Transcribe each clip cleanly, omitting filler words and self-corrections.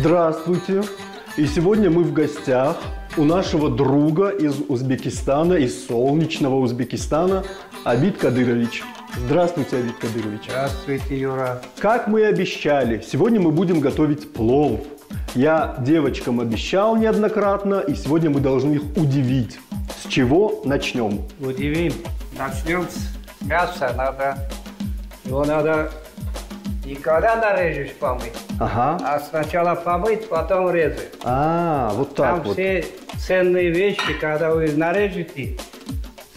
Здравствуйте! И сегодня мы в гостях у нашего друга из Узбекистана, из солнечного Узбекистана, Абид Кадырович. Здравствуйте, Абид Кадырович. Здравствуйте, Юра. Как мы и обещали, сегодня мы будем готовить плов. Я девочкам обещал неоднократно, и сегодня мы должны их удивить. С чего начнем? Удивим. Начнем с мяса. Надо, его надо не когда нарежешь помыть, Ага. а сначала помыть, потом резать. А, вот так Там вот. все ценные вещи, когда вы нарежете,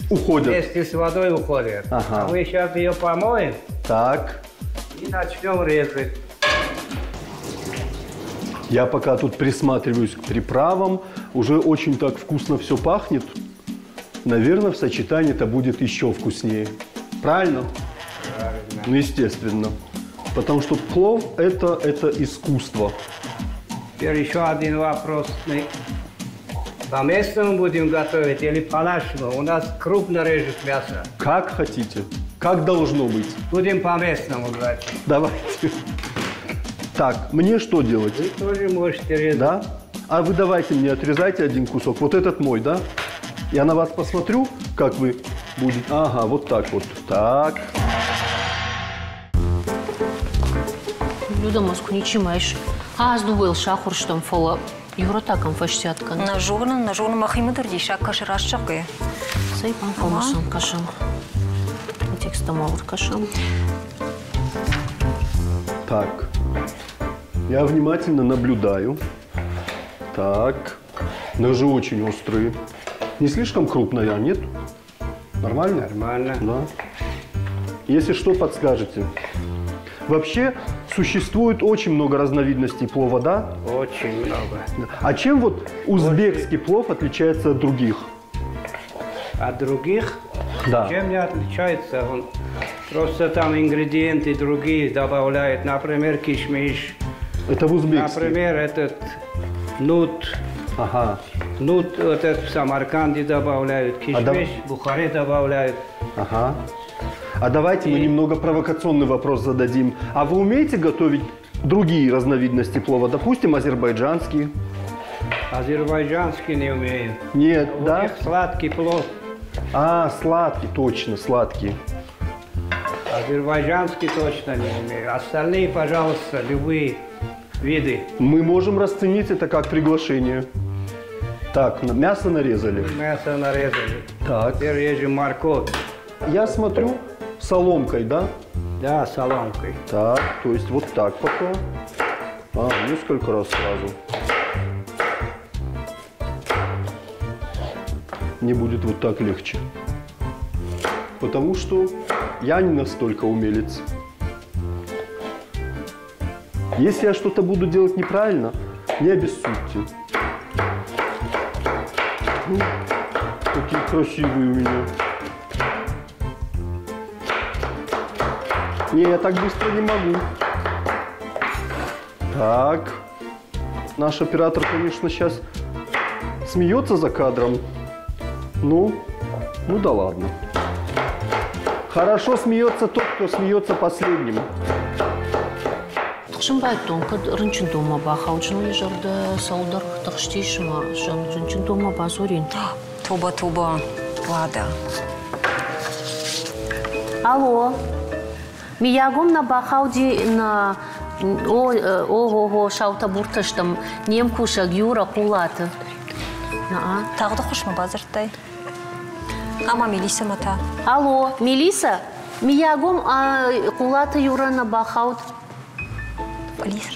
Уходят. вместе с водой уходят. Ага. А мы сейчас ее помоем Так. и начнем резать. Я пока тут присматриваюсь к приправам. Уже очень так вкусно все пахнет. Наверное, в сочетании это будет еще вкуснее. Правильно? Правильно. Ну, естественно. Потому что плов это, это искусство. Теперь еще один вопрос. Мы по-местному будем готовить или по-нашему? У нас крупно режут мясо. Как хотите. Как должно быть. Будем по-местному, значит. Давайте. Так, мне что делать? Вы тоже можете резать. Да? А вы давайте мне отрезайте один кусок. Вот этот мой, да? Я на вас посмотрю, как вы будете. Ага, вот так вот. Так. Люда, ма куы ничима ис. Аз дыууӕйыл сахуыр стӕм, фӕлӕ Юра та кӕм фӕстиат кӕны. Нӕ зонын, нӕ зонын, мӕхимӕ дӕр диссаг кӕсы, раст зӕгъгӕйӕ. Цӕй, банхъӕлмӕ сӕм кӕсӕм. Тексттӕ ма ӕркӕсӕм. Так. Я внимательно наблюдаю. Так. Ножи очень острые. Не слишком крупная, нет? Нормально? Нормально. Да. Если что, подскажете. Вообще, существует очень много разновидностей плова, да? Очень много. А чем вот узбекский плов отличается от других? От других? Да. Чем не отличается? Он просто там ингредиенты другие добавляет. Например, кишмиш. Это в узбекский. Например, этот нут. Ага. Нут вот этот в Самарканде добавляют, А да- кишмиш в Бухаре добавляют. Ага. А давайте мы немного провокационный вопрос зададим. А вы умеете готовить другие разновидности плова? Допустим, азербайджанский? Азербайджанский не умею. Нет, У да? них сладкий плов. А, сладкий, точно, сладкий. Азербайджанский точно не умею. Остальные, пожалуйста, любые виды. Мы можем расценить это как приглашение. Так, мясо нарезали. Мясо нарезали. Так. Теперь режем морковь. Я смотрю, соломкой, да? Да, соломкой. Так, то есть вот так пока. А, несколько раз сразу. Мне будет вот так легче. Потому что я не настолько умелец. Если я что-то буду делать неправильно, не обессудьте. Ну, какие красивые у меня. Не, я так быстро не могу. Так. Наш оператор, конечно, сейчас смеется за кадром. Ну, ну да ладно. Хорошо смеется тот, кто смеется последним. Тыхсын байдтон, кӕд рынчындонмӕ бахауд, зноны зӕрдӕ цӕуылдӕр тыхстис ӕмӕ рынчындонмӕ бадзурин. Тобӕ, тобӕ, уӕдӕ. Алло, миййаг уым нӕ бахауди нӕ о, о-го-го, саутӕ буртӕ стӕм, не мкусӕг Юра Хъулаты. На-а. Тагъд ӕххуысмӕ бадзырдтай? Ӕмӕ Мелиссӕмӕ та? Алло, Мелисса? Миййаг уым Хъулаты Юра нӕ бахауд? Полис.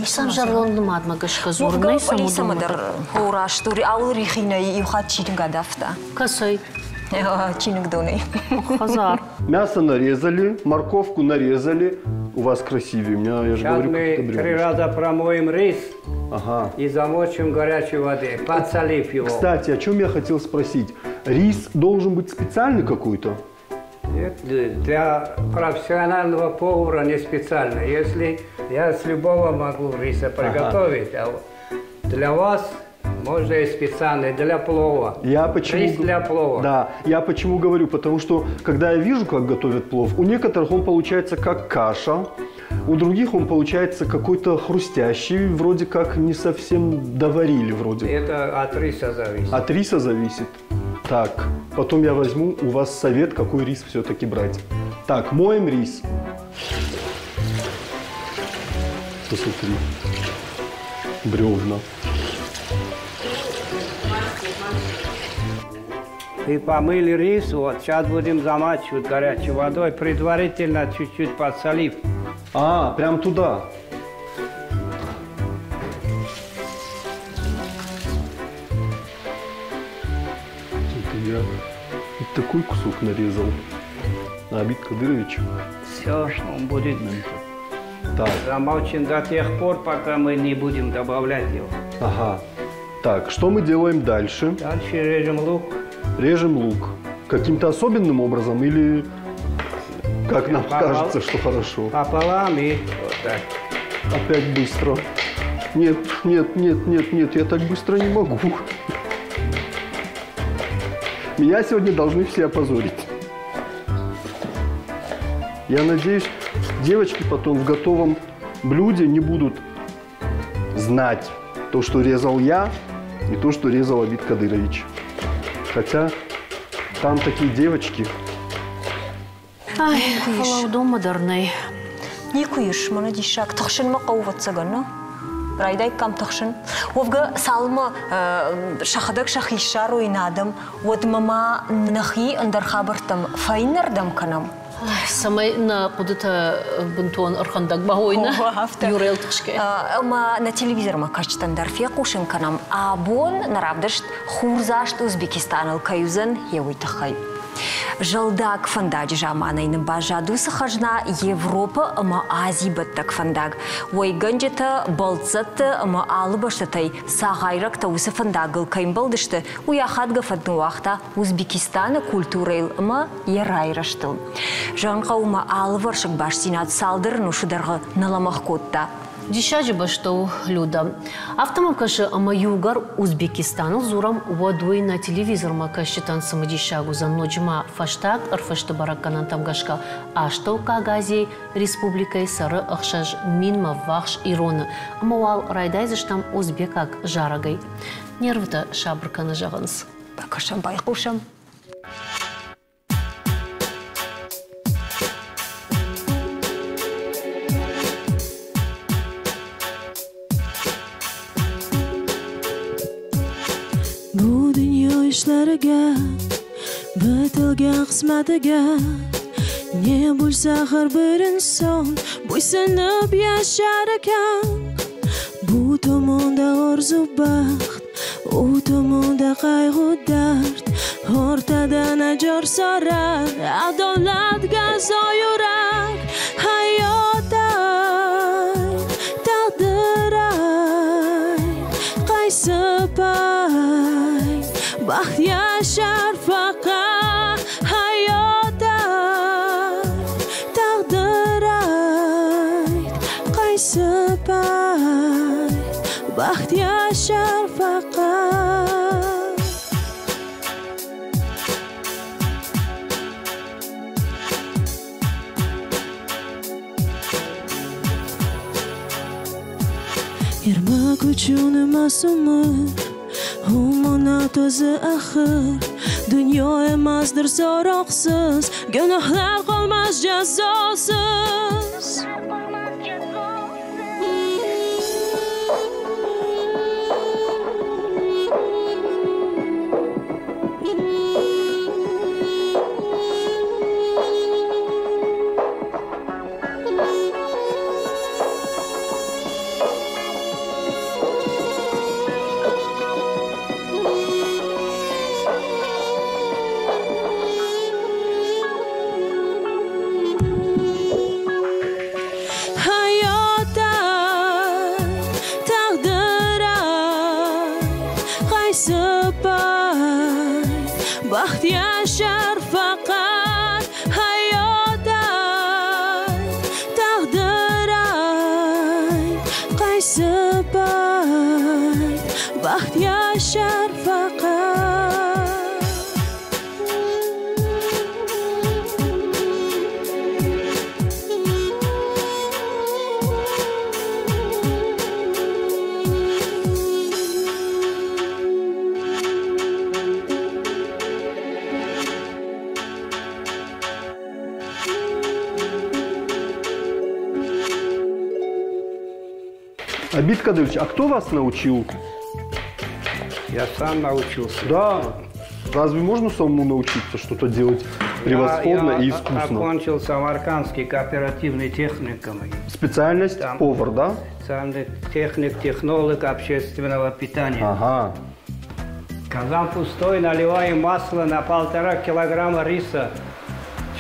Сам зӕронд нымадмӕ гӕсгӕ дзурын, нӕй сӕм Полицӕмӕ уыдонмӕ дӕр дӕр. О, раст у, алы рихинӕй иу хатт чиныг адавта. Кӕцӕй? Чиныгдонӕй. Хӕдзар. Мясо нарезали, морковку нарезали. У вас красивее, у меня, я же Сейчас говорю, мы как-то три бревнышко. раза промоем рис Ага. и замочим в горячей воде, подсолив его. Кстати, о чем я хотел спросить. Рис должен быть специальный какой-то? Нет, для профессионального повара не специально. Если я с любого могу риса приготовить, а для вас можно и специально, для плова. Я почему Рис для плова. Да, я почему говорю, потому что, когда я вижу, как готовят плов, у некоторых он получается как каша, У других он получается какой-то хрустящий, вроде как не совсем доварили вроде. Это от риса зависит. От риса зависит. Так, потом я возьму у вас совет, какой рис все-таки брать. Так, моем рис. Посмотри. Бревна. И помыли рис, вот сейчас будем замачивать горячей водой, предварительно чуть-чуть подсолив. А, прям туда. Это я такой кусок нарезал. Абит Кадырович. Все, он будет так. замочен до тех пор, пока мы не будем добавлять его. Ага. Так, что мы делаем дальше? Дальше режем лук. Режем лук. Каким-то особенным образом или как нам кажется, что хорошо? Пополам и вот так. Опять быстро. Нет, нет, нет, нет, нет, я так быстро не могу. Меня сегодня должны все опозорить. Я надеюсь, девочки потом в готовом блюде не будут знать то, что резал я, и то, что резал Абит Кадырович. Хотя там такие девочки. Ай, фӕлӕ уыдонмӕ дӕр нӕй. Никуы ис, мӕнӕ диссаг, тыхсын мӕ хъӕуы, ӕвӕццӕгӕн, нӕ? Райдаиккам тыхсын. Уӕвгӕ, цалынмӕ сӕхӕдӕг сӕхи ссарой нӕ адӕм, уӕдмӕ ма нӕхи ӕндӕр хабӕрттӕм фӕйнӕрдӕм кӕнӕм. Цӕмӕй нӕ хъуыдытӕ бынтон ӕрхӕндӕг ма уой, нӕ? Юрӕйыл тыхсгӕ. Ӕмӕ нӕ телевизормӕ кӕсджытӕн дӕр фехъусын кӕнӕм, абон нӕ равдыст Хурдзаст Узбекистаныл кӕй уыдзӕн, йе уый тыххӕй. Зӕлдаг фӕндаджы заманӕй нын баззад уыцы хӕзна Европӕ ӕмӕ Азийы бӕттӕг фӕндаг. Уӕйгӕнджытӕ, бӕлццӕтты ӕмӕ алы бӕстӕтӕй цагъайрӕгтӕ уыцы фӕндагыл кӕй ӕмбӕлдысты, уый ахадгӕ фӕд ныууагъта Узбекистаны культурӕйыл ӕмӕ йӕ райрӕзтыл. Зӕгъын хъӕуы ма алывӕрсыг бастдзинад цалдӕр ӕнусы дӕргъы нӕ лӕмӕгъ кодта. Диссаджы бӕстӕ у, Люда. Афтӕ мӕм кӕсы, ӕмӕ иугӕр Узбекистаныл дзурӕм, уӕд уый нӕ телевизормӕ кӕсджытӕн цымыдисаг уыдзӕн ноджы ма фӕстаг ӕрфысты бӕрӕггӕнӕнтӕм гӕсгӕ Астӕуккаг Азийы республикӕйы цӕры 6000-мӕ ввахс ироны, ӕмӕ уал райдайдзыстӕм узбекаг зарӕгӕй. Нервытӕ сабыр кӕны, зӕгъынц. Бакӕсӕм, байхъусӕм. Bu dunyo ishlariga bitilgan qismatiga ne bo'lsa har bir inson bo'ysunib yashar ekan. Bu tomonda orzu baxt, u tomonda qayg'u dard, o'rtada najor so'rar adolat gazo yurak. Hayot ay, taqdir ay, qaysi payt baxt yashar faqat. Hayot ay, taqdir ay, qaysi payt baxt yashar faqat. Ermak uchun emas umr, omonat o'zi axir. Dunyo emasdir so'roqsiz, gunohlar qolmas jazosiz. Hayot ay, taqdir ay, qaysi payt baxt yashar faqat. Hayot ay, taqdir ay, qaysi payt baxt yashar faqat. Абит Кадырович, а кто вас научил? Я сам научился. Да. Разве можно самому научиться что-то делать превосходно я и искусно? Я окончил Самаркандский кооперативный техникум. Специальность Там. повар, да? Специальный техник, технолог общественного питания. Ага. Казан пустой, наливаем масло на 1,5 килограмма риса,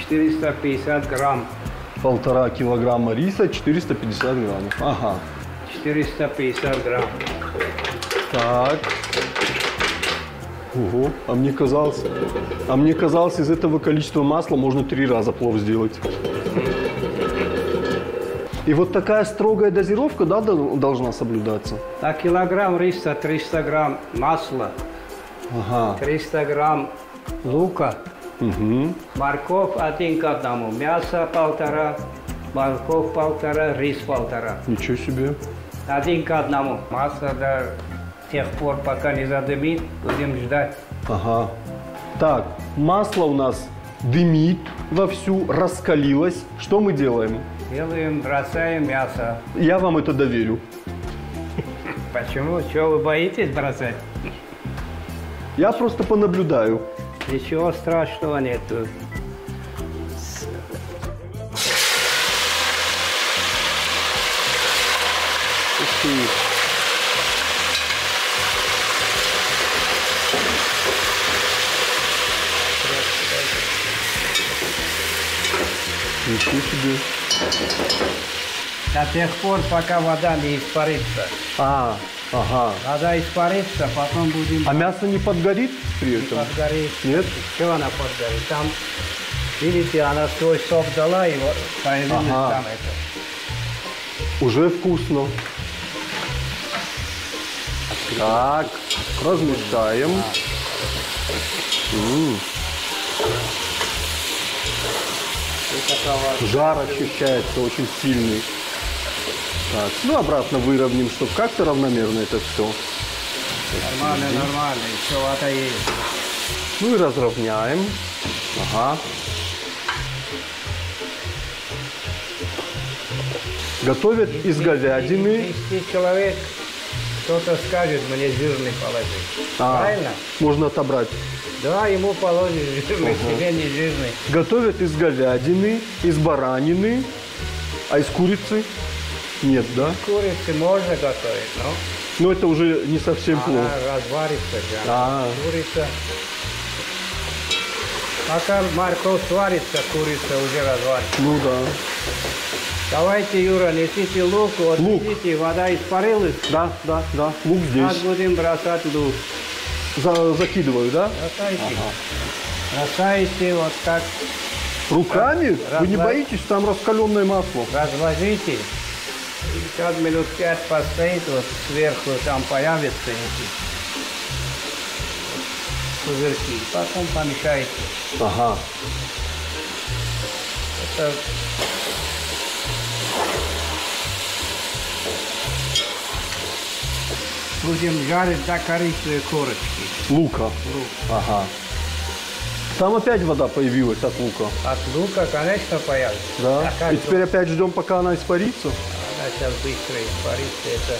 450 грамм. 1,5 килограмма риса, 450 граммов. Ага. 450 грамм. Так. Ого, а мне казалось, из этого количества масла можно 3 раза плов сделать. И вот такая строгая дозировка, да, должна соблюдаться? На килограмм риса 300 грамм масла, ага. 300 грамм лука, угу. Морковь 1 к 1, мясо 1,5, морковь 1,5, рис 1,5. Ничего себе. 1 к 1. Масло до тех пор, пока не задымит, будем ждать. Ага. Так, масло у нас дымит вовсю, раскалилось. Что мы делаем? Делаем, бросаем мясо. Я вам это доверю. Почему? Чего вы боитесь бросать? Я просто понаблюдаю. Ничего страшного нету. Ух ты. Ничего себе. До тех пор, пока вода не испарится. А, ага. Вода испарится, потом будем... А мясо не подгорит при этом? Не подгорит. Нет? Чего она подгорит? Там, видите, она свой сок дала, и вот появилось ага. там это. Уже вкусно. Так, размешаем. Жар ощущается очень сильный. Так, ну обратно выровняем, чтобы как-то равномерно это все. Нормально, нормально, еще вода есть. Ну и разровняем. Ага. Готовят из говядины. Если человек, кто-то скажет, мне жирный положи. Правильно? Можно отобрать. Да, ему положишь жирный, себе не жирный. Готовят из говядины, из баранины, а из курицы нет, да? Из курицы можно готовить, но... Но это уже не совсем плохо. Она разварится, да. Курица. Пока морковь сварится, курица уже разварится. Ну да. Давайте, Юра, несите лук. Вот лук. Видите, вода испарилась. Да, да, да, лук здесь. Сейчас будем бросать лук. Закидываю, да? Бросайте. Ага. Бросайте вот так. Руками? Вы не боитесь? Там раскаленное масло. Разложите. Сейчас минут 5 постоит, вот сверху там появятся эти пузырьки. Потом помешайте. Ага. Это... Будем жарить до коричневой корочки. Лука? Лук. Ага. Там опять вода появилась от лука? От лука, конечно, появится. Да? А И теперь опять ждем, пока она испарится? Она сейчас быстро испарится. Это...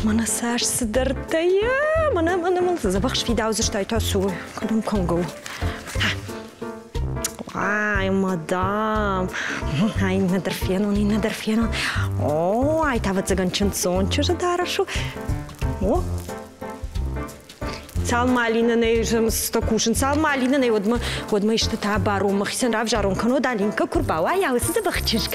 Мана саш сдартая, мана мана мана забах швидаузыштай тасу, кадом конго. Ай, мадам, ай, надарфенон, и надарфенон. О, ай, та вот чынцон, чужа дарашу. О, цал малина не стокушен, цал малина не одма ишта бару, махисан равжарон кано далинка курбава, я вот забахчишк.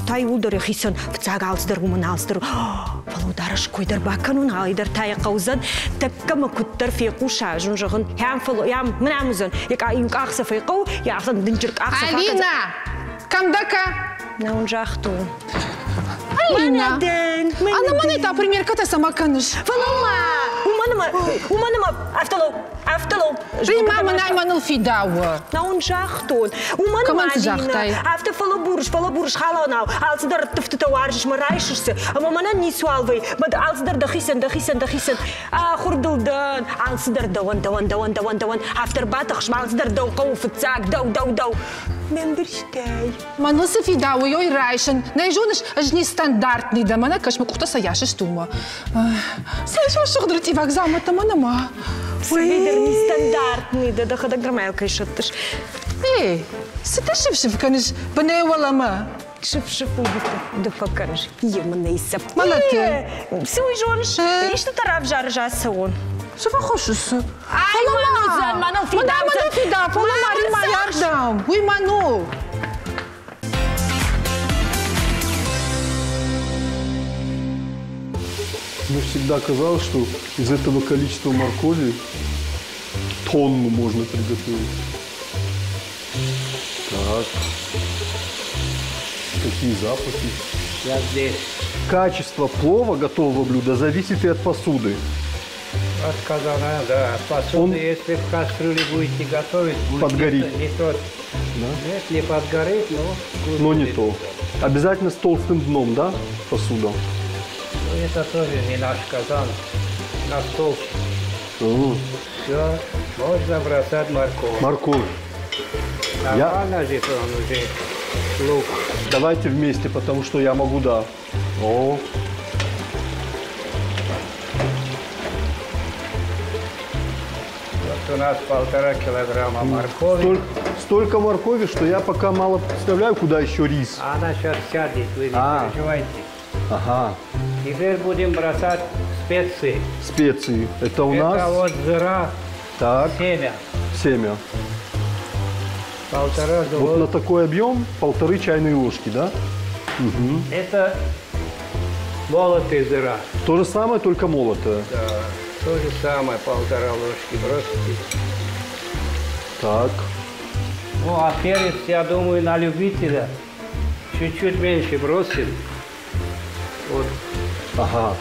Тай улдор хисан, фцаг алсдер уман алсдер. Фалудараш койдер баканун айдер тай қаузан, такка макуттер феқуша жунжығын, хям фалу, ям мнамузан, як аюк ақса феқау, я ақсан дынчырк ақса. Алина, камдака. На он жахту. Алина, а на мане та примерка та сама каныш. Фалума. Уымӕн ӕмӕ, уымӕн ӕмӕ афтӕ лӕу, афтӕ лӕу. Ты ма мӕнӕй мӕныл фидауы. На уын загътон. Уымӕн Кӕмӕн цы Алина, загътай? Афтӕ фӕлӕбурыс, фӕлӕбурыс халонау. Алцыдӕр ӕрттывтытӕ уарзыс мӕ райсыс дзы. Ӕмӕ мӕнӕн ницуал вӕй. Мӕ алцыдӕр дӕхицӕн, дӕхицӕн, дӕхицӕн. Ахуыр дыл дӕн. Алцыдӕр дӕуӕн, дӕуӕн, дӕуӕн, дӕуӕн, дӕуӕн. Афтӕ ӕрбатыхс ма, алцыдӕр дӕу хъӕуы фыццаг, дӕу, дӕу, дӕу. Ме мбырстӕй. Мӕныл цы фидауы, ой райсын. Нӕ зоныс, ӕз нестандартный дӕ, мӕнӕ кӕс, мӕ къухтӕ цӕй асысты уымӕ. Цӕй сӕсыгъд ртъиваг дзаумӕттӕ мӕнӕ ма. Цӕйдӕр нестандартный дӕ, дӕхӕдӕг дӕр ма йыл кӕй сӕттыс. Эй, цы ты сыф-сыф кӕныс бынӕй уӕлӕмӕ? Сыф-сыф ды фӕкӕныс, емынӕй сӕфт. Мӕлӕты. Цы уый зоныс? Истытӕ равзарыс ацӕуон. Цы фӕхуыссыс? Ай, мӕн уыдзӕн, мӕныл фидауцӕн. Мӕныл фидау, фӕлӕ ма ма ардӕм. Уый мӕн у. Мне всегда казалось, что из этого количества моркови тонну можно приготовить. Так. Какие запахи. Я здесь. Качество плова, готового блюда, зависит и от посуды. От казана, да. Посуды, Он- если в кастрюле будете готовить, будет Подгорит. Не, не тот. Нет, не подгорит, но вкус Но не будет. то. Обязательно с толстым дном, да, посуда? Ну, это тоже не наш казан. На стол. Все, можно бросать морковь. Морковь. Нормально же он уже лук. Давайте вместе, потому что я могу, да. О, Вот у нас 1,5 килограмма моркови. столько моркови, что я пока мало представляю, куда еще рис. А Она сейчас сядет, вы не А. переживайте. Ага, Теперь будем бросать специи. специи. Это у Это нас вот зира, так, семя. семя. Полтора Вот на зубов. такой объем 1,5 чайные ложки, да? Это молотый зира. То же самое, только молотое. Да, то же самое, 1,5 ложки бросите. Так, Ну, а перец, я думаю, на любителя чуть-чуть меньше бросим. Вот. ага.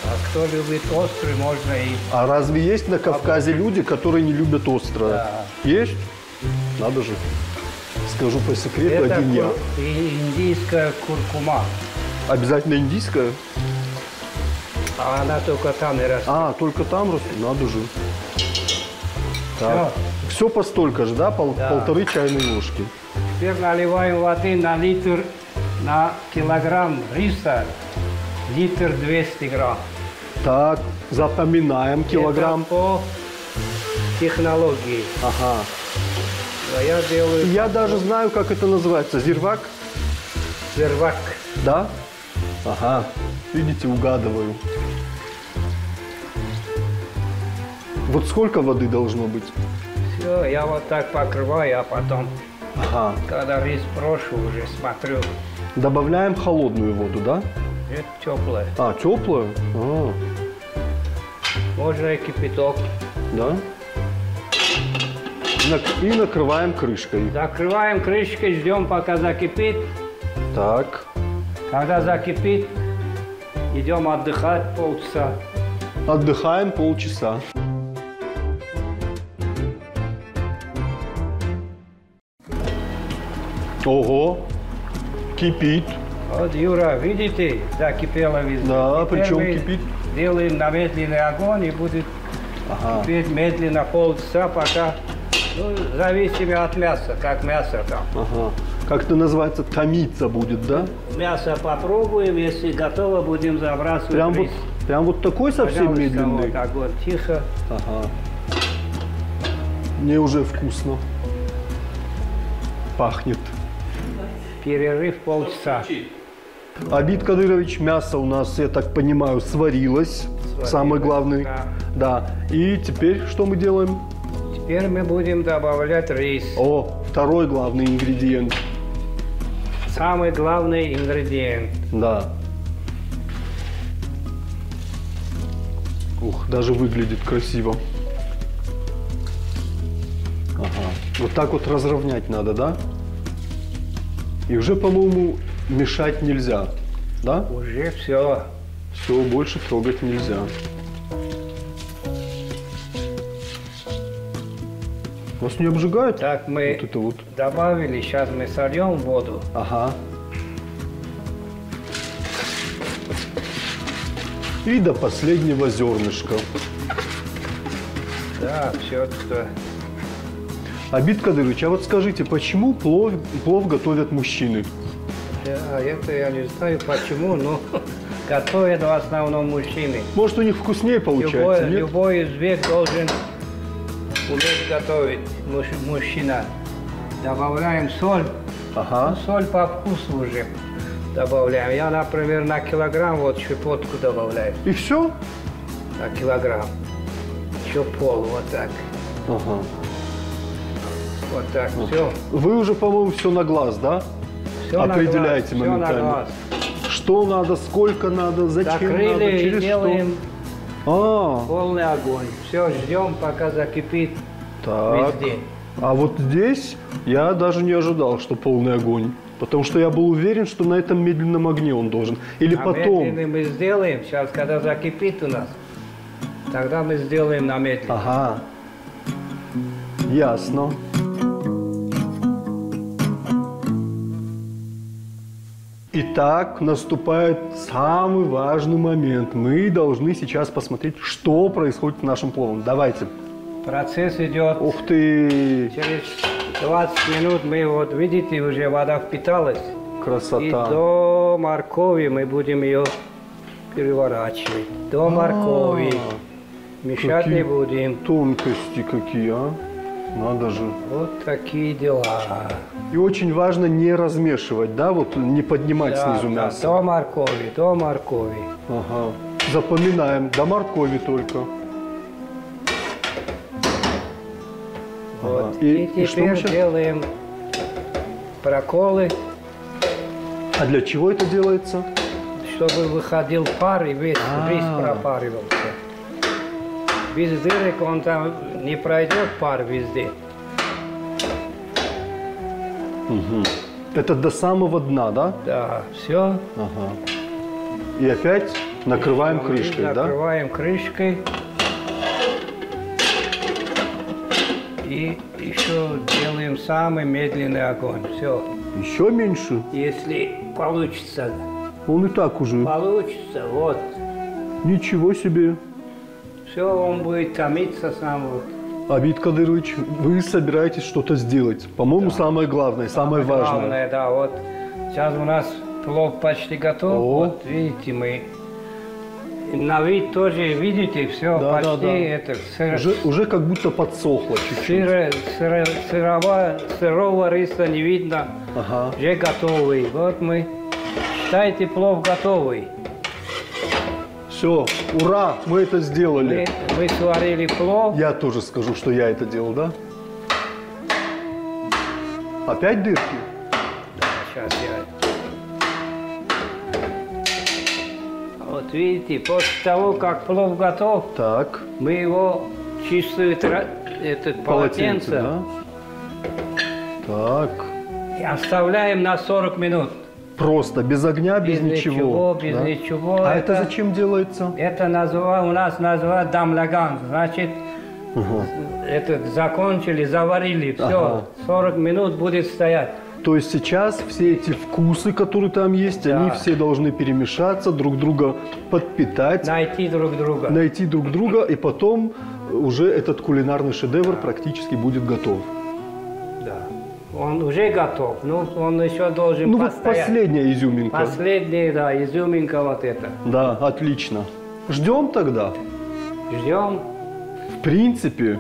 А кто любит острый, можно и... А разве есть на Кавказе люди, которые не любят острое? Да. Есть? Надо же. Скажу по секрету, Это один я. индийская куркума. Обязательно индийская? А она только там и растет. А, только там растет? Надо же. Так. Все по столько же, да? Да. 1,5 чайные ложки. Теперь наливаем воды на литр, на килограмм риса, 1 200 грамм. Так, запоминаем килограмм. Это по технологии. Ага. А я делаю Я даже знаю, как это называется. Зирвак? зирвак. Да? Ага. Видите, угадываю. Вот сколько воды должно быть? Все, я вот так покрываю, а потом, Ага. когда рис брошу, уже смотрю. Добавляем холодную воду, да? Это теплое. А, теплую? А, Можно и кипяток. да? И накрываем крышкой. Закрываем крышкой, ждем, пока закипит. Так. Когда закипит, идем отдыхать полчаса. Отдыхаем полчаса. Ого, кипит. Вот, Юра, видите, закипело везде. Да, Теперь причем мы кипит. Делаем на медленный огонь и будет кипеть медленно полчаса, пока, ну, зависимо от мяса, как мясо там. Ага. Как это называется? Томиться будет, да? Мясо попробуем, если готово, будем забрасывать Прям вот, рис. прям вот такой совсем Пожалуйста, медленный? вот огонь тихо. Ага. Мне уже вкусно. Пахнет. Перерыв полчаса. Абит Кадырович, мясо у нас, я так понимаю, сварилось. Сварилось, Самое главное. да. Да. И теперь что мы делаем? Теперь мы будем добавлять рис. О, второй главный ингредиент. Самый главный ингредиент. Да. Ух, даже выглядит красиво. Ага. Вот так вот разровнять надо, да? И уже, по-моему, мешать нельзя, да? Уже все. Все, больше трогать нельзя. Вас не обжигает? Так мы вот это вот. добавили, сейчас мы сольем воду. Ага. И до последнего зернышка. Да, все это. Абит Кадырович, а вот скажите, почему плов, плов готовят мужчины? Да, это я не знаю почему, но готовят в основном мужчины. Может, у них вкуснее получается, Любой, нет? любой узбек должен уметь готовить, мужчина. Добавляем соль. Ага. Ну, соль по вкусу уже добавляем. Я, например, на килограмм вот щепотку добавляю. И все? На килограмм. Еще пол, вот так. Ага. Вот так, все. Вы уже, по-моему, все на глаз, да? Все Определяете на глаз, моментально. Все на глаз. Что надо, сколько надо, зачем Закрыли надо, и через делаем что? А, полный огонь. Все, ждем, пока закипит так. везде. А вот здесь я даже не ожидал, что полный огонь. Потому что я был уверен, что на этом медленном огне он должен. Или А потом. медленный мы сделаем, сейчас, когда закипит у нас, тогда мы сделаем на медленном. Ага. Ясно. Итак, наступает самый важный момент. Мы должны сейчас посмотреть, что происходит с нашим пловом. Давайте. Процесс идет. Ух ты! Через 20 минут мы, вот видите, уже вода впиталась. Красота. И до моркови мы будем ее переворачивать. До моркови. Мешать Какие не будем. Тонкости какие, а? Надо же. Вот такие дела. И очень важно не размешивать, да, вот не поднимать Да, снизу да, мясо. до моркови, до моркови. Ага. Запоминаем, до моркови только. Вот. Ага. И, И, и что мы теперь щас- делаем проколы, А для чего это делается? чтобы выходил пар и весь, А. весь пропаривался. Без дырок он там не пройдет пар везде. Мгм. Это до самого дна, да? Да, все. Ага. И опять накрываем крышкой, да? Накрываем крышкой. И еще делаем самый медленный огонь. Все. Еще меньше? Если получится. Он и так уже. Получится, вот. Ничего себе. Все, он будет томиться сам. Вот. Абит Кадырович, вы собираетесь что-то сделать. По-моему, самое главное, самое, важное. Главное, да, вот. Сейчас у нас плов почти готов. О. Вот видите, мы на вид тоже видите, все Да, почти да, да. это сыр- Уже, уже как будто подсохло чуть-чуть. сыро- сыро- сырого, сырого риса не видно. Ага. Уже готовый. Вот мы. Считайте, плов готовый. Все, ура, мы это сделали. Мы, мы сварили плов. Я тоже скажу, что я это делал, да? Опять дырки? Сейчас я. Вот видите, после того, как плов готов, так. мы его чистую этот полотенце, да? Так. и оставляем на 40 минут. Просто, без огня, без, Без ничего, без да? ничего. А это, зачем делается? Это у нас называют дамлаган. Значит, это закончили, заварили, все, Ага. 40 минут будет стоять. То есть сейчас все эти вкусы, которые там есть, Да. они все должны перемешаться, друг друга подпитать. Найти друг друга. Найти друг друга, и потом уже этот кулинарный шедевр практически будет готов. Да. Он уже готов, но он еще должен Ну вот постоять. последняя изюминка. Последняя, да, изюминка вот эта. Да, отлично. Ждем тогда? Ждем. В принципе,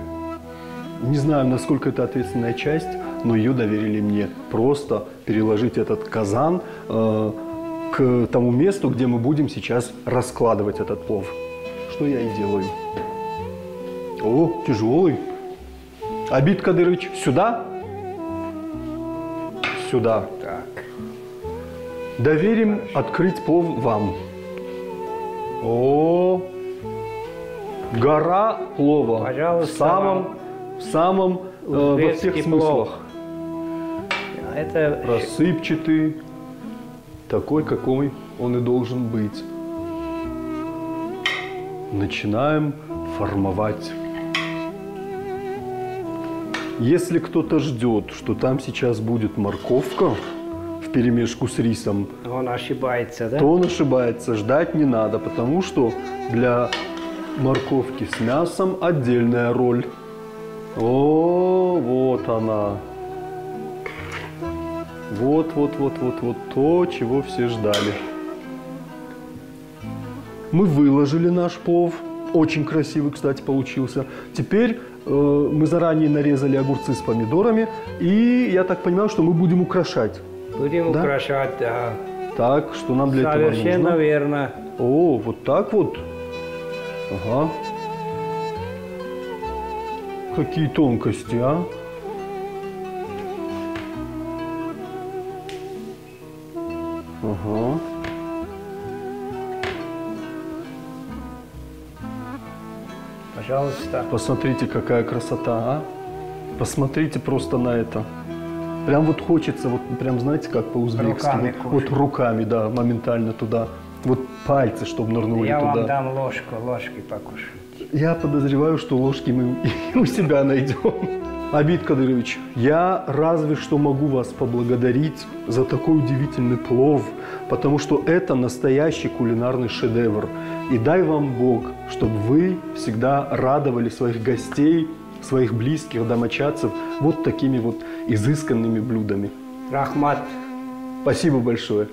не знаю, насколько это ответственная часть, но ее доверили мне. Просто переложить этот казан к тому месту, где мы будем сейчас раскладывать этот плов. Что я и делаю. О, тяжелый. Абит Кадырович, сюда? Сюда. Так. Доверим открыть плов вам. О, гора плова. Пожалуйста, В самом, вам. в самом, во всех Узбекский смыслах. плов. Это Рассыпчатый, такой, какой он и должен быть. Начинаем формовать. Если кто-то ждет, что там сейчас будет морковка вперемешку с рисом, Он ошибается, да? то он ошибается. Ждать не надо, потому что для морковки с мясом отдельная роль. О, вот она. Вот, вот, вот, вот, вот то, чего все ждали. Мы выложили наш плов. Очень красивый, кстати, получился. Теперь мы заранее нарезали огурцы с помидорами. И я так понимаю, что мы будем украшать. Будем Да? украшать, да. Так, что нам для этого Совершенно нужно? верно. О, вот так вот. Ага. Какие тонкости, а? Ага. Пожалуйста. Посмотрите, какая красота, а? Посмотрите просто на это. Прям вот хочется, вот прям знаете, как по-узбекски. Руками Вот, вот руками, да, моментально туда. Вот пальцы, чтобы нырнули Я туда. вам дам ложку, ложки покушать. Я подозреваю, что ложки мы и у себя найдем. Абит Кадырович, я разве что могу вас поблагодарить за такой удивительный плов, потому что это настоящий кулинарный шедевр. И дай вам Бог, чтобы вы всегда радовали своих гостей, своих близких, домочадцев вот такими вот изысканными блюдами. Рахмат. Спасибо большое.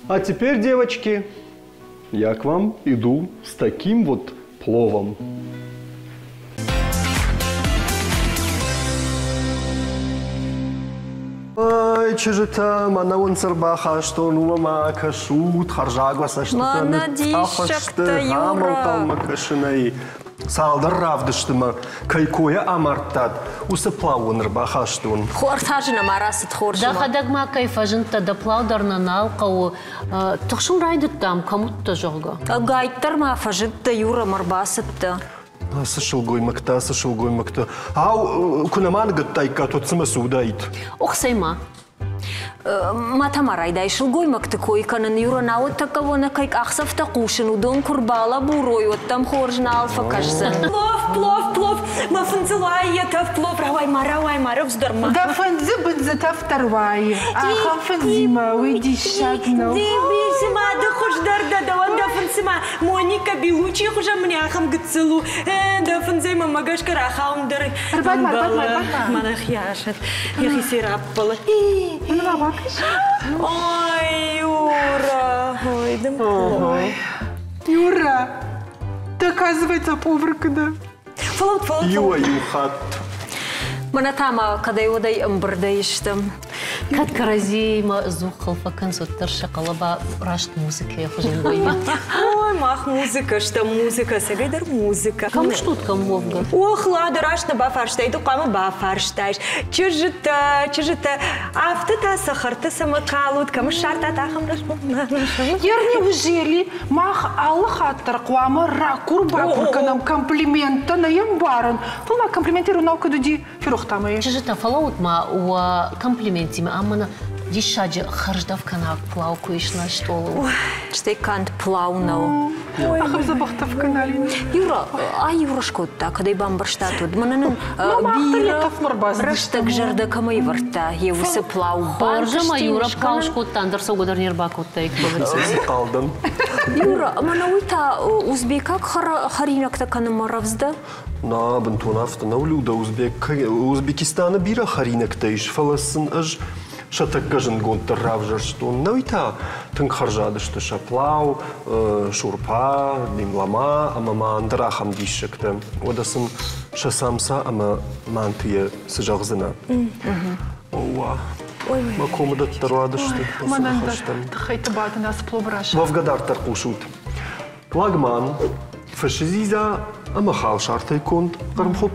А теперь, девочки, я к вам иду с таким вот пловом. Ай, чызджытӕ, мӕнӕ уын цы рбахастон, уымӕ ма кӕсут, хӕрзаг уӕ цӕстытӕ Мӕнӕ ныцъцъӕх сты, диссӕгтӕ, Юра! ӕнхъӕлмӕ кӕсынӕй. Цалдӕр равдысты мӕ кӕй койӕ амардтат, уыцы плау уын ӕрбахастон. Ӕртӕ нӕма рацыд хорз. Дӕхӕдӕг ма кӕй фӕзындтӕ, дӕ плау дӕр нӕ нал хъӕуы. Тыхсын райдыдтам, кӕм уыдтӕ, зӕгъгӕ. Ӕгайтдӕр ма фӕзындтӕ, Юра, ма рбацыдтӕ. Ацы сылгоймӕгтӕ, ацы сылгоймӕгтӕ. Ау, куы нӕ ма ныгӕдтаиккат, уӕд цымӕ цы уыдаид? Охсӕй ма. Ма та ма райдай сылгоймӕгты кой кӕнын, Юра, науӕд тӕккӕ уонӕ кӕй къахдзӕфтӕ хъусын, уыдон куы рбалӕбурой, уӕд дӕм хорз нал фӕкӕсдзӕн. Плов, плов, плов, мӕ фындзыл уайы йӕ тӕф плов, рауай ма, рауай ма, рӕвдздӕр ма. Дӕ фындзы бындзы тӕф дӕр уайы. Ахӕм фындзимӕ уый диссаг нӕу. Цыма ды хуыздӕр дӕ, дӕуӕн дӕ фындз цыма Моника Белуччийы хуызӕн мын ахӕм гыццыл у. Дӕ фындзӕй мӕ гӕсгӕ рахауын дӕр Ӕрбад ма, ӕрбад ма, ӕрбад ма. Мӕнӕ хиасӕт, йӕхицӕй раппӕлы. Мӕнӕ ма бакӕс. Ой, Юра, ой, дым. Юра, ты, оказывается, повар да. Фӕлӕуут, фӕлӕуут. Иуӕй-иу хатт. Мӕнӕ та ма кӕдӕй-уӕдӕй ӕмбырдӕй стӕм. Кӕд кӕрӕдзиимӕ ӕдзух хыл фӕкӕнынц, уӕддӕр сӕ хъӕлӕба раст музыкӕйы хуызӕн вӕййы. Ой, мах музыкӕ стӕм, музыкӕ, цӕгӕйдӕр музыкӕ. Кӕм стут, кӕм уӕвгӕ? Ох, Лада, раст нӕ бафарстай, ды хъуамӕ бафарстаис. Чызджытӕ, чызджытӕ, афтӕ та цӕхӕртӕ цӕмӕ калут, кӕм ссардтат ахӕм рӕсугъд? Ер неужели мах алы хатт дӕр хъуамӕ ракур-бакур кӕнӕм комплименттӕ нӕ йе мбарын? Фӕлӕ ма комплимент иронау куыд уыди, ферохтам ӕй. Чызджытӕ, фӕлӕуут ма уӕ комплиментимӕ, ам мӕнӕ диссаджы хӕрздӕф кӕнаг плау куы ис нӕ стъолыл. Стӕй канд плау нӕу. Ахӕм дзӕбӕх тӕф кӕны, Алина. Юра, ай Юра скодта, кӕд ӕй бамбӕрстат, уӕд. Мӕнӕ нын Мах дӕр йӕ бирӕ тӕфмӕ рбацыдыстӕм. рӕстӕг зӕрдӕ кӕмӕй вӕрдта, йе уыцы плау Хорз ӕмӕ бантысти Юра плау скӕнын. скодта, ӕндӕр цӕугӕ дӕр не рбакодтаиккой. Ӕнхъӕл дӕн. Юра, мӕнӕ уый та узбекаг хӕринӕгтӕ кӕнынмӕ рӕвдз дӕ? На, бынтон афтӕ нӕу, Люда, Узбекистаны бирӕ хӕринӕгтӕ ис, фӕлӕ сын ӕз сӕ тӕккӕ зындгонддӕр равзӕрстон. Нӕуый та тынг хӕрзад сты сӕ плау, шурпа, димлама ӕмӕ ма ӕндӕр ахӕм диссӕгтӕ. Уӕдӕ сын сӕ самса ӕмӕ мантыйӕ цы зӕгъдзынӕ? Оуа, мӕ комыдӕттӕ руадысты. Мӕнӕн дӕр тыххӕйты бадын ацы пловы раз. Уӕвгӕ дарддӕр хъусут. Лагман, фысы дзидза ӕмӕ халсартӕй конд хъӕрмхуыпп,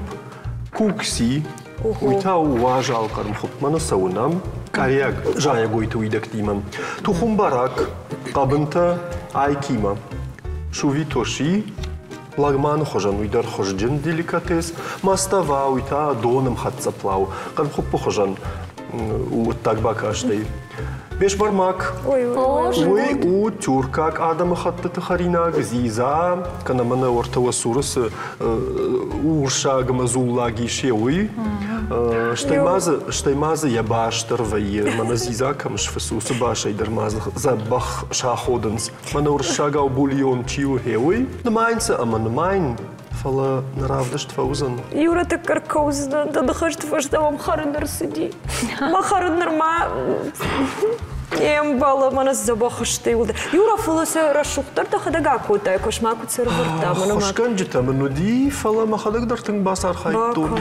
кукси, уый та у уазал хъӕрмхуыпп, мӕнӕ цӕуынӕм къариаг зайӕгойты уидӕгтимӕ. Тухумбарак, хъӕбынтӕ айкимӕ. Шувитоши, лагманы хуызӕн уый дӕр хуызджын деликатес, мастава, уый та донӕмхӕццӕ плау, хъӕрмхуыппы хуызӕн у ӕддаг бакастӕй. Бешбармак. Уый у тюркаг адӕмыхӕттыты хӕринаг, дзидза, кӕнӕ мӕнӕ уӕртӕ уӕ цуры цы урсаг ӕмӕ дзуллаг ис, уый. Стӕй ма дзы йӕ бас дӕр вӕййы, мӕнӕ дзидза кӕм сфыцы, уыцы басӕй дӕр ма дзы дзӕбӕх саходынц. Мӕнӕ уырыссагау бульон чи у, гъе уый. Нымайын сӕ ӕмӕ нымайын, фӕлӕ нӕ равдыст фӕуыдзӕн. Иу рӕтӕг ӕркӕудзынӕн, дӕ ныхӕсты фӕстӕ мӕм хӕрын ӕрцыди. Мӕ хӕрын нырма не мбӕлы, мӕнӕ дзӕбӕх сты иуылдӕр. Юра, фӕлӕ сӕ рӕсугъддӕр дӕхӕдӕг акодтай, куы ма куыд сӕрывӕрдта, мӕнӕ ма. Хуысгӕнджытӕ мын уыди, фӕлӕ мӕхӕдӕг дӕр тынг бацархайдтон.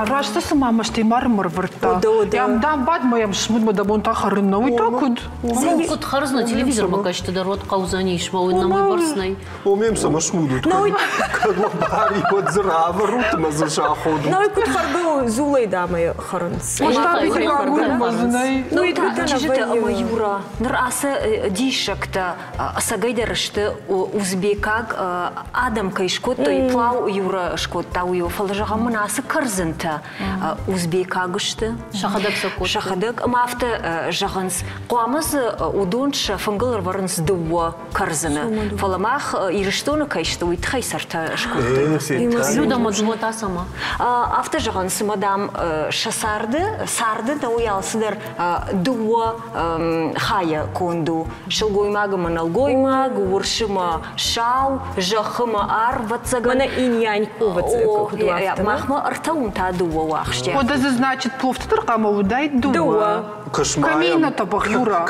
Раст цыма мӕстӕй ма рмӕрвӕрдта. Йӕм дам бад мӕ йӕм смуд мӕ дӕ бон та хӕрын нӕ, уый та куыд? Куыд хӕрдзынӕ телевизормӕ кӕсты дӕр уӕд хъӕудзӕнис, мӕ уый нӕм уыйбӕрц нӕй. Омем сӕ смудут. Кӕд уӕ бар и, уӕд дзы равӕрут ӕмӕ дзы саходут. Ну, куыд хӕргӕ у, дзулӕй дамӕ хӕрынц. Ну, чызджытӕ ӕмӕ Юра, ныр ацы диссӕгтӕ ӕцӕгӕйдӕр сты узбекаг адӕм кӕй скодтой, плау Юра скодта, уый, фӕлӕ зӕгъӕм мын ацы кӕрдзынтӕ узбекаг сты. Сӕхӕдӕг сӕ кодтой. Сӕхӕдӕг ӕмӕ афтӕ зӕгъынц, хъуамӕ дзы уыдон сӕ фынгыл ӕрвӕрынц дыууӕ кӕрдзыны. Фӕлӕ мах Ирыстоны кӕй сты, уый тыххӕй сӕртӕ скодтой. Люда ма дыууӕ цӕмӕ? Афтӕ зӕгъын, цыма, дам, сӕ царды, царды нӕуый алцыдӕр дыууӕ хайӕ конд у. Сылгоймаг ӕмӕ нӕлгоймаг, уырсы мӕ сау, зӕххы мӕ арв, ӕвӕццӕгӕн. Мӕнӕ инь-янь куыд у, Махмӕ ӕртӕ уым та дыууӕ уӕхстӕ. Уӕдӕ дзы, значит, пловты дӕр хъуамӕ уыдаид дыууӕ. Камина табах, Юра.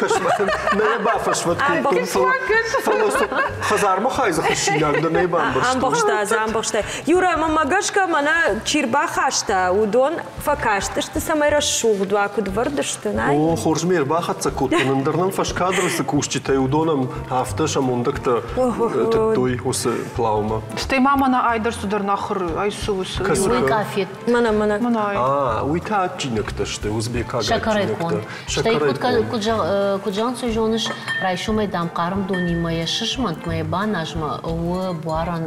Нӕ бафӕсвӕд кодтон, фӕлӕ хӕдзармӕ хай дзы хӕссинаг дӕр нӕ бамбӕрстон. Ӕмбӕхста, дзы ӕмбӕхста. Юра, мӕнмӕ гӕсгӕ мӕнӕ чи рбахаста, уыдон фӕкастысты, цӕмӕй рӕсугъд уа, куыд вӕрд сты, нӕй? О, хорз ме рбахӕццӕ кодтон, ӕндӕр нӕм фӕскадры цы кусджытӕ, уыдонӕн афтӕ сӕ мондӕгтӕ тыдтой уыцы плаумӕ. Стӕй ма мӕнӕ ай дӕр цыдӕр нахуыр, ай цы у, цы? Уый къафет. Мӕнӕ, мӕнӕ. Мӕнӕ ай. А, уый та адджинӕгтӕ сты, узбекаг Сӕкӕрӕй адджинӕгтӕ. конд. Стӕй куыд, куыд зӕгъын, зоныс, райсомӕй дам хъарм донимӕ йӕ сызмӕнт, мӕ йӕ баназмӕ у буарӕн,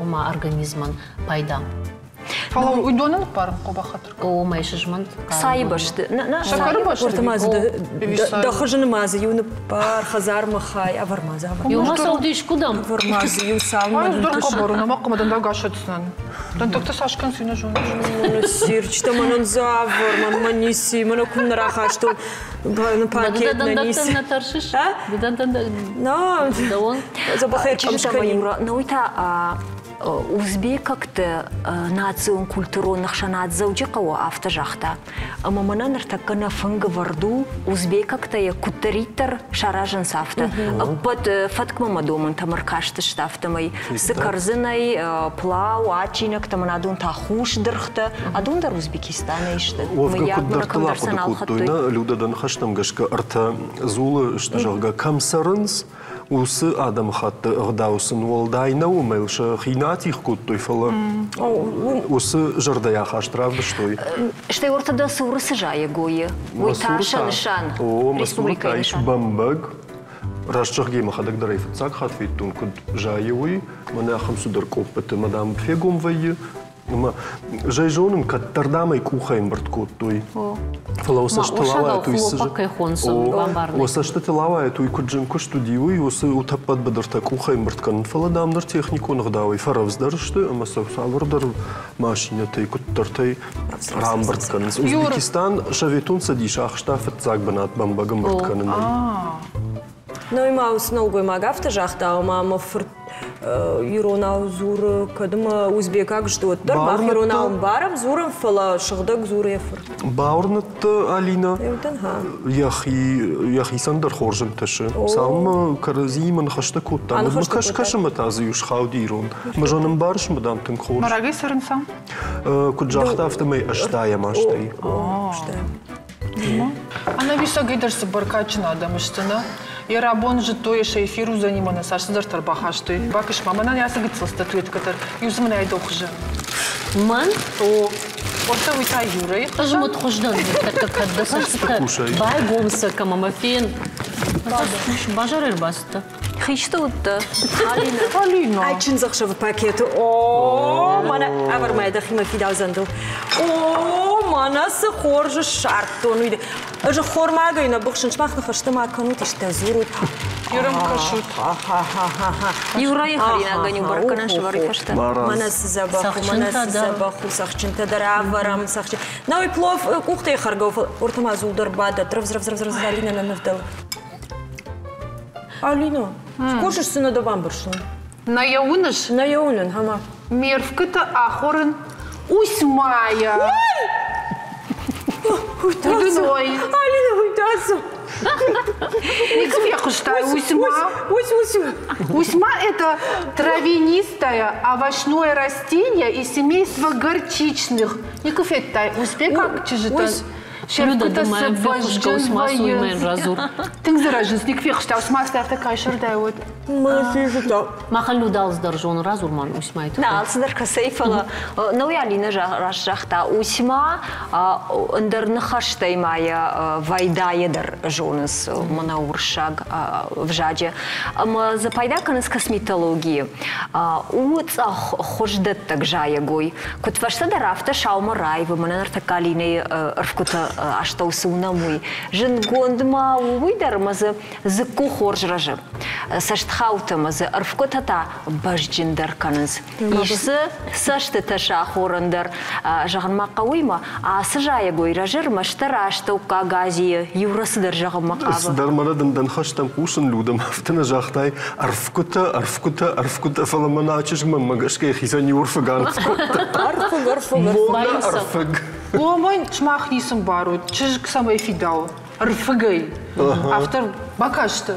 ома организмӕн пайда. Фӕлӕ уыдоны ныппарын хъобахатыр. О, мӕ сызмӕнт. Цайы бӕсты. Сӕкӕры бӕсты. Уӕртӕ ма дзы дӕ хызыны ма дзы иу ныппар, хӕдзармӕ хай, ӕвӕр ма дзы, ӕвӕр. Иумӕ цӕудис куыдӕм? Ӕвӕр ма дзы иу цалынмӕ. Ай, дӕр хъӕбӕр, нӕ ма хъуымӕ дӕндаг асӕтдзынӕн. Дӕндӕгтӕ цас кӕныс, уый нӕ зоныс. Сирчытӕ мӕнӕн дзавӕр, мӕнмӕ ницы, мӕнӕ куы нӕ рахастон пакет нӕ ницы. Нӕ тӕрсыс? Но, дзӕбӕхӕй Чызджытӕ Юра, нӕ уый та узбекӕгты национ-культурон ӕхсӕнад Дзӕуджыхъӕуы афтӕ загъта, ӕмӕ мӕнӕ ныртӕккӕ нӕ фынг ӕвӕрд у, узбекӕгтӕ йӕ куыддӕриддӕр саразынц, афтӕ. Ӕппӕт фӕткмӕ мӕ домӕнтӕм ӕркастысты, афтӕмӕй цы кӕрдзынӕй, плау, адджинӕгтӕ, мӕнӕ адон та хус дыргътӕ, адон дӕр Узбекистанӕй сты. Уӕвгӕ куыд дӕрдтыл ахъуыды кодтой, нӕ, Людӕ, дӕ ныхӕстӕм гӕсгӕ ӕртӕ дзулы сты, зӕгъгӕ, кӕм цӕрынц, уыцы адӕмыхатты ӕгъдау сын уӕлдай нӕ уымӕй сӕхи нӕ атигъ кодтой, фӕлӕ уыцы зӕрдӕйы ахаст равдыстой. Стӕй уӕртӕ дӕ цуры цы зайӕгойы, уый та сӕ нысан. О, мӕ цуры та ис бӕмбӕг. Раст зӕгъгӕ, мӕхӕдӕг дӕр ӕй фыццаг хатт федтон, куыд зайы, уый. Мӕнӕ ахӕм цыдӕр къоппыты мӕ, дам, фегом вӕййы. Ӕмӕ зӕй зонын, кӕддӕр дам ӕй къухӕй ӕмбырд кодтой. Фӕлӕ уӕ цӕстытыл ауайӕт уый цы уӕ цӕстытыл ауайӕт уый куыд зын куыст уыди, уый уыцы утӕппӕт быдыртӕ къухӕй ӕмбырд кӕнын. Фӕлӕ дам ныр техникон ӕгъдауӕй фӕрӕвдздӕр сты ӕмӕ сӕ цавӕрдӕр машинӕтӕй куыддӕртӕй рамбырд кӕнынц. Узбекистан Советон Цӕдис ахста фыццаг бынат бӕмбӕг ӕмбырд кӕнынӕй. Ну и ма уыцы нӕлгоймаг афтӕ загъта, ома мӕ фырт иронау дзуры, кӕд ӕмӕ узбекаг сты, уӕддӕр мах иронау ӕмбарӕм, дзурӕм, фӕлӕ сыгъдӕг дзуры йӕ фырт. Бауырныдта Алинӕ, йӕхи, йӕхицӕн дӕр хорз ӕнтысы. Цалынмӕ кӕрӕдзиимӕ ныхӕстӕ кодтам, уӕдмӕ кӕс-кӕс ӕмӕ та дзы иу схауди ирон. Мӕ зон ӕмбарыс, мӕ дам тынг хорз. Мӕ рагӕй цӕрынц ам? Куыд загъта, афтӕмӕй ӕстайӕм азтӕй. Ӕнӕвисӕгӕй дӕр цы бӕркадджын адӕм сты, нӕ? Йӕ рабон зыдтой, сӕ эфир уыдзӕни мӕнӕ цас цыдӕртӕ ӕрбахастой. Бакӕс ма, мӕнӕн ацы гыццыл статуэткӕ дӕр иу дзы мын айдӕу хуызӕн. Мӕн? О, уӕртӕ уый та Юрӕйы Ӕз мыдхуыздӕн ныртӕккӕ кӕд дӕ цӕстытӕ байгом сӕ кӕм ӕмӕ фен. Базарӕй ӕрбацыдтӕ? Хисты уыдтӕ, Алинӕ. Алинӕ. Ай чындзӕхсӕвы пакеты. О, мӕнӕ ӕвӕр мӕ дӕхимӕ фидаудзӕн дыл. О, Мӕнӕ цы хорз ссардтон уый. Ӕз ӕххормагӕй нӕ быхсын, сымах ныхӕстӕ ма кӕнут, исты дзурут. Ерым кӕсут. Юрайы хӕринагӕн иу бӕрӕггӕнӕн сывӕры фӕстӕ. Мӕнӕ цы дзӕбӕх у, мӕнӕ цы дзӕбӕх у, цӕхджынтӕ дӕр ӕвӕрӕм, цӕхджын. Науи плов къухтӕй хӕргӕ у, фӕлӕ ма дзул дӕр бадӕтт, рӕвдз, рӕвдз, рӕвдз, рӕвдз, Алинӕ нӕ нывдӕлы. Алина, скусыс цы нӕ дӕ бамбӕрстон? Нӕ йӕ уыныс? Нӕ йӕ уынын, ӕмӕ. Ме рфгуытӕ ахорын Усмайӕ. Уыдыной. Алина, уый та цы? Никуы фехъуыстай Усьма? Ус, ус, Усьма – это травянистое овощное растение из семейства горчичных. Никуы федтай узбекаг чызджытӕ? Люда, думаю, фехъусгӕ Усма суймӕн радзур. Тынг дзы рӕзынц, никуы фехъуыста Усма, афтӕ кӕй сырдай уыд. Махӕн Люда алцыдӕр зоны, радзур ма Усмайы тыххӕй. Нӕ, алцыдӕр кӕцӕй, фӕлӕ науи Алинӕ раст загъта, Усьма ӕндӕр ныхӕстӕй ма йӕ вайдайӕ дӕр зонынц мӕнӕ уырыссаг ӕвзаджы. Ӕмӕ дзы пайда кӕнынц косметологийы. У цъӕх хуыздӕттӕг зайӕгой. Куыд фӕстӕдӕр, афтӕ саумӕ раивы, мӕнӕ ныртӕккӕ Алинӕйы ӕрфгуыты астӕу цы уынӕм, уый. Зындгонд ма у уый дӕр, ӕмӕ дзы дзыкку хорз рӕзы. Цӕстхаутӕ ӕмӕ дзы ӕрфгуытӕ та бӕзджындӕр кӕнынц. Ис дзы цӕстытӕ сахорӕн дӕр. Зӕгъын ма хъӕуы ма, ацы зайӕгой рӕзы ӕрмӕстдӕр астӕуккаг Азийы иу цыдӕр зӕгъынмӕ хъавы. Цыдӕр мӕнӕ дын дӕ ныхӕстӕм хъусын, Людӕ, афтӕ нӕ загътай, ӕрфгуытӕ, ӕрфгуытӕ, ӕрфгуытӕ, фӕлӕ мӕнӕ чызг мӕнмӕ гӕсгӕ йӕхицӕн иу ӕрфыг аныф кодта. Ӕрфыг, ӕрфыг, Мона ӕрфыг. Уомӕн сымах ницы мбарут, чызг цӕмӕй фидауы? Ӕрфыгӕй. Афтӕ бакасты.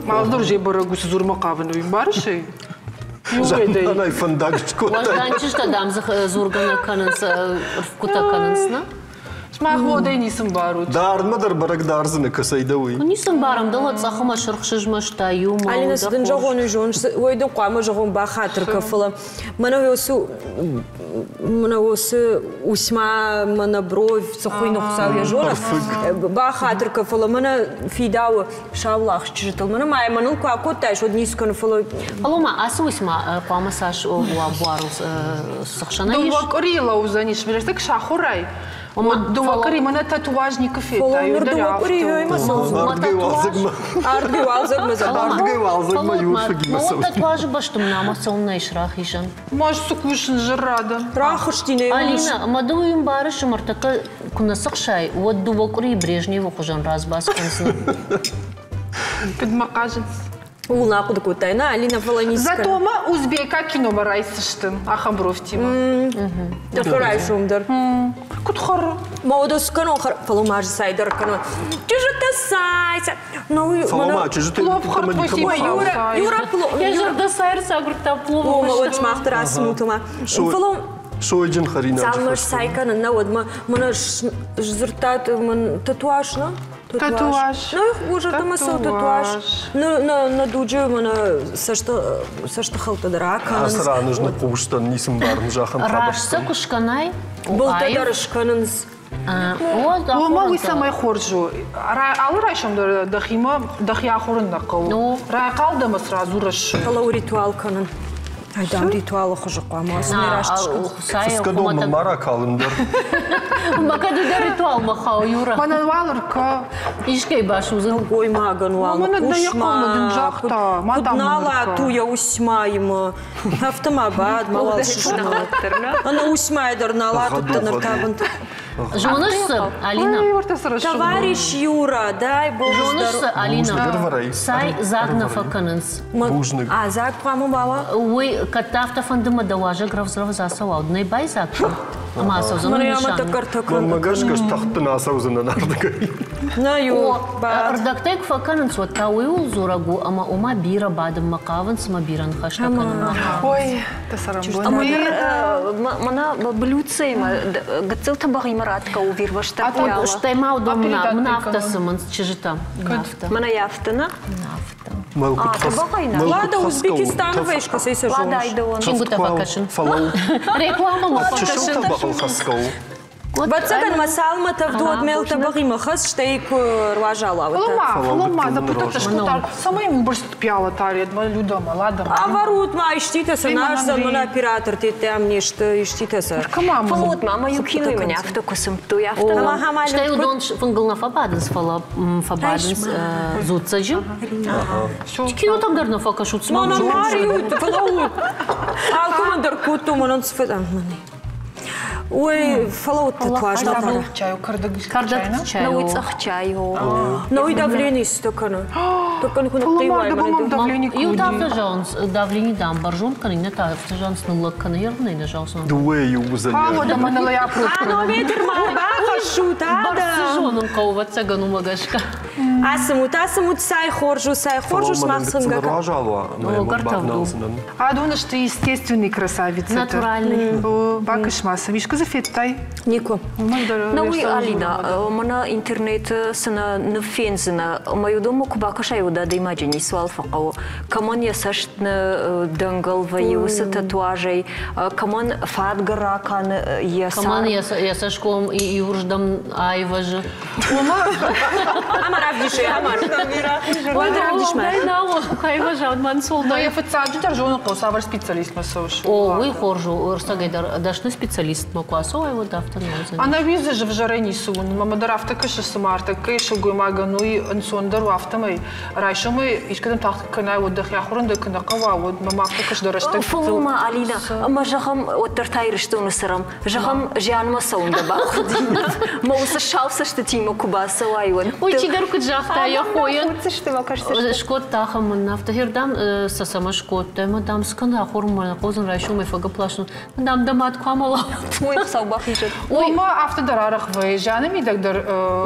Малдор же бӕрӕг у, цы дзурмӕ хъавын, уый мбарыс ӕй? Замманай фӕндаг скодтай. Уӕздан чызджытӕ, дам, дзы дзургӕ нӕ кӕнынц, ӕрфгуытӕ кӕнынц, нӕ? Сымах модӕй ницы мбарут. Дардмӕ дӕр бӕрӕг дардзынӕ, кӕцӕй дӕ уый. Ницы мбарӕм, дӕлӕ цъӕх ӕмӕ сырх сызмӕста иумӕ. Алина, цы дын зӕгъон, уый зоныс, уый дын хъуамӕ зӕгъон бахатыр кӕ, фӕлӕ мӕнӕ уыцы мӕнӕ уыцы усмӕ, мӕнӕ бровь, цы хуыйны Хуыцау йӕ зонӕг, бахатыр кӕ, фӕлӕ мӕнӕ фидауы саулагъз чызджытыл. Мӕнӕ ма мӕныл куы акодтаис, уӕд ницы кӕны, фӕлӕ... Фӕлӕ ма ацы усмӕ хъуамӕ цас уа буарыл цы хсӕнӕй ис? Дыууӕ къуырийы лӕудзӕнис, рӕстӕг сахуырай. Дыууӕ къуыри мӕнӕ татуаж никуы федтай. Ныр дыууӕ къуыри ёймӕ Ардгӕй уалдзӕгмӕ. Ардгӕй уалдзӕгмӕ Ардгӕй уалдзӕгмӕ иу фыгимӕ цӕуын. Татуажы бӕсты мын ӕмӕ цӕуыннӕ ис рахизӕн? Может, цы кусын зыррады? Рахызти нӕ. Алина, ӕмӕ ды уый ӕмбарыс, ӕмӕ ӕртӕккӕ куы нӕ сыхсай, уӕд дыууӕ къуырийы Брежневы хуызӕн разбас кӕндзынӕ. Куыд мӕ хъазынц? Ууыл нӕ ахъуыды кодтай, нӕ, Алина, фӕлӕ ницы Зато ма узбекаг киномӕ райсдзысты ахӕм бровтимӕ. Тӕккӕ райсом дӕр. Куыд хӕры? Ма уӕдӕ цы кӕнон, фӕлӕ ма ӕз цай дӕр кӕнон. Чызджытӕ цай, Фӕлӕ ма чызджытӕ Юра, Юра, плов. Йӕ зӕрдӕ цай ӕрцагуырдта пловы. О, мӕ уӕд сымах дӕр ацымут ӕмӕ. Фӕлӕ Сойджын хӕринаджы Цалынмӕ сцай кӕнын, нӕ уӕдмӕ мӕнӕ сдзырдтат мын татуаж, нӕ? Татуаж. Ну, уӕ зӕрдӕмӕ цӕуы татуаж. Нӕ дуджы мӕнӕ цӕстыхӕлттӕ дӕр акӕнынц. Ацы ран ӕз ныхъхъус дӕн, ницы мбарын зӕххӕн Раст сӕ куы скӕнай, Былтӕ дӕр скӕнынц. Уымӕ уый цӕмӕй хорз у? Алы райсом дӕр дӕхимӕ дӕхи ахорын нӕ хъӕуы. Райхъал дӕ ӕмӕ сразу рӕссы. Фӕлӕ ритуал кӕнын. Айдам ритуалы хуызы хъуамӕ раст Фысгӕ дон ма ракалын дӕр. Ма кӕд дӕ ритуалмӕ хауы, Юра? Мӕнӕн уал ӕркӕ. Искӕй басудзын. Нӕлгоймагӕн уал хъус-ма. Куыд налат у йӕ усмаимӕ. Афтӕ ма бад, мауал сызмӕл. Ӕнӕ усмайӕ дӕр налат уыдтӕ ныр та бынты. Зоныс цы, Алина? Товарищ Юра, дай бог. Зоныс цы, Алина? Цай дзаг нӕ фӕкӕнынц. Бузныг. А дзаг хъуамӕ бауа? Уый кӕд дӕ афтӕ фӕнды мӕ дӕ уазӕг рӕвдз-рӕвдз ацӕуа, нӕ байдзаг кӕн. Ӕмӕ ацӕудзӕн нысан. Мӕнмӕ гӕсгӕ стӕхтын ацӕудзынӕн ардыгӕй. Нӕ, О, ӕрдӕгтӕй куы фӕкӕнынц, уӕд та уый ууыл дзурӕг у, ӕмӕ ома бирӕ бадынмӕ хъавынц ӕмӕ бирӕ ныхӕстӕ кӕнынмӕ хъавынц. Ой, дӕ цӕрӕнбон. Мӕнӕ блюдцеимӕ гыццыл тӕбӕгъимӕ радгӕ у вирвӕзтӕ. Стӕй ма уыдон мын афтӕ цымынц чызджытӕ. Мӕнӕ афтӕ нӕ? Афтӕ. Лада Узбекистаны вӕйскӕсӕй сӕ зоныс. Чингуытӕ фӕкӕсын. Рекламӕмӕ фӕкӕсын. Чысыл тӕбӕгъыл хӕсгӕ у. Ӕвӕццӕгӕн мӕ цалынмӕ тӕвд уӕд мел тӕбӕгъимӕ хӕс, стӕй куы руазала уӕд. Фӕлӕ ма, фӕлӕ ма, запутаться скодта, цӕмӕй мын бырст пиала таред, мӕ Людӕмӕ, Ладӕмӕ. Авӕрут ма иститӕ сӕ наздзӕн, мӕнӕ оператор теттӕм не сты, иститӕ сӕ. Фӕлӕ ма мӕ иу кинойы мын афтӕ куы цымдтой, афтӕ. Стӕй уыдон фынгыл нӕ фӕбадынц, фӕлӕ фӕбадынц дзуццӕджы. Кинотӕм дӕр нӕ фӕкӕсут, цыма. Мӕнӕн Мариут, фӕлӕуут. Алкӕмӕн дӕр кодтон, мӕнӕн цы Ой, фӕлӕуут туазмӕ. Чай у кӕрдӕг Кӕрдӕг чай. Науи цъӕх чай у. Науи давление сты кӕны. Токкӕн куы ныхъхъиуай мӕнӕ давление Иу та афтӕ зӕгъынц, давление дам бӕрзонд кӕны, иннӕ та афтӕ зӕгъынц, ныллӕг кӕны, йӕ нӕ зӕгъынц. Дыууӕ иу уыдзӕн. Ауӕдӕ мӕнӕ я Манометр ма бахӕссут, Бӕрцы зонын хъӕуы, ӕвӕццӕгӕн, уымӕ гӕсгӕ. Ацымут, ацымут, цай хорз у, цай хорз у, сымах цымгӕ. Адон сты естественный красавицы. Натуральный. Бакӕс ма сӕм, искуы дзы федтай? Никуы. Науи, Алина, мӕнӕ интернеты цы нӕ ныв фендзынӕ, ӕмӕ уыдонмӕ куы бакӕсай, уӕд адӕймаджы ницыуал фӕхъӕуы. Кӕмӕн йӕ цӕст нӕ дӕнгӕл вӕййы уыцы татуажӕй, кӕмӕн фадгӕ ракӕны йӕ Кӕмӕн йӕ цӕсгом иуырдӕм айвӕзы. Ӕмӕ равдисы, ӕмӕ. Уӕд равдис мӕ. Но йӕ фыццаджыдӕр зонын хъӕуы, цавӕр специалистмӕ цӕуыс. О, уый хорз у, ӕрцӕгӕй дӕр дӕсны специалистмӕ куы ацӕуай, уӕд афтӕ нӕ уыдзӕн. Ӕнӕуи дзы ӕвзӕрӕй ницы уынын. Мӕ дӕр афтӕ кӕсы, цыма ӕртӕккӕйы сылгоймагӕн уый ӕнцондӕр у, афтӕмӕй райсомӕй искӕдӕм тагъд куы кӕнай, уӕд дӕхи ахуырын дӕр куы нӕ хъӕуа, уӕд мӕм афтӕ кӕсы дӕ рӕстӕг. Фӕлӕ ма, Алина, ӕмӕ зӕгъӕм, уӕддӕр та Ирыстоны цӕрӕм. Зӕгъӕм, зианмӕ цӕуын дӕ бахъуыди. Мӕ уыцы сау цӕстытимӕ куы бацӕуай, уӕд. Уый чидӕр куыд загъта йӕ хойӕн. Скодта ахӕм мын афтӕ хердам сӕ цӕмӕ скодта, ӕмӕ дам скӕн ахуырмӕ, хъозын райсомӕй фӕгӕпп ласын. Дам дӕ мад куы амӕла. Ой, Хуыцау бахизӕд. Ой, ма афтӕ дӕр арӕх вӕййы. Зианы мидӕг дӕр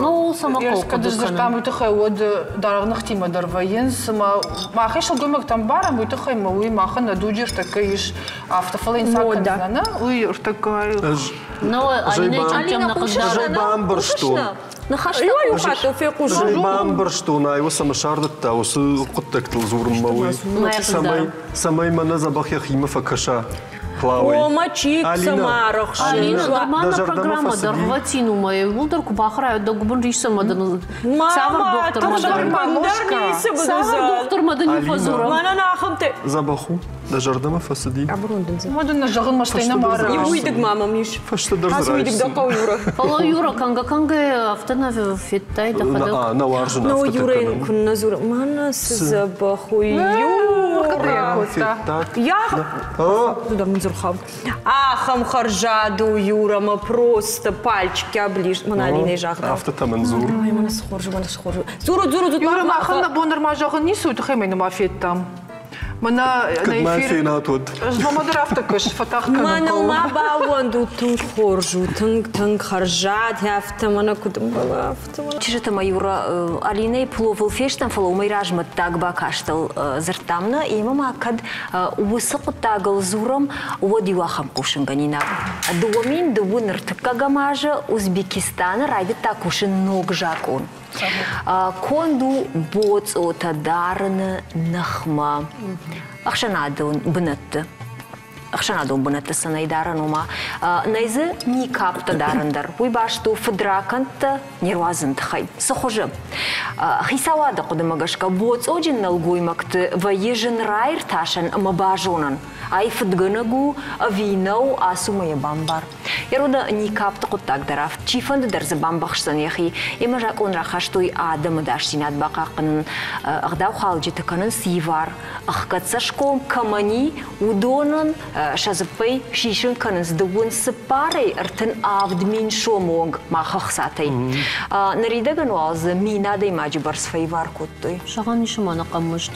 Ну, цӕмӕ хъӕуы кӕд сдзырдтам, уый тыххӕй уӕд даргъ ныхтимӕ дӕр вӕййынц. Цыма махӕй сылгоймӕгтӕм барӕм, уый тыххӕй ма уый махӕн нӕ дуджы ӕртӕккӕ ис афтӕ, фӕлӕ йын цаг кӕндзынӕ, нӕ? Уый ӕртӕккӕ Но Алина Ӕз бамбӕрстон. Ӕз бамбӕрстон, ай уыцы сардыдта уыцы хъуыддӕгтыл дзурынмӕ уый, цӕмӕй мӕнӕ дзӕбӕх йӕхимӕ фӕкӕса. Ома чи цӕмӕ Алина, нормальная программа дӕргъвӕтин у мӕ иууылдӕр куы бахӕрай, дӕ гуыбын риссы ӕмӕ дын цавӕр дохтырмӕ цавӕр дохтырмӕ дын иу фӕдзурӕм? Мӕнӕн ахӕмтӕ Дзӕбӕх у? Дӕ зӕрдӕмӕ фӕцыди? Уӕд ын нӕ зӕгъын мӕстӕй нӕ мары. Иу уидыг ма мӕм ис. Фӕстӕдӕр дзы Ацы уидыг дӕ хъӕуы, Юра. Фӕлӕ Юра кӕнгӕ-кӕнгӕ афтӕ нӕ федтай дӕхӕдӕг? Нӕ уарзын Но афтӕтӕ Юрайын кӕнын. куыннӕ дзуры. Мӕнӕ цы дзӕбӕх у, Юра! Федтат? Я... Туда мын дзурхау. Ахӕм хӕрзад у, Юра, мӕ просто пальчики оближ. Мӕнӕ Алинӕ загъта. Афтӕ мын дзур. Ой, мӕнӕ цы хорз у, мӕнӕ цы хорз у. Дзуру, дзуру, дзуру. Юра, махӕн нӕ бон нырма зӕгъын ницы, уый тыххӕй мӕ нырма федтам. Мӕнӕ Кӕд мӕ фенат, уӕд. Ӕз мӕ дӕр афтӕ кӕс, фӕтагъд кӕнын Мӕныл ма баууӕндут, тынг хорз у, тынг, тынг хӕрзад, афтӕ мӕнӕ куыд ӕмбӕлы, афтӕ мӕнӕ. Чызджытӕ ма Юра Алинӕйы пловыл фестӕм, фӕлӕ уымӕй размӕ ддаг бакастыл дзырдтам нӕ, ӕмӕ ма кӕд уыцы хъуыддагыл дзурӕм, уӕд иу ахӕм хъусынгӕнинаг. 2002 ныртыккӕгӕм азы Узбекистаны райдыдта кусын ног закъон. Конд у боцъотӕ дарыны ныхмӕ ӕхсӕнадон бынӕтты. Ӕхсӕнадон бынӕтты цы нӕй дарӕн, ома нӕй дзы никаптӕ дарын дӕр. Уый баст у фыдракӕндтӕ не руадзын тыххӕй. Цы хуызы? Хицауады хъуыдымӕ гӕсгӕ боцъоджын нӕлгоймӕгты вӕййы зын раиртасӕн ӕмӕ базонӕн, ай фыдгӕнӕг у ӕви нӕу, ацу ма йӕ бамбар. Ерода никапты хъуыддаг дӕр афт, чифӕнды дӕр дзы бамбӕхсдзӕн йӕхи. Ӕмӕ закъон рахастой адӕмы ӕдасдзинад бахъахъхъӕнын, ӕгъдаухалджыты кӕнынц ивар, ӕхгӕд цӕсгом кӕмӕн и, уыдонӕн сӕ дзыппӕй сисын кӕнынц 34-ӕй 37 000 сомы онг мах ӕхцатӕй. Ныридӕгӕн уал дзы 1000 адӕймаджы бӕрц фӕивар кодтой. Зӕгъӕн ис ӕмӕ ӕнӕкъӕммыст.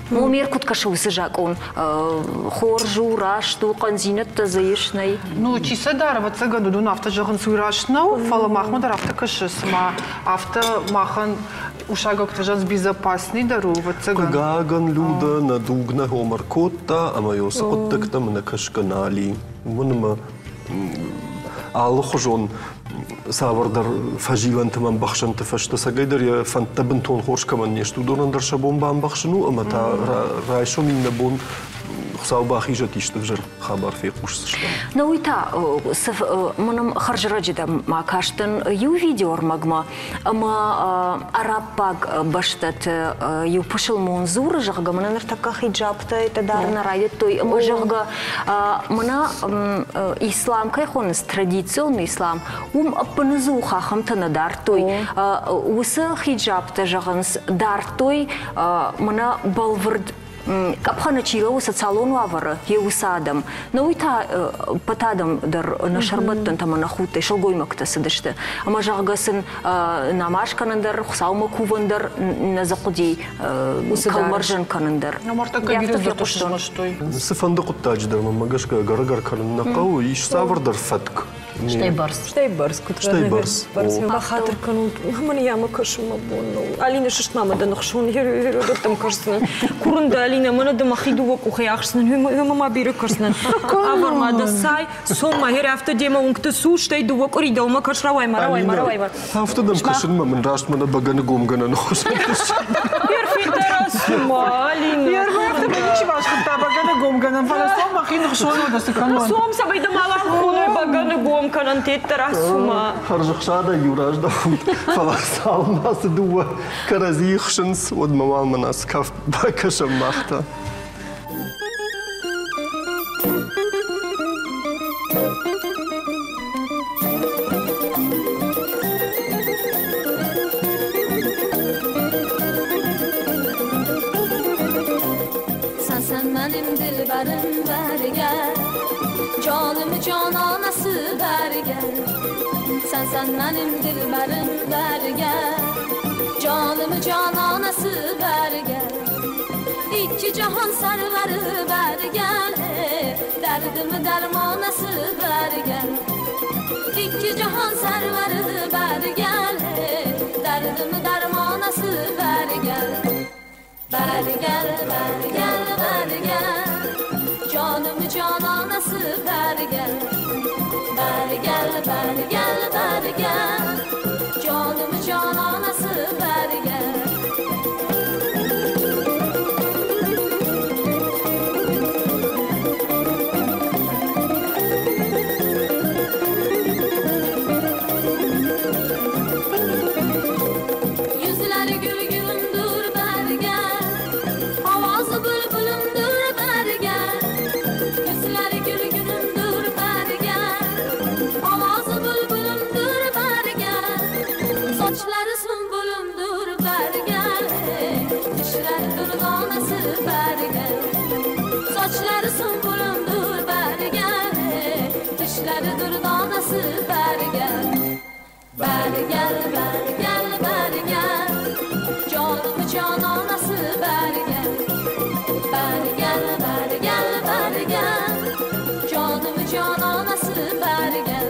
Номер куыд кӕсы уыцы закъон? Хорз у, раст у, хъӕндзинӕдтӕ дзы ис, нӕй? Ну, чи сӕ дары, ӕвӕццӕгӕн, уыдон афтӕ зӕгъынц, уый раст нӕу, фӕлӕ махмӕ дӕр афтӕ кӕсы, цыма афтӕ махӕн усагӕгты зӕгъынц безопасный дӕр у, ӕвӕццӕгӕн. Хъыгагӕн, Людӕ нӕ дуг нӕ хомӕр кодта, ӕмӕ йоцы хъуыддӕгтӕм нӕ кӕсгӕ нал и. Уымӕн ӕмӕ алыхуызон цавӕрдӕр фӕзилӕнты ӕмбӕхсӕнты фӕстӕ цӕгӕйдӕр йӕ фӕндтӕ бынтон хорз кӕмӕн не сты, уыдонӕн дӕр сӕ бон бамбӕхсын у ӕмӕ та райсом иннӕ бон Хуыцау бахизӕд, исты ӕвзӕр хабар фехъусдзыстӕм. На уый та мӕнӕм хӕрзрӕджы дӕр ма кастӕн иу видеоӕрмӕгмӕ, ӕмӕ араббаг бӕстӕты иу пысылмон дзуры, зӕгъгӕ, мӕнӕ ныртӕккӕ хиджабтӕ дӕр нӕ райдыдтой, ӕмӕ, зӕгъгӕ, мӕнӕ ислам кӕй хонынц, традицион ислам, уым ӕппынӕдзух ахӕмтӕ нӕ дардтой. Уыцы хиджабтӕ, зӕгъынц, дардтой мӕнӕ бӕлвырд къӕпхӕны чи лӕууы социалон уавӕры, йе уыцы адӕм. Но уый та ӕппӕт адӕм дӕр нӕ сӕрбӕттӕнтӕ ӕмӕ нӕ худтӕй сылгоймӕгтӕ цыдысты. Ӕмӕ, зӕгъгӕ, сын намаз кӕнын дӕр, Хуыцаумӕ кувын дӕр нӕ дзы хъуыди, кӕлмӕрзӕн кӕнын дӕр. Афтӕ фехъуыстон. Цыфӕнды хъуыддаджы дӕр, мӕнмӕ гӕсгӕ, ӕгӕр-ӕгӕр кӕнын нӕ хъӕуы, ис цавӕрдӕр фӕтк. Стӕй бӕрц. Стӕй бӕрц, куыд Стӕй бӕрц. Бахатыр кӕнут, мӕн йӕмӕ кӕсын мӕ бон нӕу. Алина, сыст ма мӕ дӕ ныхсон, дӕттӕм кӕсдзынӕн. Курын дӕ, Алина, мӕнӕ дӕ мӕхи дыууӕ къухӕй ахсдзынӕн, уымӕ ма бирӕ кӕсдзынӕн. Авӕр ма дӕ цай, цом ма, гъер афтӕ демӕ уынгты цу, стӕй дыууӕ къуыри дӕумӕ кӕс, рауай ма, рауай ма, рауай ма. Афтӕ дӕм кӕсынмӕ мын раст мӕнӕ бӕгӕны гомгӕнӕны хуызӕн. Алина. Афтӕ ничи басхуыдта бӕгӕны гомгӕнӕн, фӕлӕ цом мӕхи ныхсон уӕдӕ цы кӕнон. Цом, цӕмӕй дӕ мала хоной бӕгӕны гом кӕнӕн теттӕ рацума. Хӕрзӕхсадӕй иу раздӕхут, фӕлӕ цалынмӕ цы дыууӕ кӕрӕдзийы хсынц, уӕдмӕ уал мӕнӕ цы кафт бакӕсӕм мах та. Sen benim dilberim bergel, Canımı cananası bergel. Sen sen benim dilberim bergel, Canımı cananası bergel. İki cahan serveri bergel, Derdimi dermanası bergel. İki cahan serveri bergel, Derdimi dermanası bergel. Bergel, bergel, bergel, Canımı cananası bergel. Bergel, bergel, bergel, Canımı cananası bergel. Yüzleri gülgündür bergel, Avazı bülbülümdür bergel. Yüzleri gülgünümdür bergel, Avazı bülbülümdür bergel. Saçları sümbülümdür bergel, Dişleri dürdanesi bergel. Saçları sümbülümdür bergel, Dişleri dürdanesi bergel. Bergel, bergel, bergel, Canımı cananası bergel. Bergel, bergel, bergel, Canımı cananası bergel.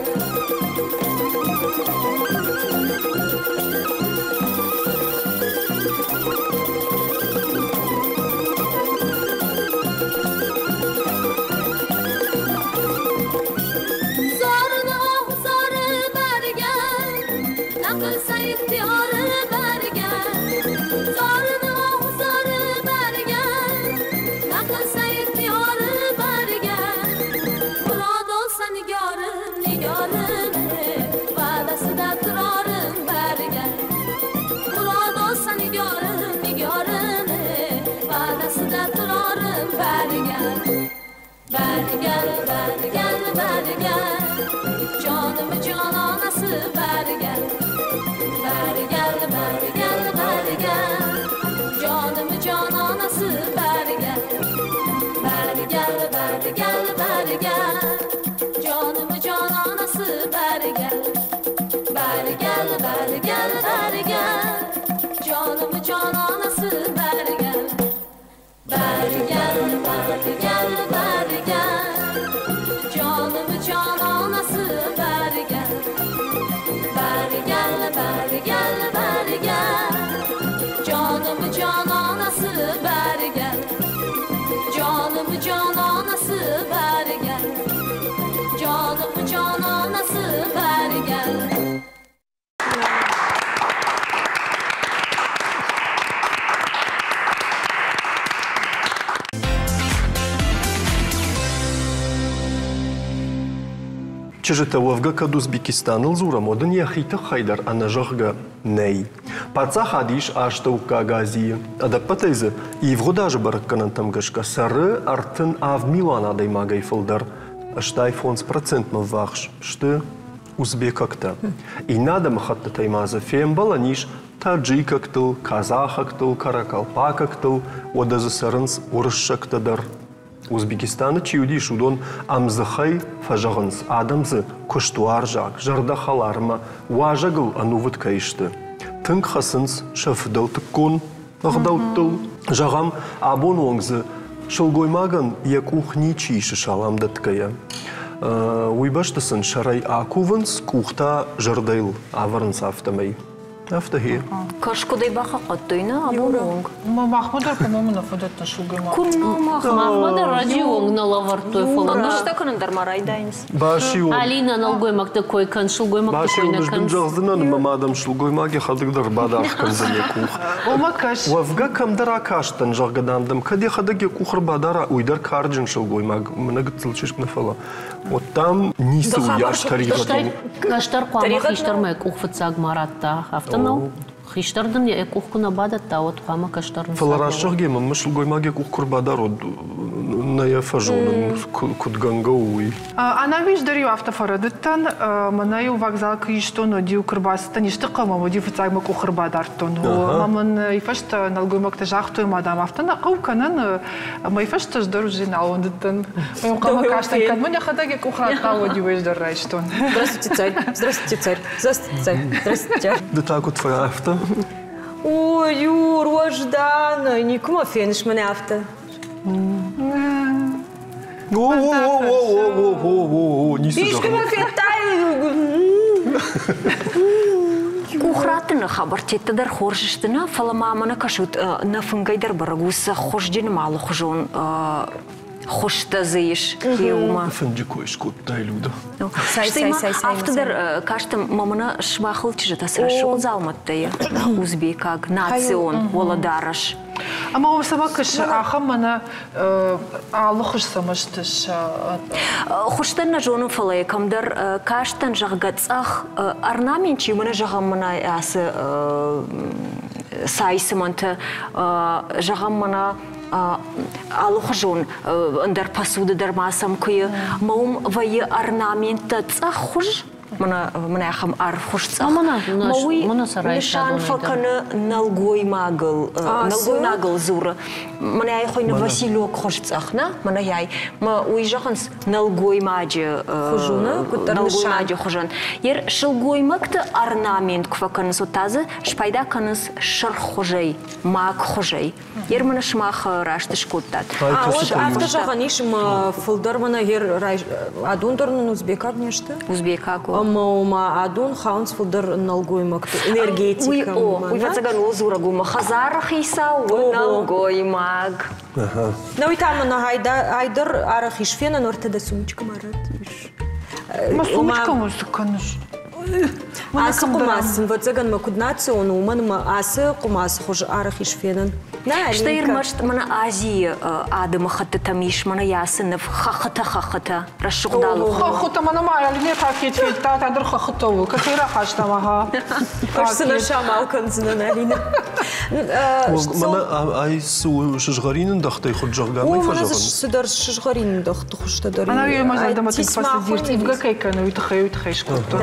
Zarını ah zarı bergel, Ne kılsa ihtiyarı bergel. Zarını ah zarı bergel, Ne kılsa ihtiyarı bergel. Murad olsa nigarım, nigarım, Vədəsində durarım bergel. Murad olsa nigarım, nigarım, Vədəsində durarım bergel. Bergel, bergel, bergel, Canımı cananası bergel. Bergel, bergel, bergel, Canımı cananası bergel. Bergel, bergel, bergel, Canımı cananası bergel. Bergel, bergel, bergel, Canımı cananası bergel. Bergel, bergel, bergel, Canımı cananası bergel. Bergel, bergel, bergel, Canımı cananası bergel. Canımı cananası bergel. Чызджытӕ уӕвгӕ кӕд Узбекистаныл дзурӕм, уӕд ын йӕхи тыххӕй дӕр ӕнӕзӕгъгӕ нӕй. Паддзахад ис Астӕуккаг Азийы. Ӕдӕппӕтӕй дзы ивгъуыд азы бӕрӕггӕнӕнтӕм гӕсгӕ цӕры 37 милуан адӕймагӕй фылдӕр, 85 процентмӕ ввахс сты узбекӕгтӕ. Иннӕ адӕмыхӕттытӕй ма дзы фембӕлӕн ис таджикӕгтыл, казахӕгтыл, каракалпакӕгтыл, уӕдӕ дзы цӕрынц уырыссӕгтӕ дӕр. Узбекистаны чи уыдис, уыдон ӕмдзыхӕй фӕзӕгъынц, адӕм дзы куыстуарзаг, зӕрдӕхӕлар ӕмӕ уазӕгыл ӕнувыд кӕй сты. Тынг хӕцынц сӕ фыдӕлтыккон ӕгъдӕуттыл. Зӕгъӕм, абоны онг дзы сылгоймагӕн йӕ къух ничи исы салам дӕтгӕйӕ. Уый бӕсты сын сӕрӕй акувынц, къухтӕ зӕрдӕйыл ӕвӕрынц афтӕмӕй. Афтӕ гье. Кӕс, куыдӕй бахъахъхъӕдтой нӕ абоны онг? Махмӕ дӕр, по-моему, нӕ фӕдӕттӕ сылгоймаг. Куынна махмӕ. Махмӕ дӕр раджы онг нӕ лӕвӕрдтой, фӕлӕ Ныхӕстӕ кӕнын дӕр ма райдайынц. Басион. Алина нӕлгоймӕгты кой кӕн, сылгоймӕгты кой Басион, нӕ ӕз дын кӕныс. зӕгъдзынӕн, ӕмӕ ма дӕм сылгоймаг йӕхӕдӕг дӕр бадаргъ кӕндзӕн йӕ къух. Омӕ кӕс. Уӕвгӕ кӕмдӕр акастӕн, зӕгъгӕ, дам, дӕм кӕд йӕхӕдӕг йӕ къух ӕрбадара, уый дӕр карджын сылгоймаг, мӕнӕ гыццыл чызг нӕ фӕлӕ. Уӕд дам ницы уыйас тӕригъӕд Стӕй у. кӕстӕр хъуамӕ хистӕрмӕ къух фыццаг ма радта, афтӕ нӕу? Хистӕр дын йӕ къух куы нӕ бадӕтта, уӕд хъуамӕ кӕстӕр Фӕлӕ раст зӕгъгӕ, мӕнмӕ сылгоймаг йӕ къух куы рбадарод, нӕ йӕ фӕзонын, куыд гӕнгӕ у, уый. Ӕнӕуи дӕр-иу афтӕ фӕрӕдыдтӕн, мӕнӕ-иу вокзал куы истон, уӕд-иу куы рбацыдтӕн исты хъӕумӕ, уӕд-иу фыццаг мӕ къух ӕрбадардтон. Ӕмӕ мын уый фӕстӕ нӕлгоймӕгтӕ загътой, мадам, афтӕ нӕ хъӕуы кӕнын, ӕмӕ уый фӕстӕ ӕз дӕр уже нал уӕндыдтӕн. Ӕнхъӕлмӕ кастӕн, кӕд мын йӕхӕдӕг йӕ къух радта, уӕд-иу ӕз дӕр райстон. Здравствуйте, царь. Здравствуйте, царь. Здравствуйте, царь. Здравствуйте. Ды та куыд фӕафтӕ? Ой, Юр, уӕзданӕй, никуы ма феныс мӕнӕ афтӕ. О-о-о-о-о-о-о, ницы Искуы мӕ федтай? Къух раттыны хабӕрттӕ дӕр хорз сты нӕ, фӕлӕ ма мӕнӕ кӕсут, нӕ фынгӕй дӕр бӕрӕг у, цы хуызджын ӕмӕ алыхуызон хуызтӕ дзы ис уымӕ. Фынджы кой скодтай, Люда. Стӕй ма афтӕ дӕр кастӕн, мӕ мӕнӕ сымахыл чызджытӕ цы рӕсугъд дзаумӕттӕ узбекаг, национ уӕлӕдарӕс. Ӕмӕ уым цӕмӕ кӕсы, ахӕм мӕнӕ алы хуыз цӕмӕ сты сӕ... Хуызтӕн нӕ зонын, фӕлӕ кӕмдӕр кастӕн, зӕгъгӕ, цъӕх орнамент чи мӕнӕ зӕгъӕм мӕнӕ ацы цай цымӕнтӕ, зӕгъӕм мӕнӕ алыхуызон ӕндӕр посуды дӕр ма сӕм куы мӕ уым вӕййы орнаменттӕ цъӕх хуыз, мӕнӕ ахӕм ӕрвхуыз цъӕх. Мӕ уый нысан фӕкӕны нӕлгоймагыл, нӕлгоймагыл дзуры. Мӕнӕ ай хуыйны Василек хуыз цъӕх, нӕ? Мӕнӕ ай. Мӕ уый зӕгъынц нӕлгоймаджы нӕлгоймаджы хуызӕн. Ер сылгоймӕгты орнамент куы фӕкӕнынц, уӕд та дзы спайда кӕнынц сырх хуызӕй, мак хуызӕй. Ер мӕнӕ сымах раст скодтат. Афтӕ зӕгъӕн ис, ӕмӕ фылдӕр мӕнӕ ер адон дӕр нын узбекаг не сты? Узбекаг. Ӕмӕ ома адон хауынц фылдӕр нӕлгоймӕгты энергетикӕ. Уый о, уый ӕвӕццӕгӕн у дзурӕг у, хӕдзары хицау у нӕлгоймаг. На уый та мӕнӕ айдӕр арӕх ис фенӕн, уӕртӕ дӕ сумочкӕ ма радтис. Мӕ сумочкӕ мын цы кӕныс? Ацы хъуымац сын, ӕвӕццӕгӕн мӕ куыд национ у, уымӕн ӕмӕ ацы хъуымацы хуыз арӕх ис фенӕн. Стӕй ӕрмӕст мӕнӕ Азийы адӕмыхӕттытӕм ис мӕнӕ ацы ныв хӕххытӕ-хӕххытӕ, рӕсугъд алыхуызон. Хӕххытӕ мӕнӕ ма Алине пакет федта, та дӕр хӕххытӕ у. Кӕцӕй рахастам, ага. Ӕз цы нӕ самал кӕндзынӕн, Алина. Мӕнӕ ай цы у, сызгъӕрин ӕндӕхтӕй хуыд, зӕгъгӕ, мӕй фӕзӕгъынц. Цыдӕр сызгъӕрин ӕндӕхты хуызтӕ дӕр. Ӕнӕуи мӕ зӕрдӕмӕ тынг фӕцыди, ивгӕ кӕй кӕны, уый тыххӕй, уый тыххӕй скодтон.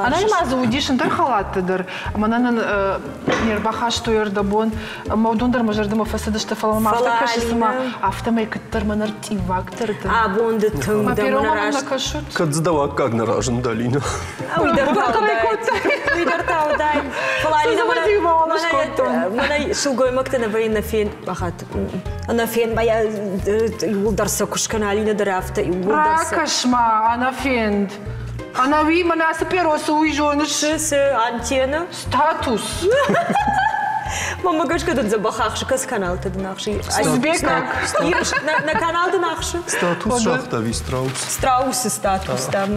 Ӕнӕуи ма дзы уыдис ӕндӕр халаттӕ дӕр. Мӕнӕ нын не рбахастой ӕрдӕбон. Ӕмӕ уыдон дӕр мӕ зӕрдӕмӕ фӕцыдысты, фӕлӕ мӕм афтӕ кӕсы, цыма афтӕмӕй куыддӕр мӕ нӕртъивагдӕр дӕн. Абон ды тынг дӕ мӕ раст. Кӕд дзы дӕу аккаг нӕ разынд, Алина? Уый дӕр та уыдаид. Уый дӕр та уыдаид. Фӕлӕ Алина мӕнӕ сылгоймӕгтӕ нӕ вӕййы нӕ фен ахат ӕнӕ фен иууылдӕр сӕ куы скӕна Алина дӕр афтӕ иууылдӕр сӕ. Ракӕс-ма, ӕнӕфенд. Ӕнӕуи мӕнӕ цы перосы уый зоныс? Цы, цы, антенна? Статус. Мама гӕсгӕ дын дзӕбӕх ахсы, кӕцы каналты дын ахсы? Узбекаг. На канал дын ахсы? Статус загъта ви страус? Страусы статус там.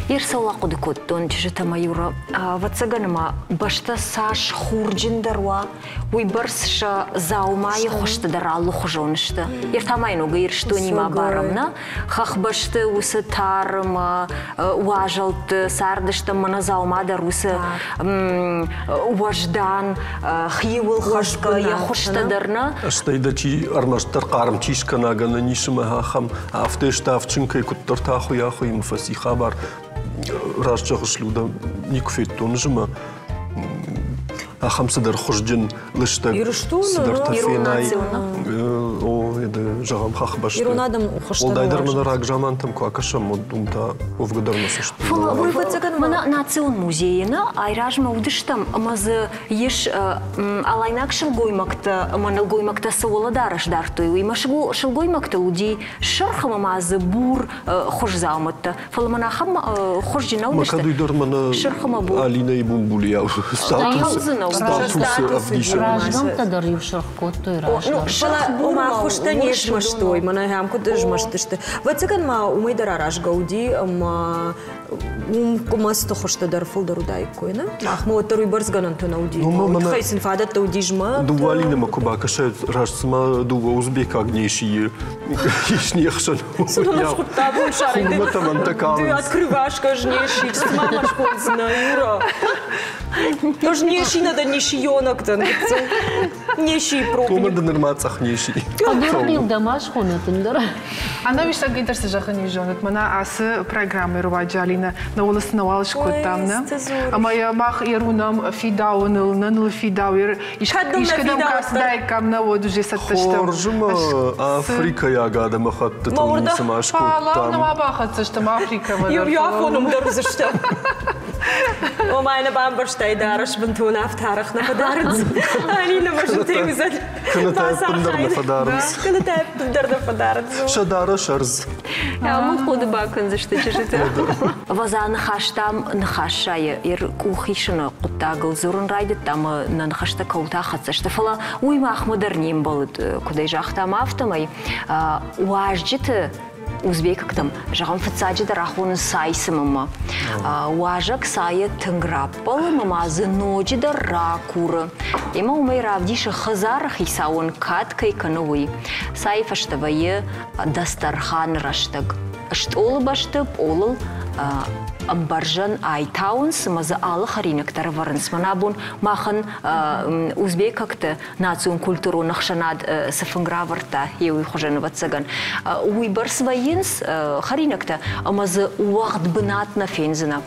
Ерсаула хъуыды кодтон чызджытӕ ӕмӕ Юра, ӕвӕццӕгӕн ма бӕстӕ цас хурджындӕр уа, уыйбӕрц сӕ дзаумайы хуызты дӕр алыхуызон сты. Ертамайы ног Ирыстонимӕ барӕм, нӕ? Хӕхбӕсты уыцы тары мӕ уазӕлтты цардыстӕм, мӕнӕ дзаума дӕр уыцы уӕздан, хиуыл хӕсгӕ, йӕ хуызтӕ дӕр нӕ. Стӕй дӕ чи ӕрмӕстдӕр хъарм чи скӕна, гӕнӕн ис ӕмӕ ахӕм афтӕ ставджын кӕй куыддӕр та ахуый-ахуыймӕ фӕци хабар. Раст зӕгъыс, Люда, никуы федтон зымӕ ахӕм цыдӕр хуызджын лыстӕг цыдӕртӕ фенай. О, зӕгъӕм, хӕхбӕсты. Ирон адӕм хуызтӕ Уӕлдайдӕр мӕнӕ рагзамантӕм куы акӕсӕм, уӕд уым та уӕвгӕ дӕр нӕ цӕст. Фӕлӕ уый мӕнӕ национ музейы нӕ айразмӕ уыдыстӕм ӕмӕ дзы ис алайнаг сылгоймӕгтӕ ӕмӕ нӕлгоймӕгтӕ цы уӕлӕдарӕс дардтой, уый ма сылгоймӕгтыл уыди сырх ӕмӕ ма дзы бур хуыз дзаумӕттӕ. Фӕлӕ мӕн ахӕм хуызджын нӕ уыдысты. Кӕд уый дӕр мӕнӕ Алинӕйы бумбулийау статусы ӕвдисӕн. Разгӕмттӕ дӕр иу сырх кодтой раздӕр. Фӕлӕ ома хуызтӕ не змӕстой, мӕнӕ ахӕм куыд змӕстысты. Ӕвӕццӕгӕн ма уымӕй дӕр аразгӕ уыди, ӕмӕ уым хъуымӕцты хуызтӕ дӕр фылдӕр уыдаиккой, нӕ? Махмӕ уӕддӕр уыйбӕрц гӕнӕнтӕ нӕ уыди. Уый тыххӕй сын фадӕттӕ уыди змӕ. Дыууӕ Алинӕмӕ куы бакӕсай, раст цыма дыууӕ узбекаг не сийы ис не хсӕн. Хурмӕ тӕмӕнтӕ калынц. Ты открывашка ж не ши, цыма ма схондзынӕ, Юра. Ӕз не ши нӕ дӕн, не шийонок дӕн, не ши пробник. Уымӕн дын нырма цъӕх не ши. Хъӕдурхъил дӕ ма схонӕт ӕндӕр. Ӕнӕуисӕгӕй дӕр цы зӕгъын ис зонут, мӕнӕ ацы программӕйы руаджы Алинӕ нӕ уылыс нӕуал скодтам, нӕ? Ӕмӕ йӕ мах ерунӕм фидауыныл, нӕ ныл фидау, искӕдӕм кӕцыдаиккам, нӕ уӕд уже цӕттӕ стӕм. Хорз ӕмӕ африкӕйаг адӕмыхӕттытыл ницыма скодтам. Нӕма бахӕццӕ стӕм Африкӕмӕ дӕр. Иу афоном дӕр уыдзыстӕм. Ома нӕ бамбӕрстай, дарӕс бынтон афтӕ арӕх нӕ фӕдарынц. Алинӕ мӕ зынтӕй уыдзӕн. Кӕнӕ та ӕппындӕр нӕ фӕдарынц. Кӕнӕ та ӕппындӕр нӕ фӕдарынц. Сӕ дарӕс ӕрдз. Ӕмӕ хъоды бакӕндзысты чызджытӕ. Ӕвӕдза, ныхӕстӕм ныхассайы йӕ къух исыны хъуыддагыл дзурын райдыдта ӕмӕ нӕ ныхӕстӕ кӕуылты ахӕццӕ сты. Фӕлӕ уый махмӕ дӕр не мбӕлыд, куыд ӕй загътам, афтӕмӕй уазджыты узбекӕгтӕм, зӕгъӕм, фыццаджыдӕр ахонынц цай цымынмӕ. Уазӕг цайӕ тынг раппӕлы ӕмӕ ма дзы ноджыдӕр ракуры. Ӕмӕ уымӕй равдисы хӕдзары хицауӕн кад кӕй кӕны, уый. Цайы фӕстӕ вӕййы дастарханы рӕстӕг. Стъолы бӕсты пъолыл ӕмбӕрзӕн айтауынц ӕмӕ дзы алы хӕринӕгтӕ ӕрӕвӕрынц. Мӕнӕ абон махӕн узбекӕгты национ культурон ӕхсӕнад цы фынг равӕрдта, йе уый хуызӕн, ӕвӕццӕгӕн, уыйбӕрц вӕййынц хӕринӕгтӕ, ӕмӕ дзы уӕгъд бынат нӕ фендзынӕ.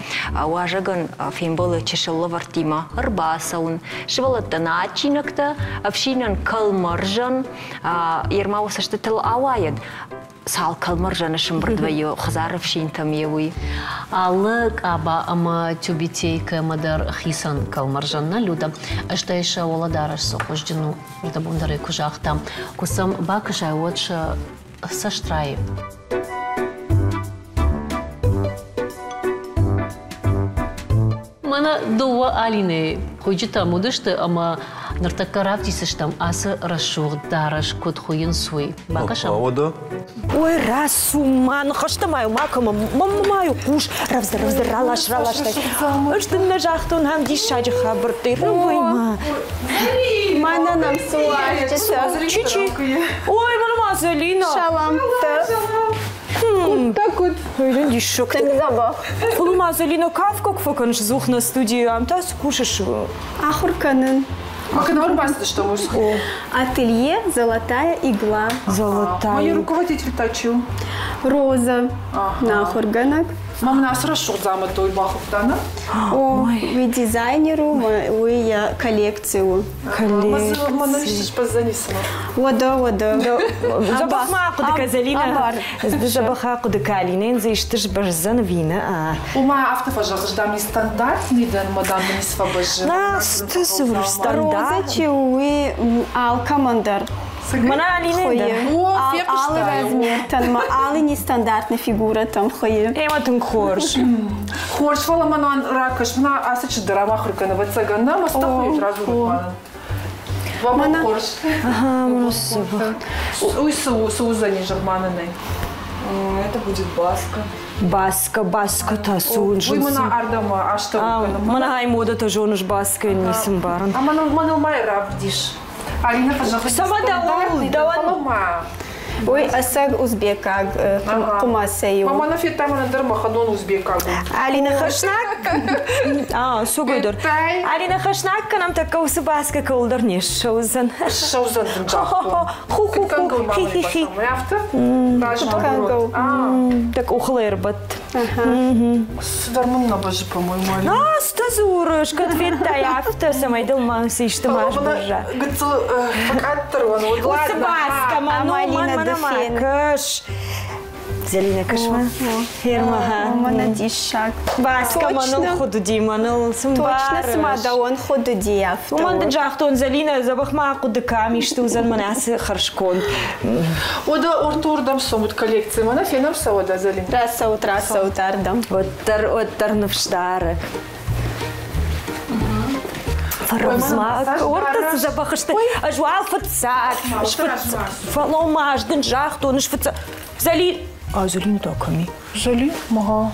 Уазӕгӕн фембӕлы чысыл лӕвӕрттимӕ ӕрбацӕуын, сывӕллӕттӕн адджинӕгтӕ, ӕфсинӕн кӕлмӕрзӕн, Ермауы цӕстытыл ауайӕд, цал кӕлмӕрзӕны сымбырд вӕййы хӕдзары ӕфсинтӕм йе уый. Алы къаба ӕмӕ тюбетейкӕмӕ дӕр хицӕн кӕлмӕрзӕн нӕ Люда, стӕй сӕ уӕлӕдарӕс цы хуызджын у, рдӕбон дӕр ӕй куы загътам, куы сӕм бакӕсай, уӕд сӕ цӕст райы. Мӕнӕ дыууӕ Алинӕйы хуыйджытӕм уыдысты ӕмӕ ныртӕккӕ равдисдзыстӕм ацы рӕсугъд дарӕс куыд хуыйынц, уый. Бакӕсӕм. Уӕдӕ? Ой, рацу ма, ныхӕстӕ ма-иу макӕмӕ, ма-иу хъус, рӕвдздӕр, рӕвдздӕр ралас, ралас. Ӕз дын нӕ загътон ахӕм диссаджы хабӕрттӕ, рауай ма. Мӕнӕ нӕм цы уазджытӕ. Чи-чи? Ой, мӕнӕ ма Зӕлинӕ. Саламтӕ. Так вот. Ой, диссаг. Тынг дзӕбӕх. Фӕлӕ ма Зӕлинӕ кафгӕ куы фӕкӕныс дзух нӕ студийы, ам та цы кусыс? Ахуыр кӕнын. А когда ӕрбацыдыстӕм уый? Ателье «Золотая игла». Золотая. Моя руководитель тачил. Роза. Нӕ ахуыргӕнӕг. Мам нас рӕсугъд дзаумӕттӕ бахуыдта, нӕ? О, уый дизайнер у, уый йӕ коллекци у. Уӕдӕ, уӕдӕ. Дзӕбӕх ма ахъуыды кӕ, Зӕлинӕ. Дзӕбӕх ахъуыды кӕ, Алинӕйӕн дзы исты сбӕздзӕн ӕви нӕ? Ома афтӕ фӕзӕгъыс, дам, нестандартный дӕн, мадам, не сфӕбӕззы. На, цы стандарт? Роза чи у, уый алкӕмӕн дӕр Мӕнӕ Алинӕ дӕр. Алы размертӕн ма алы нестандартный фигурӕтӕм хуыйы. Ӕмӕ тынг хорз. Хорз, фӕлӕ мӕнӕн ракӕс, мӕнӕ ацы чидӕр ам ахуыр кӕны, ӕвӕццӕгӕн, нӕ, мӕ стӕхуйы радзурут мӕнӕн. Мӕнӕ хорз. Ага, Уый цы у, цы уыдзӕни, зӕгъ-ма нын ӕй. Это будет баска. Баска, баска та цы уын Уый мӕнӕ ардӕм астӕу кӕны. Мӕнӕ ай модӕтӕ зоныс баскӕ ницы мбарын. А мӕныл ма равдис. Алина фӕзӕгъы. Цӕмӕ дӕуыл, дӕуӕн. Уый ӕцӕг узбекаг хъуымацӕй у. Мама федта мӕнӕн дӕр мӕхӕдон узбекаг у. Алина хӕснаг? А, сугой дӕр. Алина хӕснаг кӕнӕм тӕккӕ уыцы баскӕ кӕуылдӕр не ссӕудзӕн. Ссӕудзӕн дын загътон. Ху-ху-ху, хи-хи-хи. Афтӕ? Дӕ къухыл ӕрбадт. Цыдӕр мын нӕ бӕззы, по-моему, Алина. А, цы дзурыс, кӕд федтай афтӕ, цӕмӕй дыл ма цы исты ма сбӕзза. Гыццыл фӕкъаддӕр уӕн, уӕд Уыцы баскӕ ма, ну, мӕнӕ ма кӕс. Зӕлинӕ, кӕс-ма. Ферма, ха. Мӕнӕ диссаг. Баскӕ мӕныл хуыд уыди, мӕныл цы Точно цыма дӕуӕн хуыд уыди афтӕ. Уымӕн дын загътон, Зӕлинӕ, дзӕбӕх ма ахъуыды кӕм исты уыдзӕн мӕнӕ ацы хӕрзконд. Уӕдӕ ортурдӕм цомут коллекцимӕ, нӕ фенӕм сӕ уӕдӕ, Зӕлин? Рацӕут, рацӕут ардӕм. Уӕддӕр, уӕддӕр ныфс дары. Фӕрӕвдз-ма, ортӕ цы дзӕбӕх сты. Ӕз уал фыццаг, фӕлӕуу-ма, ӕз дын загътон, ӕз фыццаг. Зӕлин, а Зӕлин та кӕм и? Зӕлин, мага.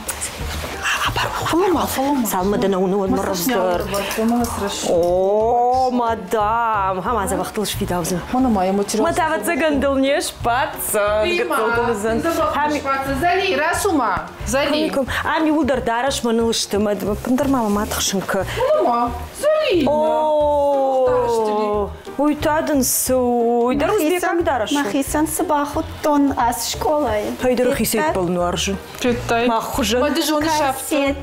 Фӕлӕуу-ма, фӕлӕуу-ма. Цалынмӕ дӕ нӕ уыны, уӕдмӕ рӕвдздӕр. О, мадам, ма дзӕбӕхтыл сфидаудзӕн. Мӕнӕ ма йӕ материал. Мӕ ӕвӕццӕгӕн дыл не сбаддзӕн, гыццыл дыл уыдзӕн. Зӕли, рацу-ма, Зӕли. Ам иууылдӕр дарӕс мӕныл сты, мӕ ӕндӕр ма мӕ ма тыхсын кӕ. Мӕнӕ-ма, Зӕли. О, уый та дын цы у? Уый дӕр узбекаг дарӕс у. Мӕхицӕн цы бахуыдтон ацы скъолайы. Хайдӕр хицӕй пълнуарзы. Федтай? Мах хуызӕн. Мӕ ды зоныс афтӕ.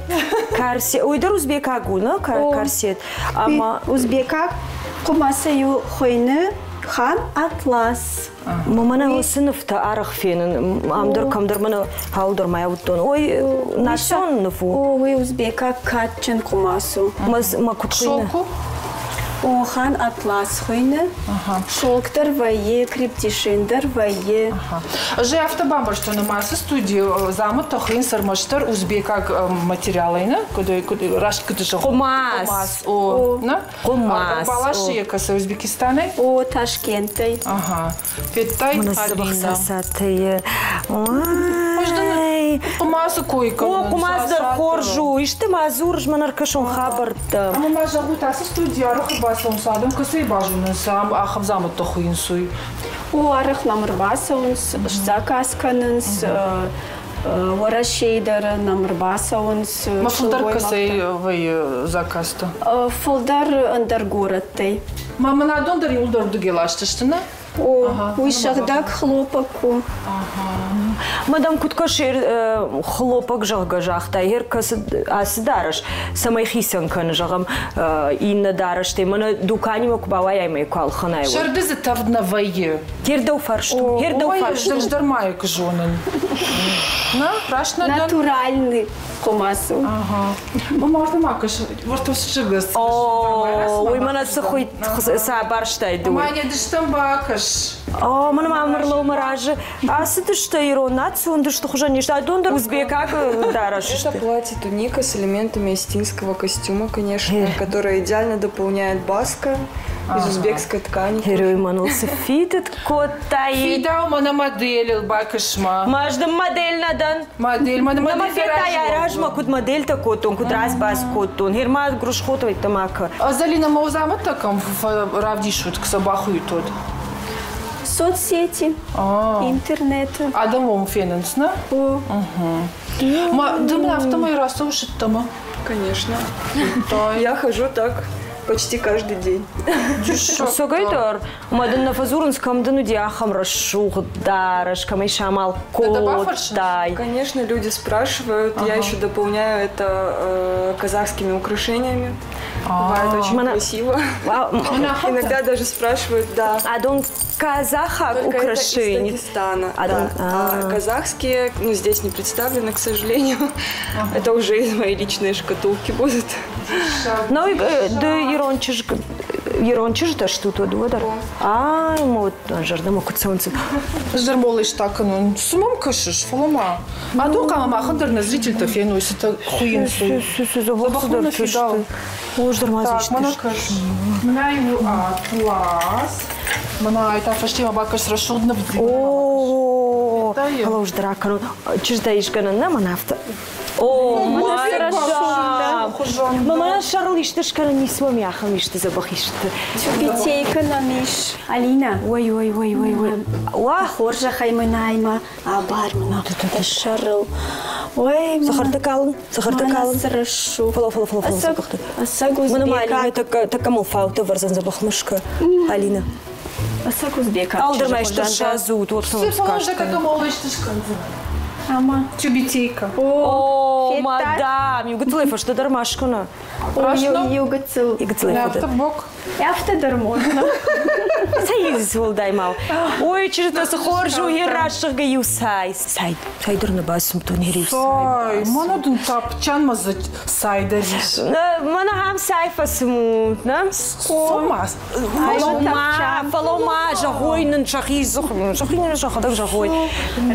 Корсет. Уый дӕр узбекаг у, нӕ? Корсет. Ӕмӕ узбекаг хъуымацӕй у хуыйны хан атлас. Мӕнӕ уыцы нывтӕ арӕх фенын. Ам дӕр кӕмдӕр мӕнӕ хауыл дӕр ма уыдтон. Ой, национ ныв у. О, уый узбекаг кадджын хъуымац у. Мӕ куыд хуыйны? Шоку? О, хан атлас хуыйны. Шелк дӕр вӕййы, криптишин дӕр вӕййы. Ӕз ӕй афтӕ бамбӕрстон, ӕмӕ ацы студийы дзамыдтӕ хуыйынц ӕрмӕстдӕр узбекаг материалӕй, нӕ? Куыд раст куыд зӕгъон? Хъуымац. Хъуымац, о. Нӕ? Хъуымац. Баласы йӕ кӕсы Узбекистанӕй? О, Ташкентӕй. Ага. Федтай, Алина? Сатайы. Хъуымацы кой кӕнын. О, хъуымац дӕр хорз у. Исты ма дзурыс, мӕн ӕркӕсон хабӕрттӕ. Ӕмӕ ма зӕгъут, ацы студийы арӕх ӕрбацӕуынц адӕм, кӕцӕй базонынц, ам ахӕм дзамӕттӕ хуыйынц, уый? О, арӕх нӕм ӕрбацӕуынц, сзаказ кӕнынц, Уӕрӕсейы дӕр нӕм ӕрбацӕуынц. Ма фылдӕр кӕцӕй вӕййы заказтӕ? Фылдӕр ӕндӕр горӕттӕй. Ма мын адон дӕр иуылдӕр уырдыгӕй ластысты, нӕ? О, уый сыгъдӕг хлопок у. Мадам, куыд кӕсы хлопок, зӕгъгӕ, загъта, ер кӕцы ацы дарӕс, цӕмӕй хицӕн кӕны, зӕгъӕм, иннӕ дарӕстӕй, мӕнӕ дуканимӕ куы бауайай ӕмӕ куы ӕлхӕнай, уӕд. Сӕрды дзы тӕвд нӕ вӕййы. Гер дӕу фарст у. Гер дӕу фарст у. Ӕз дӕр ма йӕ куы зонын. На, раст нӕ дӕн? Натуральный хъуымац у. Ага. Мӕ ма кӕс, уӕртӕ сыгӕс. О, уый мӕнӕ цы хуыйт, цы абарстай ды? Ма не дыстӕм бакӕс. О, мӕнӕ ма мырлоу мӕ разы. Ацы дыстӕ ирон национ дысты хуызӕн не сты. Адон дӕр узбекаг дарӕс Это платье туника с элементами осетинского костюма, конечно, которая идеально дополняет баска из узбекской ткани. Герой маныл цы фидыд кодтай. Фидау мӕнӕ моделыл бакӕс-ма. Мӕздым модель нӕ дӕн. Модель, мӕнӕ модель. Федтай размӕ куыд модельтӕ кодтон, куыд разбас кодтон. Гер ма гуырысхотӕ ма кӕ. Залина, ма узамӕттӕ кӕм равдисут, кӕ бахуйут? Соцсети, интернеты. Адӕм уым фенынц, нӕ? О. Ма ды мын афтӕмӕй рацӕуыс ӕддӕмӕ? Конечно. Я хожу так почти каждый день. Согӕй дӕр ма дын нӕ фӕдзурынц, кӕм дын уыди ахӕм рӕсугъд дарӕс, кӕмӕй самал кодтай? Конечно, люди спрашивают. Я еще дополняю это казахскими украшениями. Бывает очень красиво. Иногда даже спрашивают, да. Адон казахак Только это из украшений. Дагестана, А, да. а. А казахские, ну, здесь не представлены, к сожалению. Это уже из моей личной шкатулки будут. Ну, ды ирон чызг Ирон чызджытӕ стут уӕ дыууӕ дӕр? Ай, мо зӕрдӕмӕ куыд цӕуынц. Ӕз дӕр молло исты акӕнон. Цы мӕм кӕсыс, фӕлӕ ма. Адон хъуамӕ махӕн дӕр нӕ зрительтӕ феной, цытӕ хуыйынц, уый. Дзӕбӕх мӕ фидауы. Ӕз дӕр ма Так, мӕнӕ кӕс. Мӕнӕ у атлас. Мӕнӕ ай та фӕстӕмӕ бакӕс рӕсугъд нывдзинад. О, фӕлӕ ӕз дӕр акӕнон. Чызджытӕ исгӕнӕн нӕ мӕнӕ афтӕ. О, Мамӕ сӕрыл исты скӕнын ницуӕм ахӕм исты дзӕбӕх исты. Тюбетейка нӕм ис, Алина. Ой, ой, ой, ой, ой. Уа, хорзӕхӕй мын аймӕ абар мын сӕрыл. Ой, Цӕхӕртӕ калын, цӕхӕртӕ калын. Рӕсугъд. Фӕлӕ, фӕлӕ, фӕлӕ, фӕлӕ, Ӕцӕг Мӕнӕ ма Алина тӕккӕ мыл фаутӕ вӕрдзӕн дзӕбӕх мышкӕ. Алина. Ӕцӕг узбекаг. Алдыр ма исты сразут, вот Цы фӕлӕ тӕккӕ мол исты скӕндзынӕ. Ама. Тюбетейка. О, мадам, иу гыццылӕй фӕстӕдӕр ма скӕна. Иу гыццыл. Иу гыццылӕй Афтӕ бок. Афтӕ дӕр можно. Цӕй уӕлдай ма у. Ой, чызджытӕ, цы хорз у, йе рӕсыгъгӕ иу цай. Цай, цай дӕр нӕ бацымдтон йе риу. Цай, мӕнӕ дын тапчан ма дзы цай дӕр ис. Мӕнӕ ахӕм цай фӕцымут, нӕ? Цома. Фӕлӕуу-ма, фӕлӕуу-ма, зӕгъой нын сӕхи сӕхи нын сӕхӕдӕг зӕгъой.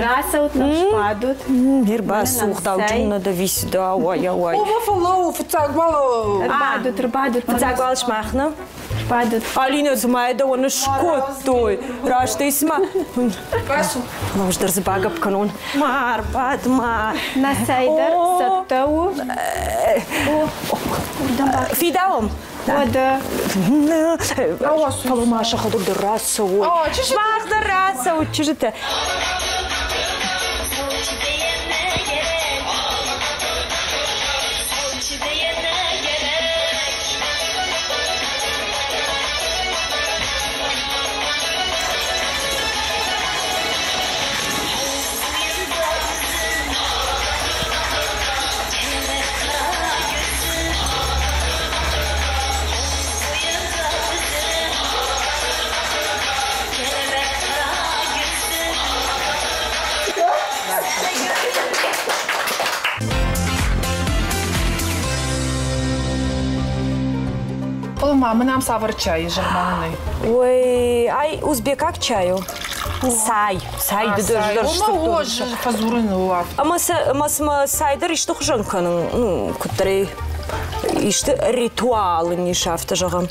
Рацӕут нӕм, сбадут. Не рбацу, гъдауджын нӕ дӕ висда, уай, уай. Ома фӕлӕуу, фыццаг уал... Ӕрбадут, ӕрбадут. Фыццаг уал сымах нӕ? Ӕрбадут. Алина, цыма йӕ дӕуӕн скодтой. Раст ӕй цыма... Рацу. Хуыздӕр дзы багӕпп кӕнон. Ма ӕрбад, ма. Нӕ цай дӕр цӕттӕ у. Фидауӕм. Уӕдӕ. Фӕлӕ ма сӕхӕдӕг дӕр рацӕуой. Сымах дӕр рацӕут, чызджытӕ. Ома, мын ам цавӕр чай зӕгъ-ма Ой, ай узбекаг чай у. Цай, цай ды дӕр дӕр Ома, о, фӕдзурын у афтӕ. Ӕмӕ сӕ ӕмӕ цыма цай дӕр исты хуызӕн кӕнын, ну, куыддӕрӕй исты ритуал ын ис, афтӕ зӕгъӕм.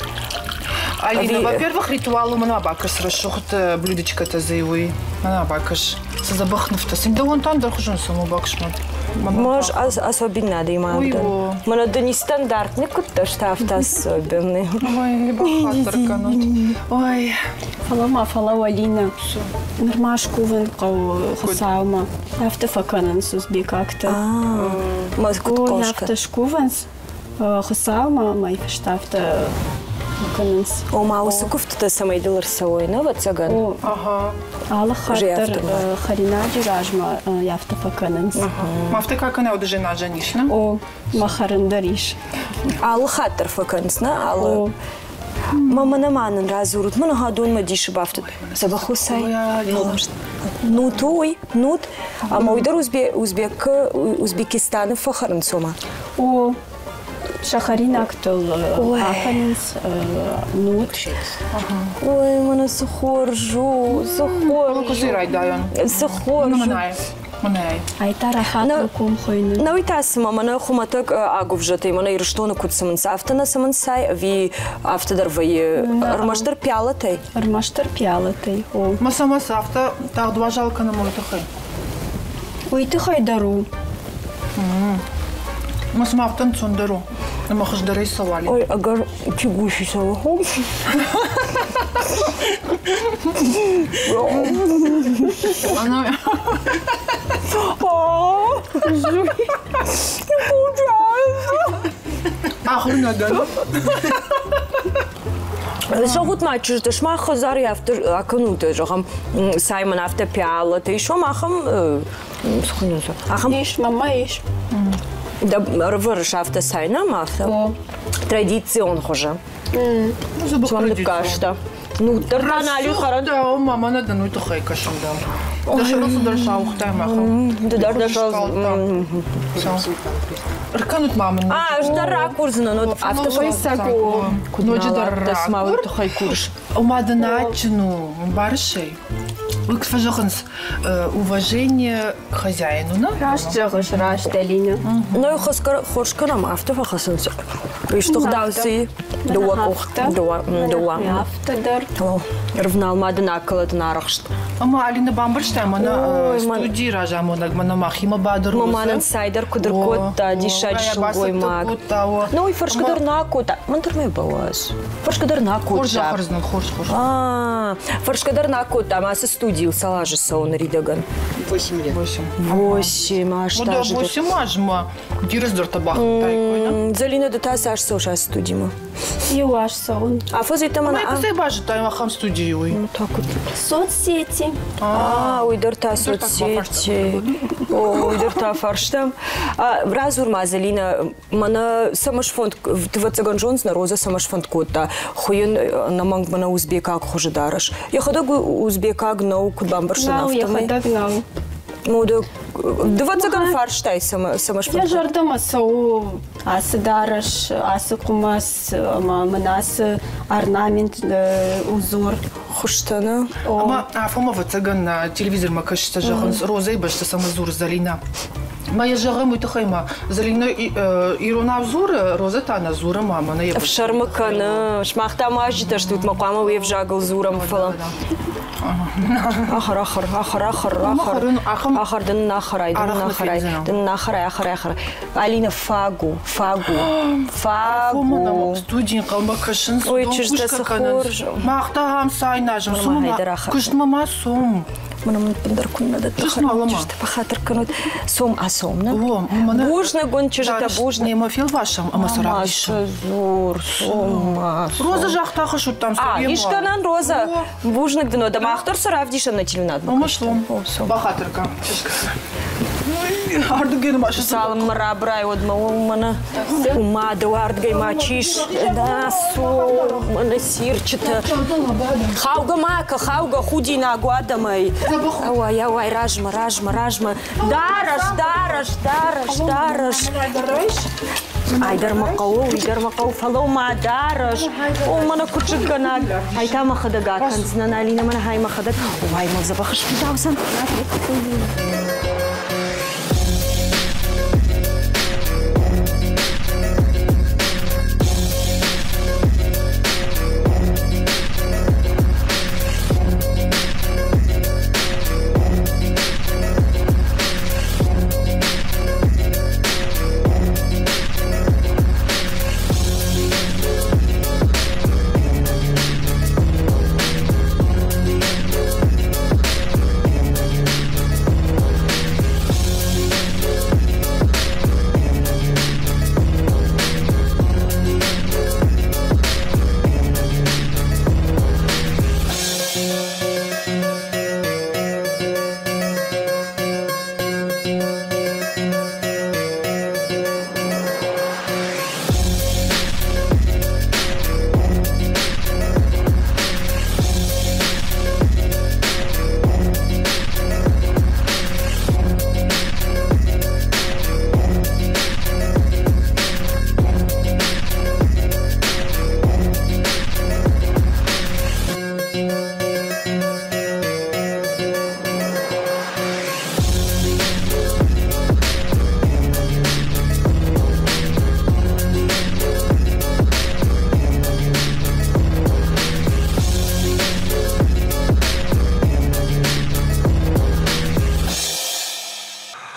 Алина, во-первых, ритуал у мӕнӕ бакӕс рӕсугъд блюдечкӕтӕ дзы уый. Мӕнӕ бакӕс. Цы дзӕбӕх нывтӕ. Сын дӕуӕн та ӕндӕр хуызӕн цӕмӕ бакӕс-ма. Может, особенный адӕймаг дӕн. Мӕнӕ ды нестандартный куыддӕр сты, афтӕ особенный. Ой, бахатыр кӕнут. Ой. Фӕлӕ-ма, фӕлӕ Алина, нырма скувын хъӕуы Хуыцаумӕ. Афтӕ фӕкӕнынц узбекӕгтӕ. Куыд Афтӕ скувынц Хуыцаумӕ, ӕмӕ фӕстӕ афтӕ кӕнынц. Ома, уыцы куывдтытӕ цӕмӕй дыл ӕрцӕуой, нӕ, ӕвӕццӕгӕн? Алы хатт дӕр хӕринаджы размӕ афтӕ фӕкӕнынц. Афтӕ ка кӕнӕ уыд ис, нӕ? О, мӕ хӕрын дӕр ис. Алы хатт дӕр фӕкӕнынц, нӕ? Алы. Мама, нӕ ма нын радзурут, мӕнӕ хӕдонмӕ дисы бафтыд. Дзӕбӕх у цай? Нут у уый, нут. Ӕмӕ уый дӕр Узбек, Узбекистаны фӕхӕрынц ома? О, сӕ хӕринӕгтыл акӕнынц нут. Ой, мӕнӕ цы хорз у, цы хорз у. Райдайӕн. Цы хорз у. Ай та рахатыл ком хуыйны. Нӕ уый та цыма мӕнӕ хуымӕтӕг агуывзӕтӕй мӕнӕ Ирыстоны куыд цымынц, афтӕ нӕ цымынц цай ӕви афтӕ дӕр вӕййы ӕрмӕстдӕр пиалатӕй? Ӕрмӕстдӕр пиалатӕй, о. Мӕ сӕ афтӕ тагъд уазал кӕнӕм уый тыххӕй? Уый тыххӕй дӕр у. Мӕ цыма афтӕ ӕнцондӕр у. Ӕмӕ хуыздӕрӕй цӕуа. Ой, ӕгӕр тягучий цӕуы. Не получается. Ахуыр нӕ дӕн. Зӕгъут ма, чызджытӕ, сымах хӕдзары афтӕ акӕнут, зӕгъӕм, цай мын афтӕ пиалатӕ ис уӕм ахӕм, цы хуыйнынц, ахӕм? Ис, мамӕ ис. Ӕрывӕрыс афтӕ цай нӕм афтӕ? Традицион хуызы. Цуам ныккаста. Ну, дӕр та нал хӕрын. Мама нӕ дын уый тыххӕй кӕсын дӕм. Дӕ сӕрыл цыдӕр сауыгътай махыл. Ды дӕр дӕ сӕрыл. Ӕркӕнут ма мын. А, ӕз дӕр ракурдзынӕн, вот афтӕ Куыд ноджыдӕр ракур. Тыххӕй курыс. Ома дын адджын у, ӕмбарыс ӕй? Уый куыд фӕзӕгъынц, уважение к хозяину, нӕ? Раст зӕгъыс, раст, Алина. Ну, хорз кӕнӕм, афтӕ фӕхӕцынц. Исты гъдау цы дыууӕ къух, дыууӕ, дыууӕ. Афтӕ дӕр. Рывнал ма дын акӕлӕд арӕхст. Ӕмӕ Алина бамбӕрста, мӕнӕ студийы разамонӕг мӕнӕ махимӕ бады Роза. Мамӕ нын цайдӕр куыд ӕркодта, диссаджы сылгоймаг. Ну, уый фӕрсгӕ дӕр нӕ акодта. Мӕн дӕр ма бауадз. Фӕрсгӕ дӕр нӕ кодта. Хорз ахӕрдзынӕн, хорз, хорз. Фӕрсгӕ дӕр нӕ кодта, ӕмӕ ацы студийыл цал азы цӕуы ныридӕгӕн? 8 лет. 8. 8 азы. Ну да, 8 азмӕ дирыздӕртӕ бахуыдтаиккой, нӕ? Зӕлинӕ, ды та цас цӕуыс ацы студимӕ? Иу аз цӕуын. Афӕдз йеддӕмӕ Ӕмӕ куыцӕй базыдтай ахӕм студийы уый? Ну так вот. Соцсети. А, уый дӕр та соцсети. О, уый дӕр та фарстам. Радзур ма, Зӕлинӕ, мӕнӕ цӕмӕ сфонд, ӕвӕццӕгӕн зондзынӕ, Роза цӕмӕ сфӕнд кодта хуыйын ӕнӕмӕнг мӕнӕ узбекаг хуызы дарӕс. Йӕхӕдӕг узбекаг нӕу, куыд бамбӕрстон, Нӕу, афтӕмӕй. йӕхӕдӕг нӕу. Мода, дывӕццӕгӕн фарстай цӕмӕ цӕмӕ Йӕ зӕрдӕмӕ цӕуы ацы дарӕс, ацы хъуымац ӕмӕ мын ацы орнамент, узор. Хуызтӕ, нӕ? Ӕмӕ афонмӕ ӕвӕццӕгӕн телевизормӕ кӕсджытӕ зӕгъынц, Розӕйы бӕсты цӕмӕ дзуры Зӕлинӕ. Мӕ йӕ зӕгъӕм уый тыххӕй ма Зӕлинӕ иронау дзуры, Розӕ та нӕ дзуры ма мӕнӕ йӕ Ӕфсӕрмы кӕны. Сымах та уазджытӕ стут, мӕ хъуамӕ уе взагыл дзурӕм, фӕлӕ Ахӕр, ахӕр, ахӕр, ахӕр, ахӕр. Ахӕр дын нахӕрай, дын нахӕрай, дын нахӕрай, ахӕр, ахӕр. Алина, фаг у, фаг у, фаг у. Студийы хъӕумӕ кӕсынц, Ой, чызджытӕ цы хорз. Мах та ам цайназӕм, цом, куыстмӕ ма цом. Мӕнӕ мын ӕппындӕр куыннӕ дӕтты чызджытӕ бахатыр кӕнут. Цом, ацом, нӕ? Бузныг уын, чызджытӕ, бузныг. Немӕ фелвасӕм ӕмӕ сӕ равдисӕм. Дзур, цом, Роза загъта, хӕсуттам А, искӕнӕн Роза. Бузныг дын, уӕдӕ мах дӕр цы равдисӕм нӕ телеуынадмӕ. Омӕ слом. Бахатыр кӕн. Ардыгӕй ма Цалынмӕ рабырай, уӕдмӕ мӕнӕ уымӕ дӕу ардыгӕй ма чис. Да, цо, мӕнӕ сирчытӕ. Хаугӕ ма кӕ, хаугӕ, худинаг у адӕмӕй. Ауай, ауай, размӕ, размӕ, размӕ. Дарӕс, дарӕс, дарӕс, дарӕс. Ай дӕр мӕ хъӕуы, уый дӕр мӕ хъӕуы, фӕлӕуу ма дарӕс. О, мӕнӕ куыд зыдгӕнаг. Ай та мӕхӕдӕг акӕндзынӕн, Алинӕ, мӕнӕ хай мӕхӕдӕг. Ой, мыл дзӕбӕх сфидаудзӕн.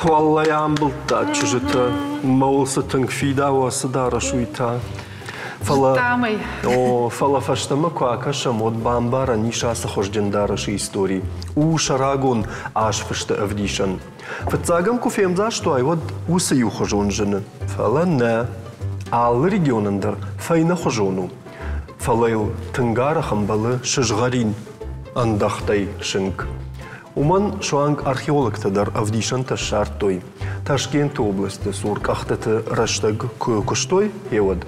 Уӕллӕй амбылдта чызджытӕ, мӕуыл цы тынг фидауы ацы дарӕс, уый та. Фӕлӕ, о, фӕлӕ фӕстӕмӕ куы акӕсӕм, уӕд бамбарӕн ис ацы хуызджын дарӕсы истори. У сӕрагон азфысты ӕвдисӕн. Фыццаг ӕм куы фемдзаст уай, уӕд уыцы иухуызон зыны. Фӕлӕ нӕ. Алы регионӕн дӕр фӕйнӕхуызон у. Фӕлӕ йыл тынг арӕх ӕмбӕлы сызгъӕрин ӕндӕхтӕй сынк. Уымӕн суанг археологтӕ дӕр ӕвдисӕнтӕ ссардтой. Ташкенты областы цур къӕхтыты рӕстӕг куы куыстой, уӕд.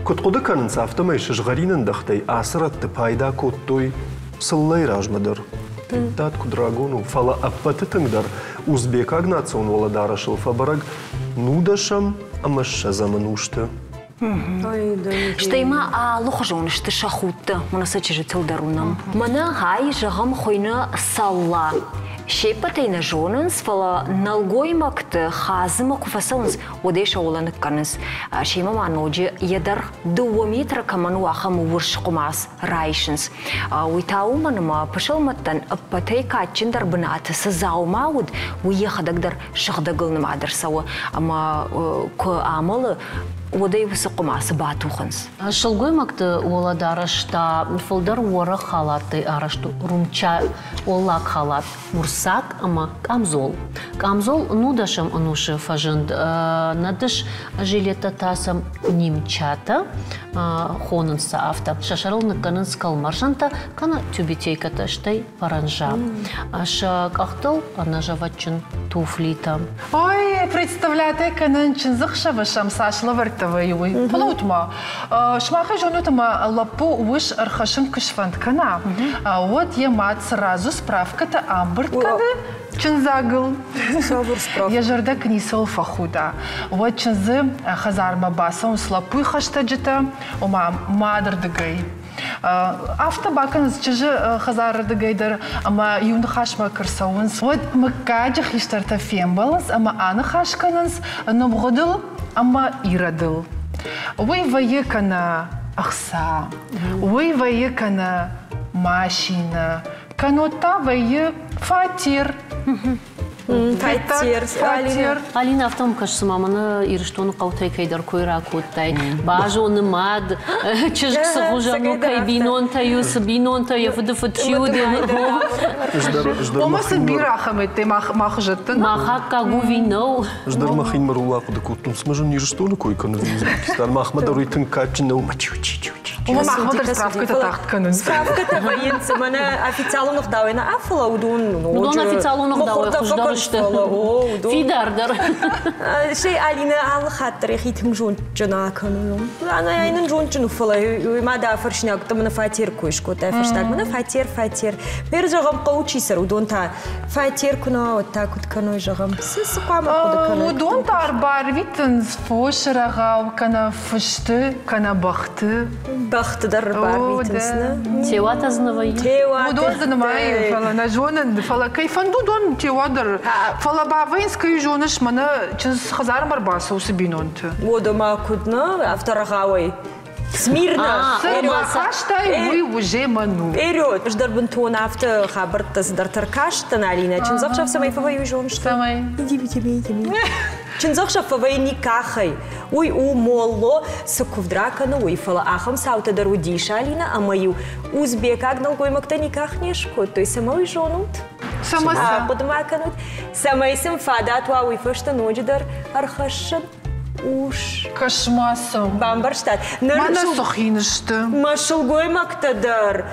Куыд хъуыды кӕнынц, афтӕмӕй сызгъӕрин ӕндӕхтӕй ацы рӕтты пайда кодтой цыллӕйы размӕ дӕр. Федтат, куыд рагон у, фӕлӕ ӕппӕты тынгдӕр узбекаг национ уӕлӕдарӕсыл фӕбӕрӕг нудӕсӕм ӕмӕ ссӕдзӕм ӕнусты. Стӕй ма алыхуызон сты сӕ худтӕ, мӕнӕ сӕ чызджытыл дӕр уынӕм. Мӕнӕ ай, зӕгъӕм, хуыйны Салла. Се ппӕтӕй нӕ зонынц, фӕлӕ нӕлгоймӕгты хадзымӕ куы фӕцӕуынц, уӕд ӕй сӕ уӕлӕ ныккӕнынц. Семӕ ма ноджы йӕ дӕргъ дыууӕ метры кӕмӕн у, ахӕм урс хъуымац райсынц. Уый та уымӕн ӕмӕ пысылмӕттӕн ӕппӕтӕй кадджындӕр бынаты цы дзаума уыд, уый йӕхӕдӕг дӕр сыгъдӕгыл нымад ӕрцӕуы ӕмӕ куы амӕлы, уӕд ӕй уыцы хъуымацы батухынц. Сылгоймӕгты уӕлӕдарӕс та фылдӕр уӕрӕх халаттӕй арӕзт у румча уӕллаг халат, урсаг ӕмӕ къамзол. Къамзол нудӕсӕм ӕнусы фӕзынд нӕдыс жилеттӕ та сӕм нимчатӕ хонынц сӕ афтӕ. Сӕ сӕрыл ныккӕнынц кӕлмӕрзӕнтӕ кӕнӕ тюбетейкӕтӕ, стӕй паранжа. Сӕ къӕхтыл ӕнӕзӕвӕтджын туфлитӕ. Ой, представляете, кӕнын чындзыхсӕвы сӕм цас лӕвӕрттӕ вӕййы, уый. Фӕлӕуут-ма, сымахӕй зонут ӕмӕ лӕппу ус ӕрхӕссын куы сфӕнд кӕна, уӕд йӕ мад сразу справкӕтӕ амбырд кӕны чындзагыл. Йӕ зӕрдӕ куы ницӕуыл фӕхуда, уӕд чындзы хӕдзармӕ бацӕуынц лӕппуйы хӕстӕджытӕ, ома мадырдыгӕй. Афтӕ бакӕнынц чызджы хӕдзарырдыгӕй дӕр ӕмӕ иу ныхасмӕ куы рцӕуынц, уӕд мыггаджы хистӕртӕ фембӕлынц ӕмӕ аныхас кӕнынц номгъуыдыл ӕмӕ ирӕдыл. Уый вӕййы кӕнӕ ӕхца, уый вӕййы кӕнӕ машинӕ, кӕннод та вӕййы фатер. Фатер, фатер. Алина, афтӕ мӕм кӕсы, цыма мӕнӕ Ирыстоны хъӕутӕй кӕйдӕр кой ракодтай. Базоны мад, чызг цы хуызӕн у, кӕй бинонтӕ у, цы бинонтӕ, йӕ фыды фыд чи уыд. Ома сын бирӕ ахӕмӕттӕ мах зӕдтӕн. Мах аккаг у ви нӕу. Ӕз дӕр мӕхимӕ рула хъуыды кодтон, цыма зын Ирыстоны кой кӕны Узбекистан. Махмӕ дӕр уый тынг кадджын нӕу. Ома махмӕ дӕр справкӕтӕ тагъд кӕнынц. Справкӕтӕ вӕййынц, мӕнӕ официалон ӕгъдауӕй нӕ, фӕлӕ уыдон Уыдон официалон ӕгъдауӕй хуыздӕр сты. Фидардӕр. Стӕй Алинӕ алы хатт дӕр йӕхи тынг зондджын акӕны. Ай нын зондджын у, фӕлӕ уый ма дӕ фӕрсинаг мӕнӕ фатер кой скодтай фӕстаг. Мӕнӕ фатер, фатер. Мер зӕгъӕм, хъӕуы чи цӕры, уыдон та фатер куы нӕ уа, уӕд та куыд кӕной, зӕгъӕм, цы цы хъуамӕ хъуыды кӕной? Уыдон та ӕрбарвитынц фосы рӕгъау кӕнӕ фысты кӕнӕ бӕхты. Бӕхты дӕр ӕрбарвитынц, нӕ? Теуатӕ дзы нӕ вӕййы? Теуатӕ. Уыдон дзы нымайы, фӕлӕ нӕ зонын, фӕлӕ кӕй фӕнды, уыдон теуа дӕр. Фӕлӕ бавӕйынц, кӕй зоныс, мӕнӕ чындз хӕдзармӕ ӕрбацӕуы уыцы бинонты. Уӕдӕ ма куыд нӕ, афтӕ рӕгъауӕй. Смирно! Цы рбахастай, уый уже мӕн у. Вперед! Ӕз дӕр бынтон афтӕ хабӕрттӕ цыдӕртӕ ркастӕн, Алинӕ. Чындзӕхсӕв цӕмӕй фӕвӕййы, уый зоныс? Цӕмӕй? Иди, иди, иди. Чындзӕхсӕв фӕвӕййы никахӕй. Уый у молло, цы куывд ракӕны, уый. Фӕлӕ ахӕм цаутӕ дӕр уыдис, Алинӕ, ӕмӕ-иу узбекаг нӕлгоймӕгтӕ никах не скодтой. Цӕмӕ уый зонут? Цӕмӕ сӕ? Ахъуыды ма кӕнут. Цӕмӕй сын фадат уа уый фӕстӕ ноджыдӕр ӕрхӕссын ус. Кӕс-ма сӕм. Бамбӕрстат? Мӕнӕ цы хин сты. Мӕ сылгоймӕгтӕ дӕр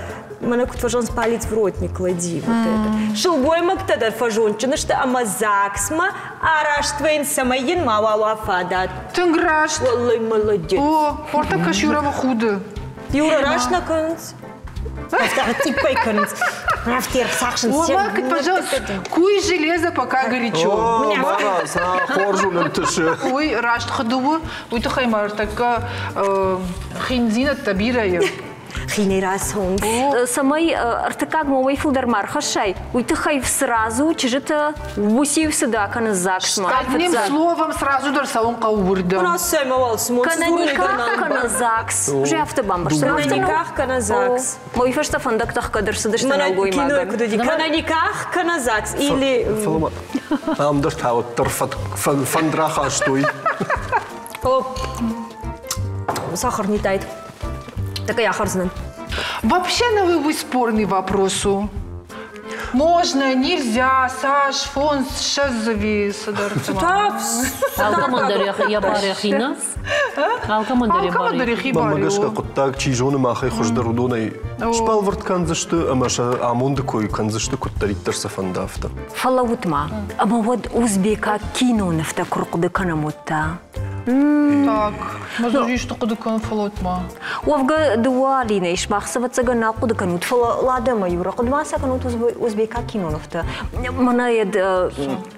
мӕнӕ куыд фӕзонынц палец в рот не клади. Вот это. Сылгоймӕгтӕ дӕр фӕзондджын сты ӕмӕ ЗАГСмӕ араст вӕййынц, цӕмӕй йын мауал уа фадат. Тынг раст. Уӕллӕй, молодец. О, ортӕ кӕс Юрӕмӕ худы. Юра раст нӕ кӕнынц. Афтӕ кӕнынц. Афтӕ ӕрцахсынц. Уомӕ, куыд пожалуйста, куй железо пока горячо. Хорз у нынтысы. Уый раст хъуыды у, уый тыххӕй ма ӕртӕккӕ хиндзинӕдтӕ бирӕ и. Хинӕй рацӕуынц. Цӕмӕй ӕртыккаг уый фылдӕр ма рхӕссай, уый тыххӕй сразу чызджытӕ уыциу цыд акӕны ЗАГСмӕ. Одним словом, сразу дӕр цӕуын хъӕуы уырдӕм. У нас сӕмӕ Кӕнӕ никах, кӕнӕ ЗАГС. Уже афтӕ бамбӕрстон. Кӕнӕ никах, кӕнӕ ЗАГС. Уый фӕстӕ фӕндӕгтӕ хгӕд ӕрцыдысты нӕлгоймагӕн. Кӕнӕ никах, кӕнӕ ЗАГС. Или... Ам дӕр та уӕддӕр фӕнд рахастой. Сахар не тает. Так я ахӕрдзынӕн. Вообще, новый спорный вопрос у. Можно, нельзя, Саш, фонд ссӕдзӕви цыдӕр. Алкӕмӕн дӕр йӕ бар йӕхи нӕ? Алкӕмӕн дӕр йӕ бар. Алкӕмӕн дӕр йӕхи бар. Мӕнмӕ гӕсгӕ хъуыддаг, чи зоны, махӕй хуыздӕр уыдонӕй сбӕлвырд кӕндзысты ӕмӕ сӕ амонды кой кӕндзысты, куыддӕриддӕр сӕ фӕнда, афтӕ. Фӕлӕуут-ма, ӕмӕ уӕд узбекаг кинонывтӕ куы рхъуыды кӕнӕм, уӕд та? Так, мӕ исты хъуыды кӕнын, фӕлӕут ма. Уӕвгӕ дыууӕ Алинӕйы сымах цы ӕвӕццӕгӕн нал хъуыды кӕнут, фӕлӕ Ладӕ ӕмӕ Юра, хъуыды ма сӕ кӕнут узбекаг кинонывтӕ? Мӕнӕ йӕ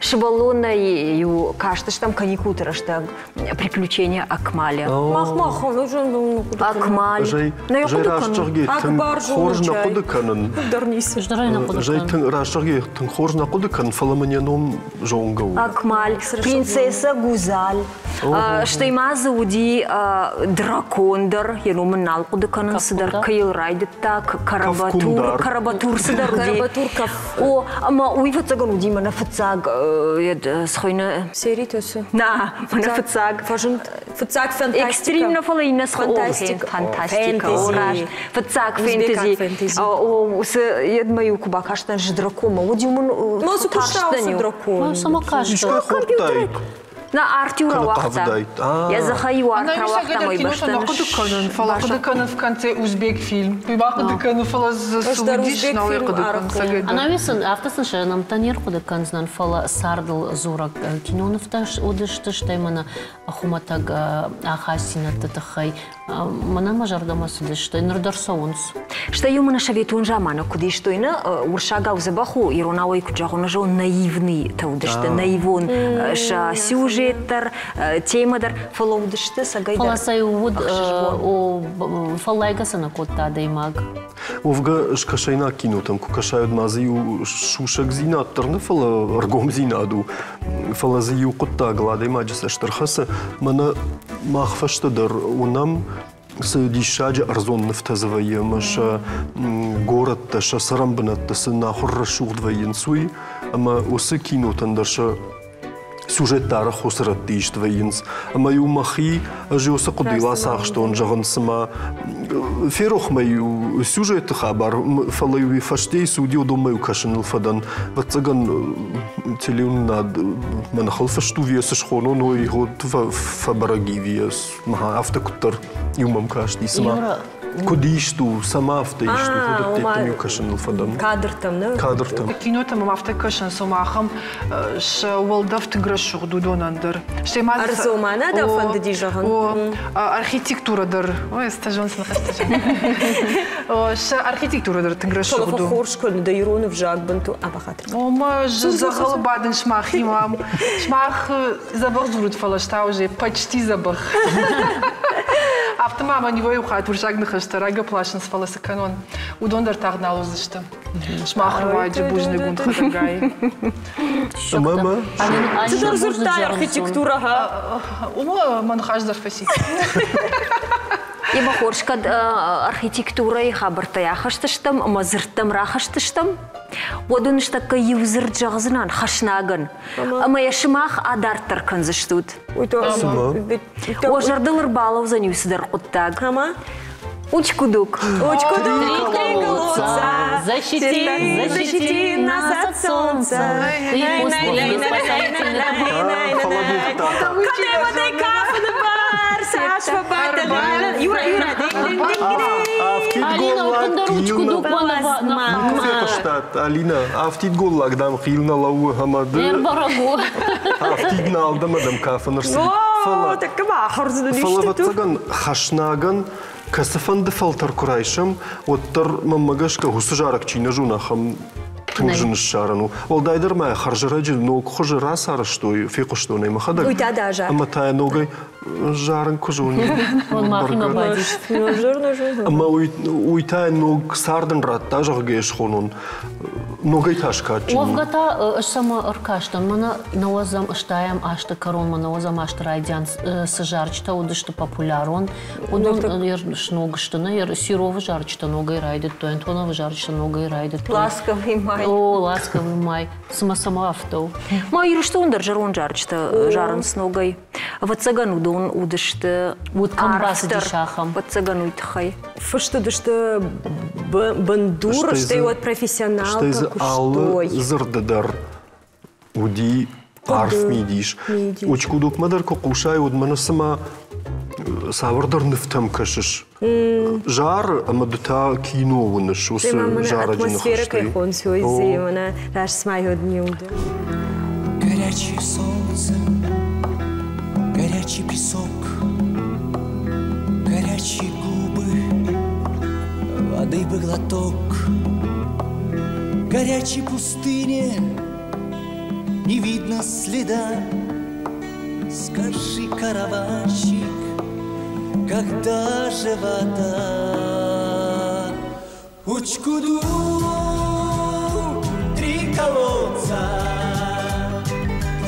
сывӕллонӕй-иу кастыстӕм каникулты рӕстӕг «Приключения Акмаля». Мах мах Акмаль. Нӕ хъуыды кӕнын. Хорз нӕ хъуыды кӕнын. Дӕр ницы. Зӕй раст зӕгъгӕ, тынг хорз нӕ хъуыды кӕнын, фӕлӕ мын йӕ ном зонгӕ у. Акмаль, принцесса Гузаль. Стӕй ма дзы уыди дракон дӕр, йӕ ном ын нал хъуыды кӕнын, цыдӕр кӕй йыл райдыдта, Карабатур, Карабатур цыдӕр уыди. Карабатур каф. О, ӕмӕ уый фыццагӕн уыди мӕнӕ фыццаг, цы хуыйны? Сериты цы? Нӕ, мӕнӕ фыццаг. Фӕзынд фыццаг фантастика. Экстрим нӕ, фӕлӕ иннӕ фантастика. Фантастика, о, раст. Фыццаг фэнтези. Уыцы йедмӕ-иу куы бакастӕн драконмӕ, уӕд-иу мын Ма цы куыста уыцы дракон? Цӕмӕ кастӕн? Компьютеры. На арт-иу рауагъта. Йӕ дзыхӕй-иу арт рауагъта мӕ бӕстӕ. Нӕ хъуыды кӕнын, фӕлӕ хъуыды кӕнын в конце узбек фильм. Уый ма хъуыды кӕнын, фӕлӕ цы уыдис, нал ӕй хъуыды кӕнын. Ӕнӕуи сын афтӕ сын сӕ нӕмттӕ не рхъуыды кӕндзынӕн, фӕлӕ цардыл дзурӕг кинонывтӕ уыдысты, стӕй мӕнӕ хуымӕтӕг ахастдзинӕдты тыххӕй мӕнӕ мӕ зӕрдӕмӕ цыдысты, ныр дӕр цӕуынц. Стӕй-иу мын советон заманы куыд истой, нӕ уырыссагау дзӕбӕх у, иронау ӕй куыд зӕгъон, ӕз наивный-тӕ уыдысты, наивон сӕ сюжет дӕр, темӕ дӕр, фӕлӕ уыдысты цӕгӕй дӕр. Фӕлӕ сӕ уыд фӕллайгӕ сӕ нӕ кодта адӕймаг. Уӕвгӕ скӕсӕйнаг кинотӕм куы кӕсай, уӕд ма дзы иу сусӕгдзинад дӕр нӕ, фӕлӕ ӕргомдзинад у. Фӕлӕ дзы иу хъуыддагыл адӕймаджы цӕст ӕрхӕцы. Мӕнӕ мах фӕстӕдӕр уынӕм, цы диссаджы ӕрдзон нывтӕ дзы вӕййы ӕмӕ сӕ горӕттӕ, сӕ цӕрӕнбынӕттӕ цы нахуыр рӕсугъд вӕййынц, уый. Ӕмӕ уыцы кинотӕн дӕр сӕ сюжеттӕ арӕх уыцы рӕтты ист вӕййынц. Ӕмӕ-иу мӕхи ӕз уыцы хъуыдыйыл ацахстон, зӕгъын, цыма ферох мӕ-иу сюжеты хабар, фӕлӕ-иу фӕстейы цы уыди, уыдонмӕ-иу кӕсыныл фӕдӕн. Ӕвӕццӕгӕн, телеуынынад мӕ ныхыл фыст у, цы схонон, уый фӕбӕрӕг и, афтӕ куыддӕр иу мӕм касти, цыма куыд ист у, цӕмӕ афтӕ ист у, уыдӕттӕм иу кӕсыныл фӕдӕн. Кадртӕм, нӕ? Кадртӕм. Кинотӕм мӕм афтӕ кӕсынц, ома ахӕм сӕ уӕлдӕф тынг рӕсугъд уыдонӕн дӕр. Стӕй ма Ӕрдзомӕ нӕ дӕ фӕндыди зӕгъын? О, архитектурӕ дӕр. Ой, стажон цы ныхӕстӕ Сӕ архитектурӕ дӕр тынг рӕсугъд у. Фӕлӕ хорз куы дӕ ирон ӕвзаг бынтон ӕбахатыр. Ома, дзӕгъӕлы бадын сымахимӕ. Сымах дзӕбӕх дзурут, фӕлӕ ӕз та уже почти дзӕбӕх. Афтӕ ма мӕ иуӕй-иу хатт уырыссаг ныхӕстӕ рагӕпп ласынц, фӕлӕ цы кӕнон, уыдон дӕр тагъд нал уыдзысты. Сымах руаджы бузныг уын хӕдӕгай. Ӕмӕ ма? Цыдӕр дзырдтай архитектурӕ, ха? Уымӕ мӕ ныхас дӕр фӕци. Емӕ хорз, кӕд архитектурӕйы хабӕрттӕй ахызтыстӕм ӕмӕ дзырдтӕм рахызтыстӕм, уӕд уын ныртӕккӕ иу дзырд зӕгъдзынӕн хӕснагӕн, ӕмӕ йӕ сымах адарддӕр кӕндзыстут. Уӕ зӕрдыл ӕрбалӕудзӕн иу цыдӕр хъуыддаг. Учкудук. Учкудук, три голубца. Защити, защити нас от солнца. Ты Юра, Юра, Алина, кундӕр учкудук Никуы фехъуыстат, Алина, афтид голлаг, дам, хъил нӕ лӕууы ӕмӕ ды афтид нал дӕм адӕм кафын ӕрцыди. Фӕлӕ, ӕвӕццӕгӕн, хӕснагӕн кӕцыфӕнды фӕлтӕр куы райсӕм, уӕддӕр, мӕнмӕ гӕсгӕ, уыцы зарӕг чи нӕ зоны, ахӕм тынг зын ссарӕн у. Уӕлдайдӕр ма хӕрзӕрӕджы ног хуызы рацарӕзтой, фехъуыстон ӕй мӕхӕдӕг. Уый та дӕ зард. Ӕмӕ та ногӕй зарын куы зонин. Ӕмӕ уый та ног цард ын радта, зӕгъгӕ, схонон. Ногӕй та скадджын. Уӕвгӕ та ӕз цӕмӕ ӕркастӕн, мӕнӕ нӕуӕдзӕм ӕстайӕм азты кӕронмӕ, нӕуӕдзӕм азты райдиан цы зарджытӕ уыдысты популярон, уыдон сног сты. Нӕ Серовы зарджытӕ ногӕй райдыдтой, Антоновы зарджытӕ ногӕй райдыдтой. Ласковый май. О, ласковый май. Цымӕ цӕмӕ афтӕ у? Ма Ирыстон дӕр зӕронд зарджытӕ зарынц ногӕй. Ӕвӕццӕгӕн, уыдон уыдысты Уыд кӕм бацыдис ахӕм? Ӕвӕццӕгӕн, уый тыххӕй. Фыст уыдысты бындур, стӕй уӕд профессионалтӕ куыстой. Алы дзырды дӕр уыди арф мидис. Учкудукмӕ дӕр куы хъусай, уӕд мӕнӕ цыма цавӕрдӕр нывтӕм кӕсыс. Зары ӕмӕ ды та кино уыныс уыцы зарӕджы атмосферӕ кӕй хонсой, раст цыма Горячее солнце, горячий Горячий песок, горячие губы, воды бы глоток. Горячей пустыне не видно следа. Скажи, караванщик, когда же вода? Учкуду, три колодца,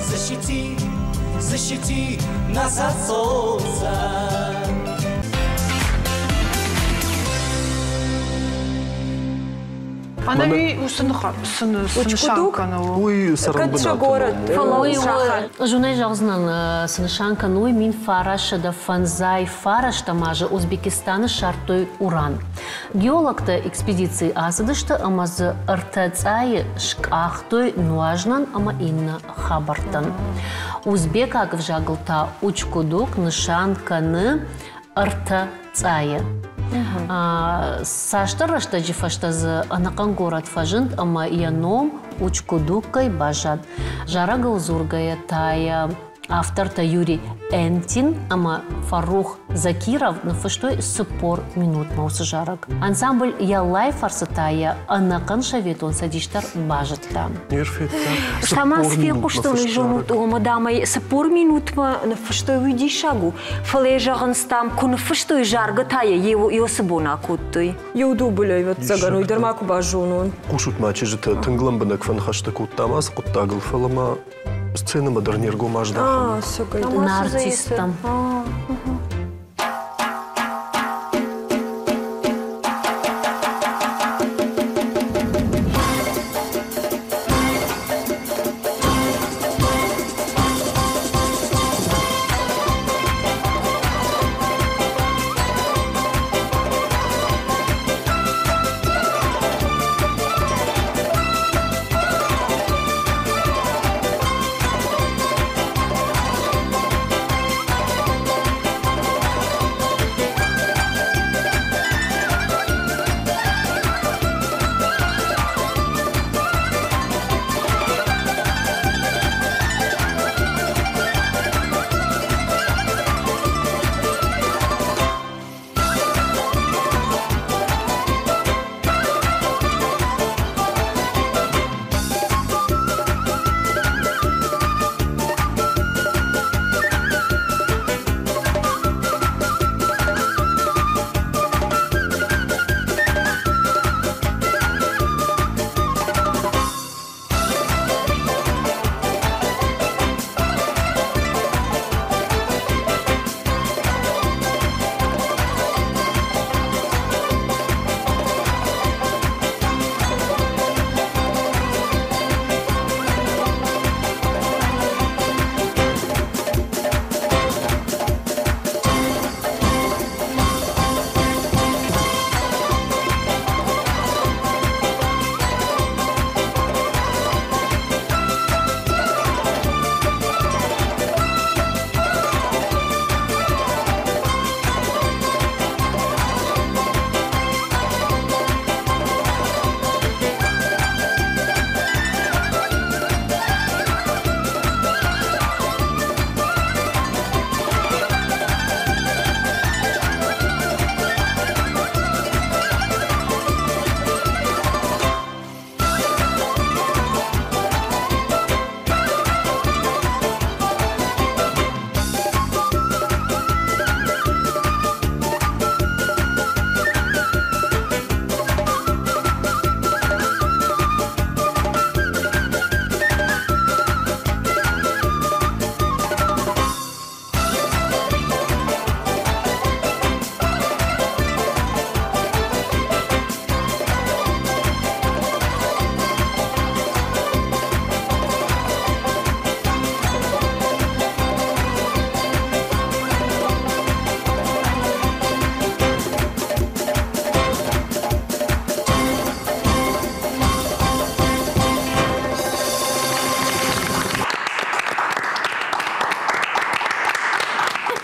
защити, защити нас от солнца. Ӕнӕуи уыцы цы нысан кӕны? Уый цӕрӕнбынаты ном у. Уый зонӕй зӕгъдзынӕн, цы нысан кӕны, уый 1959 азы Узбекистаны ссардтой уран. Геологтӕ экспедицийы ацыдысты ӕмӕ дзы ӕртӕ цъайы скъахтой нуазынӕн ӕмӕ иннӕ хабӕрттӕн. Узбекаг ӕвзагыл та Учкудук нысан кӕны ӕртӕ цъайы. Цасдӕр рӕстӕджы фӕстӕ дзы ӕнӕхъӕн горӕт фӕзынд ӕмӕ йӕ ном Учкудуккӕй баззад. Зарӕгыл дзургӕйӕ та йӕ автортӕ Юрий Энтин ӕмӕ Фаррух Закиров ныффыстой 40 минутмӕ уыцы зарӕг. Ансамбль Яллайы фӕрцы та йӕ ӕнӕхъӕн Советон Цӕдис дӕр базыдта. Сама цы фехъуыстон, уый зонут, омӕ дам ӕй 40 минутмӕ ныффыстой, уый диссаг у. Фӕлӕ йӕ зӕгъынц, дам, куы ныффыстой, заргӕ та йӕ еуцы бон акодтой. Иу дублӕй, ӕвӕццӕгӕн, уый дӕр ма куы базонон. Хъусут ма, чызджытӕ, тынг лӕмбынӕг фӕныхӕстӕ кодтам ацы хъуыддагыл, фӕлӕ ма сценӕмӕ дӕр не ргом аздахӕм. На артисттӕм.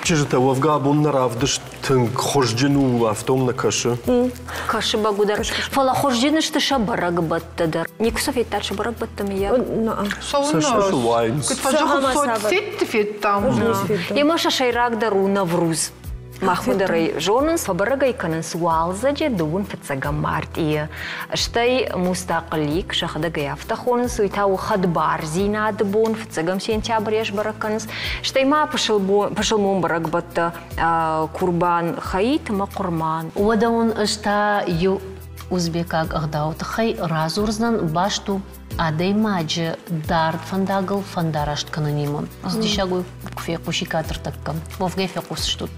Чызджытӕ, уӕвгӕ абон нӕ равдыст тынг хуызджын у, афтӕ уым нӕ кӕсы. Кӕсы бӕгуыдӕр. Фӕлӕ хуызджын сты сӕ бӕрӕгбӕттӕ дӕр. Никуы сӕ федтат сӕ бӕрӕгбӕттӕ, мыййаг? Цӕстытыл уайынц. Куыд фӕзӕгъы, соцсетты федтам. Емӕ сӕ сӕйрагдӕр у Навруз. Махмӕ дӕр ӕй зонынц, фӕбӕрӕг ӕй кӕнынц уалдзӕджы дыууын фыццӕгӕм мартъийы. Стӕй Мустахълик, сӕхӕдӕг ӕй афтӕ хонынц, уый та у хӕдбардзинады бон, фыццӕгӕм сентябрь сбӕрӕг кӕнынц. Стӕй ма пысылмон бӕрӕгбӕттӕ Курбан Хаит ӕмӕ Хъуырман. Уӕдӕ уын ӕз та иу узбекаг ӕгъдауы тыххӕй радзурдзынӕн, баст у адӕймаджы дард фӕндагыл фӕндараст кӕнынимӕ. Диссаг уый куы фехъусиккат ӕртӕккӕ. Уӕвгӕ фехъусыстут.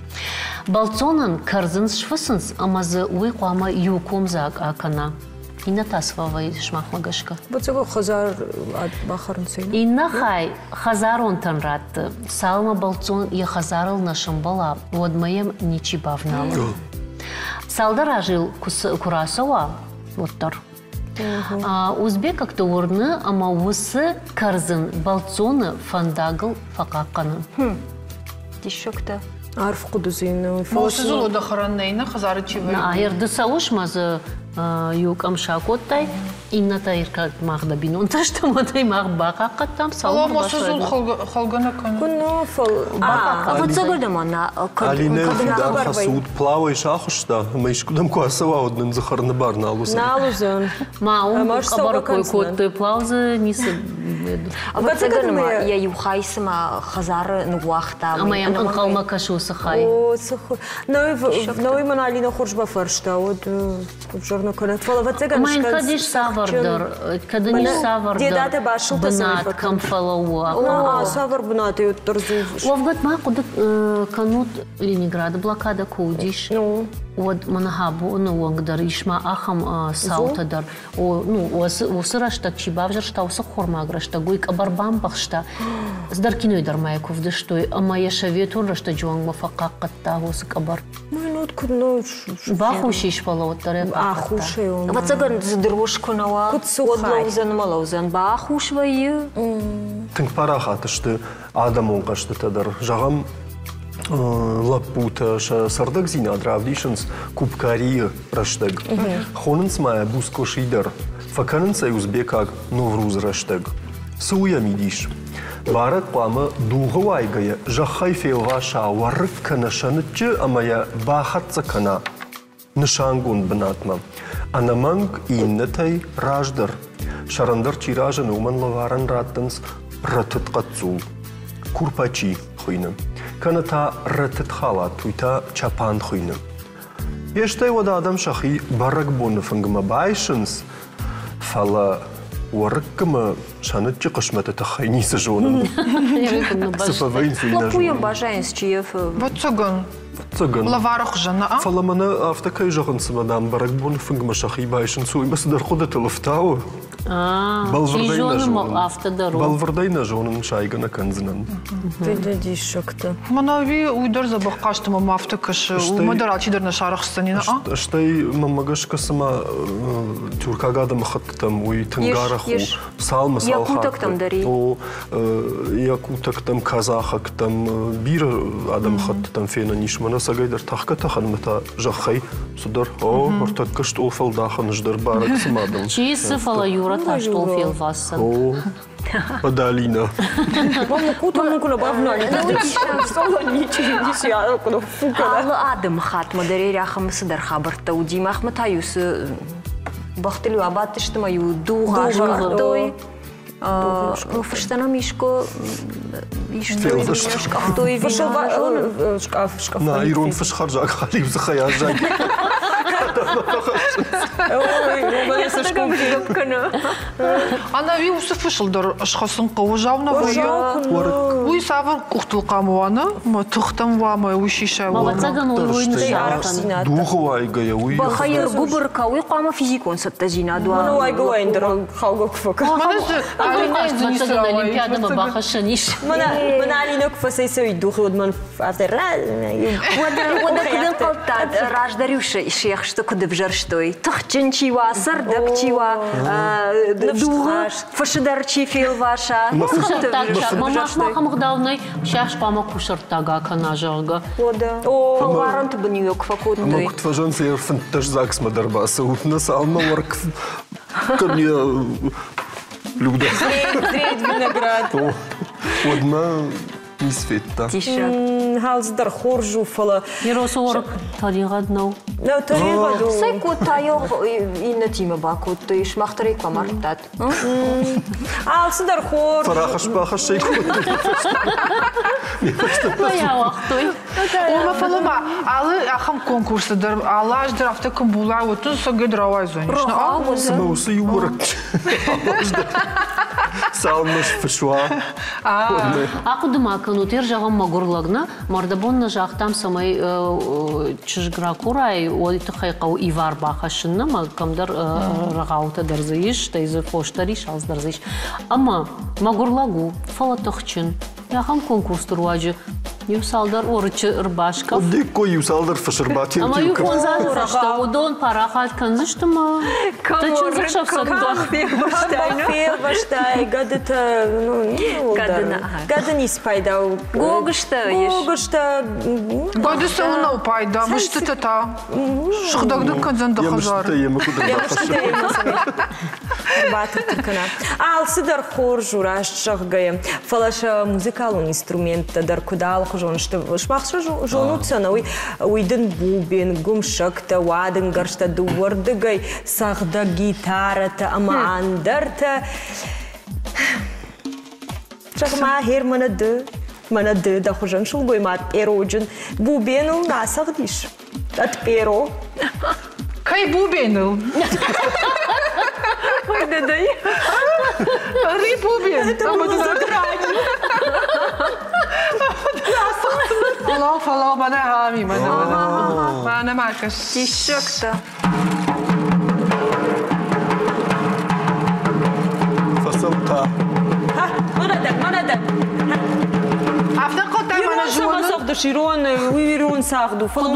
Бӕлццонӕн кӕрдзын сфыцынц ӕмӕ дзы уый хъуамӕ иу комдзаг акӕна. Иннӕ та цы фӕвӕййы сымахмӕ гӕсгӕ? Быцӕгы хӕдзар бахӕрынц. Иннӕ хай хӕдзаронтӕн ратты. Цалынмӕ бӕлццон йӕ хӕдзарыл нӕ сӕмбӕла, уӕдмӕ йӕм ничи бавналы. Цалдӕр азы йыл куы рацӕуа, уӕддӕр. Узбекӕгты уырны, ӕмӕ уыцы кӕрдзын бӕлццоны фӕндагыл фӕхъахъхъӕны. Диссӕгтӕ. Арф хъуыдыдзин. Фосы дзул хӕрӕн нӕй, нӕ хӕдзары чи вӕййы. Ӕрды цӕуыс мӕ дзы иу къӕм сакодтай, иннӕтӕ иркӕ мах дӕ бинонтӕ стӕм, уӕдӕй мах бахъахъхъӕдтам, цалынмӕ Мосы дзул хӕлгӕ нӕ кӕны. Куы фӕл Ӕвӕццӕгӕн ӕмӕ нӕ Алинӕ фидар хӕцуд плауӕй сахуыста, ӕмӕ искуыдӕм куы ацӕуа, уӕд нын дзы хӕрыны бар нал уыдзӕн. Нал уыдзӕн. Ма уым къӕбӕр кой кодтой, плау дзы ницы. Ӕвӕццӕгӕн ӕмӕ йӕ иу хай цыма хӕдзары ныууагъта. Ӕмӕ йӕм ӕнхъӕлмӕ кӕсы уыцы хай. О, цы Науи мын Алина хорз бафарста, уӕд ӕвзӕр нӕ кӕнӕд. Фӕлӕ ӕвӕццӕгӕн Ӕмӕ йын кӕд ис цавӕрдӕр, кӕд ын ис цавӕрдӕр бынат, кӕм фӕлӕууа. Цавӕр бынаты уӕддӕр дзул? Уӕвгӕ ма хъуыды кӕнут, Ленинграды блокадӕ куы уыдис, уӕд мӕнӕ абоны онг дӕр ис ма ахӕм цаутӕ дӕр. Ну, уыцы рӕстӕг чи бавзӕрста, уыцы хормаг рӕстӕг, уый къӕбӕр бамбӕхста. Цыдӕр кинойы дӕр ма йӕ куы вдыстой, ӕмӕ йӕ советон рӕстӕджы онгмӕ фӕхъахъхъӕдта уыцы къӕбӕр. Минут куыд ну Бахус ис, фӕлӕ уӕддӕр ӕй Ахус ӕй Ӕвӕццӕгӕн дзы дрожь куы нӕ уа, уӕд лӕудзӕн ӕмӕ лӕудзӕн. Бахус вӕййы. Тынг парахат сты адӕмон хъӕзтытӕ дӕр. Зӕгъӕм, лӕппутӕ сӕ цӕрдӕгдзинад равдисынц кубкарийы рӕстӕг. Хонынц ма йӕ бускоши дӕр. Фӕкӕнынц ӕй узбекаг Новрузы рӕстӕг. Цы у йӕ мидис? Барӕг хъуамӕ дугъы уайгӕйӕ зӕххӕй фелваса уӕрыкк кӕнӕ сӕныччы ӕмӕ йӕ бахӕццӕ кӕна нысангонд бынатмӕ. Ӕнӕмӕнг иннӕтӕй раздӕр. Сӕрӕндӕр чи разыны, уымӕн лӕварӕн раттынц рӕтыд хъӕццул. Курпачи хуыйны. Кӕнӕ та рӕтыд халат, уый та чапан хуыйны. Йе стӕй уӕд адӕм сӕхи бӕрӕгбоны фынгмӕ байсынц, фӕлӕ уӕрыккымӕ сӕныччы хъысмӕты тыххӕй ницы зонын. Цы фӕвӕййынц, уый нӕ Лӕппуйӕн баззайынц, чи йӕ Вӕццӕгӕн. Вӕццӕгӕн. Лӕвары хуызӕн, а? Фӕлӕ мӕнӕ афтӕ кӕй зӕгъынц, ӕмӕ дам бӕрӕгбоны фынгмӕ сӕхи байсынц, уый мӕ цыдӕр хъуыдытыл ӕфтауы. Чи зоны, афтӕ дӕр у. Бӕлвырдӕй нӕ зонын, сайгӕ нӕ кӕндзынӕн. Ты диссӕгтӕ. Мӕнӕуи уый дӕр дзӕбӕх хъазты мӕм афтӕ кӕсы. Уымӕ дӕр алчидӕр нӕ сарӕхсдзӕни, нӕ? Стӕй мӕнмӕ гӕсгӕ цыма тюркаг адӕмыхӕттытӕм уый тынг арӕх у. Цалмы цал Якутӕгтӕм дӕр и. О, якутӕгтӕм, казахӕгтӕм, бирӕ адӕмыхӕттытӕм фенӕн ис. Мӕнӕ цӕгӕйдӕр тӕхгӕ-тӕхӕнмӕ та зӕххӕй цыдӕр, о, ӕртӕккӕ стъол фӕлдахӕн ӕз дӕр бӕрӕг цыма дӕн. Чи цы, фӕлӕ Юра та стъол фелвасдзӕн. О, Подалина. Алы адӕмы хатмӕ дӕр ахӕм цыдӕр хабӕрттӕ уыди. Махмӕ та-иу цы бӕхтыл-иу абадтысты ӕмӕ-иу дугъ азгъордтой. Фыстӕн ӕм искуы скъӕфтой. На ирон фыс хӕрзаг хӕлиу дзыхӕй аззади. Ӕнӕуи уыцы фысыл дӕр схӕцын хъӕуы зау нӕ вӕййы. Уый цавӕр къухтыл хъамы уа, нӕ? Мӕ тыхтӕм уа, мӕ уый сисай уа. Ӕвӕццӕгӕн уый нысан Дугъы уайгӕйӕ уый. Бӕхӕй ӕргуыбыр кӕ, уый хъуамӕ физикон цӕттӕдзинад уа. Мӕнӕ уайгӕ уайын дӕр хаугӕ куы фӕкӕны. Ӕвӕццӕгӕн Олимпиадӕмӕ бахӕссӕн ис. Мӕнӕ Алинӕ куы фӕцӕйцӕуид духы, уӕд мӕн афтӕ Уӕдӕ куыд ӕнхъӕлдтат, раздӕр-иу се хсты куыд куыд ӕвзӕрстой? Тыхджын чи уа, цӕрдӕг чи уа, дугъы фысы дӕр чи фелваса. Мах ӕмгъдау нӕй, сиахс хъуамӕ кусӕрттаг акӕна, зӕгъгӕ. Фӕлварӕнты бын-иу куы фӕкодтой. Ӕмӕ куыд фӕзӕнц, йӕ 15 ЗАГСмӕ дӕр бацӕут, нӕ цалынмӕ уӕрк кӕм йӕ Люда. Зреет виноград. Уӕдмӕ ницы федта. Диссаг. Алцыдӕр хорз у, фӕлӕ... Иросы уӕрыкк тӕригъӕд нӕу. Нӕу, тӕригъӕд у. Цӕй кодта иннӕтимӕ бакодтой, сымах дӕр ӕй куы амардтат. Алцыдӕр хорз. Фӕрахӕсс-бахӕсс ӕй кодтой. Ауагътой. Ома, фӕлӕ ма алы ахӕм конкурсы дӕр алы аз дӕр афтӕ куы була, уӕд сӕгед рауайдзӕнис. Цымӕ уыцы иу уӕрыкк цалынмӕ сфысуа. Ахъуыды ма кӕнут, ир зӕгъӕм, мӕгуыр лӕг нӕ, мӕрдӕбон нӕ загътам, цӕмӕй чызг ракурай, уой тыххӕй хъӕуы ивар бахӕссын нӕ, ӕмӕ кӕмдӕр рӕгъаутӕ дӕр дзы ис, стӕй дзы фос дӕр ис, алцы дӕр дзы ис. Ӕмӕ мӕгуыр лӕг у, фӕлӕ тыхджын. Ахӕм конкурсты руаджы иу цалдӕр уӕрыччы ӕрбаскъӕф. Дикко иу цалдӕр фыс ӕрбатил. Ӕмӕ иу 5 азы фӕстӕ уыдон парахат кӕндзысты мӕ дӕ чындзӕхсӕв цӕттӕ. Фелвӕстай, гӕдытӕ, ну, гӕды ницы пайда у. Гогызтӕ ис. Гогызтӕ. Гӕды цӕуылнӕ у пайда, мыстытӕ та. Сыгъдӕг дын кӕндзӕн дӕ хӕдзар. Йӕ мыстытӕ йемӕ куыд ӕрбахӕссы. Кӕна. Алцыдӕр хорз у, раст зӕгъгӕйӕ. Фӕлӕ сӕ музыкалон инструменттӕ дӕр куыд алыхуызон сты. Сымах сӕ зонут сӕ, уый, уый дын бубен, гуымсӕгтӕ, уадынгӕрзтӕ дыууӕрдыгӕй, цӕгъдӕг гитарӕтӕ ӕмӕ ӕндӕртӕ. Зӕгъ-ма, гъер мӕнӕ ды, мӕнӕ ды, дӕ хуызӕн сылгоймаг пъероджын бубеныл нӕ ацӕгъдис? Ӕд пъеро. Кӕй бубеныл? Ой, да-да. Ри бубен. Это было за гранью. Фӕлӕу, фӕлӕу, мӕнӕ ами, мӕнӕ, мӕнӕ. Мӕнӕ ма кӕс. Диссӕгтӕ. Фӕцӕута. Мӕнӕ дӕн, мӕнӕ дӕн. Афтӕ кодтай мӕнӕ Ирон цӕгъдыс, ирон, уый ирон цагъд у. Фӕлӕ О,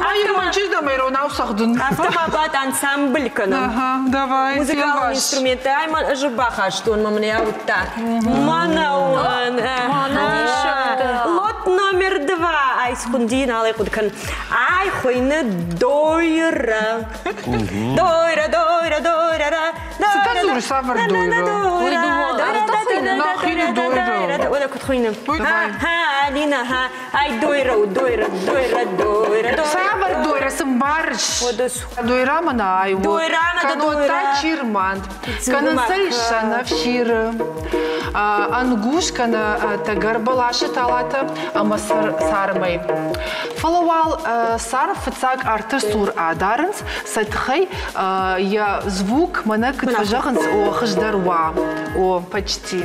ма ирон чызг ӕмӕ иронау цӕгъдын. Афтӕ ма бад ансамбль кӕнӕм. Ага, давай, Музыкалон инструменттӕ ай мӕ ӕз бахастон, мӕ мын ауыдта. Мӕнӕ уын. Лот номер 2. Ай схуынди, нал ӕй хъуыды кӕнын. Ай хуыйны Дойра. Дойра, дойра, дойра, ра. Цы та дзурыс, цавӕр дойра? Нахины дойра. Уӕдӕ куыд хуыйны? Ха, Алина, ха. Ай дойра у, дойра, дойра, дойра. Цавӕр дойра, цы мбарыс? Дойра мӕнӕ ай у. Дойра, надо дойра. Чирмант. Кӕнын сӕнӕфсиры, ӕнгуз кӕнӕ тӕгӕр бӕласы талатӕ ӕмӕ цармӕй. Фӕлӕ уал царм фыццаг арты цур адарынц, сӕ тыхӕй йӕ звук мӕнӕ куыд фӕзӕгъынц, о, хуыздӕр уа, о, почти.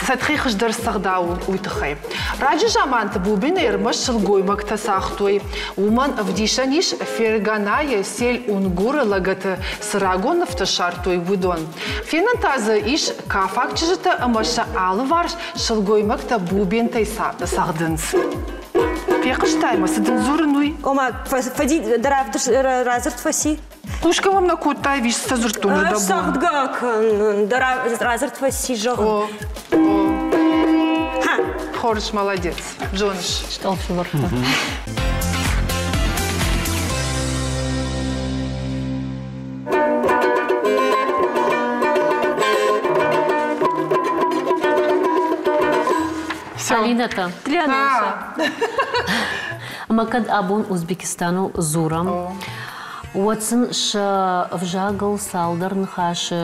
Сӕ тыхӕй хуыздӕр сӕгъдау уый тыххӕй. Раджы заманты бубенӕй ӕрмӕст сылгоймӕгтӕ цагътой. Уымӕн ӕвдисӕн ис Ферганайы Сель-Унгуры лӕгӕты цы рагон нывтӕ ссардтой, уыдон. Фенӕн та дзы ис кафаг чызджытӕ ӕмӕ сӕ алыварс сылгоймӕгтӕ бубентӕй цӕгъдынц. Фехъуыстай мӕ, цы дын дзурын, уый? Ома, фӕди радзырд фӕци? Хъусгӕ мӕм нӕ кодтай, ӕви цы дзырдтон дӕ бон? Цӕгъдгӕ кӕнын, дӕ радзырд фӕци, зӕгъын. О, о. Хорз, молодец, зоныс. Стъалфывӕрдта. Алинӕ-та? Трианоса. Ӕмӕ кӕд абон Узбекистаныл дзурӕм, уӕд сын сӕ ӕвзагыл цалдӕр ныхасы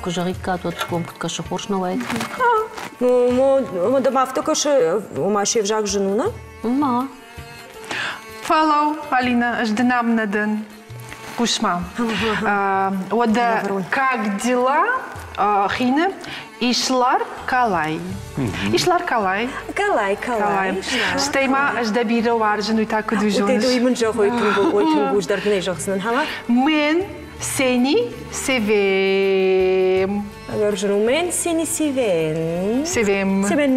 куы зӕгъиккат, уӕд ком куыд кӕсы, хорз нӕ уаид? Ну, дӕм афтӕ кӕсы, ома се взаг зын у, нӕ? Ма. Фӕлӕуу, Алина, ӕз дын ам нӕ дӕн. Хъус-ма. Уӕдӕ как дела хины Ислар Калай. Ислар Калай. Калай, Калай. Стӕй ма ӕз дӕ бирӕ уарзын, уый та куыд зоныс? Уый мын зӕгъ, ой тынг уз дӕр нӕ зӕгъдзынӕн, хама? Мен сени севем. Ӕгӕр Мен seni seven. Sevem. Seven.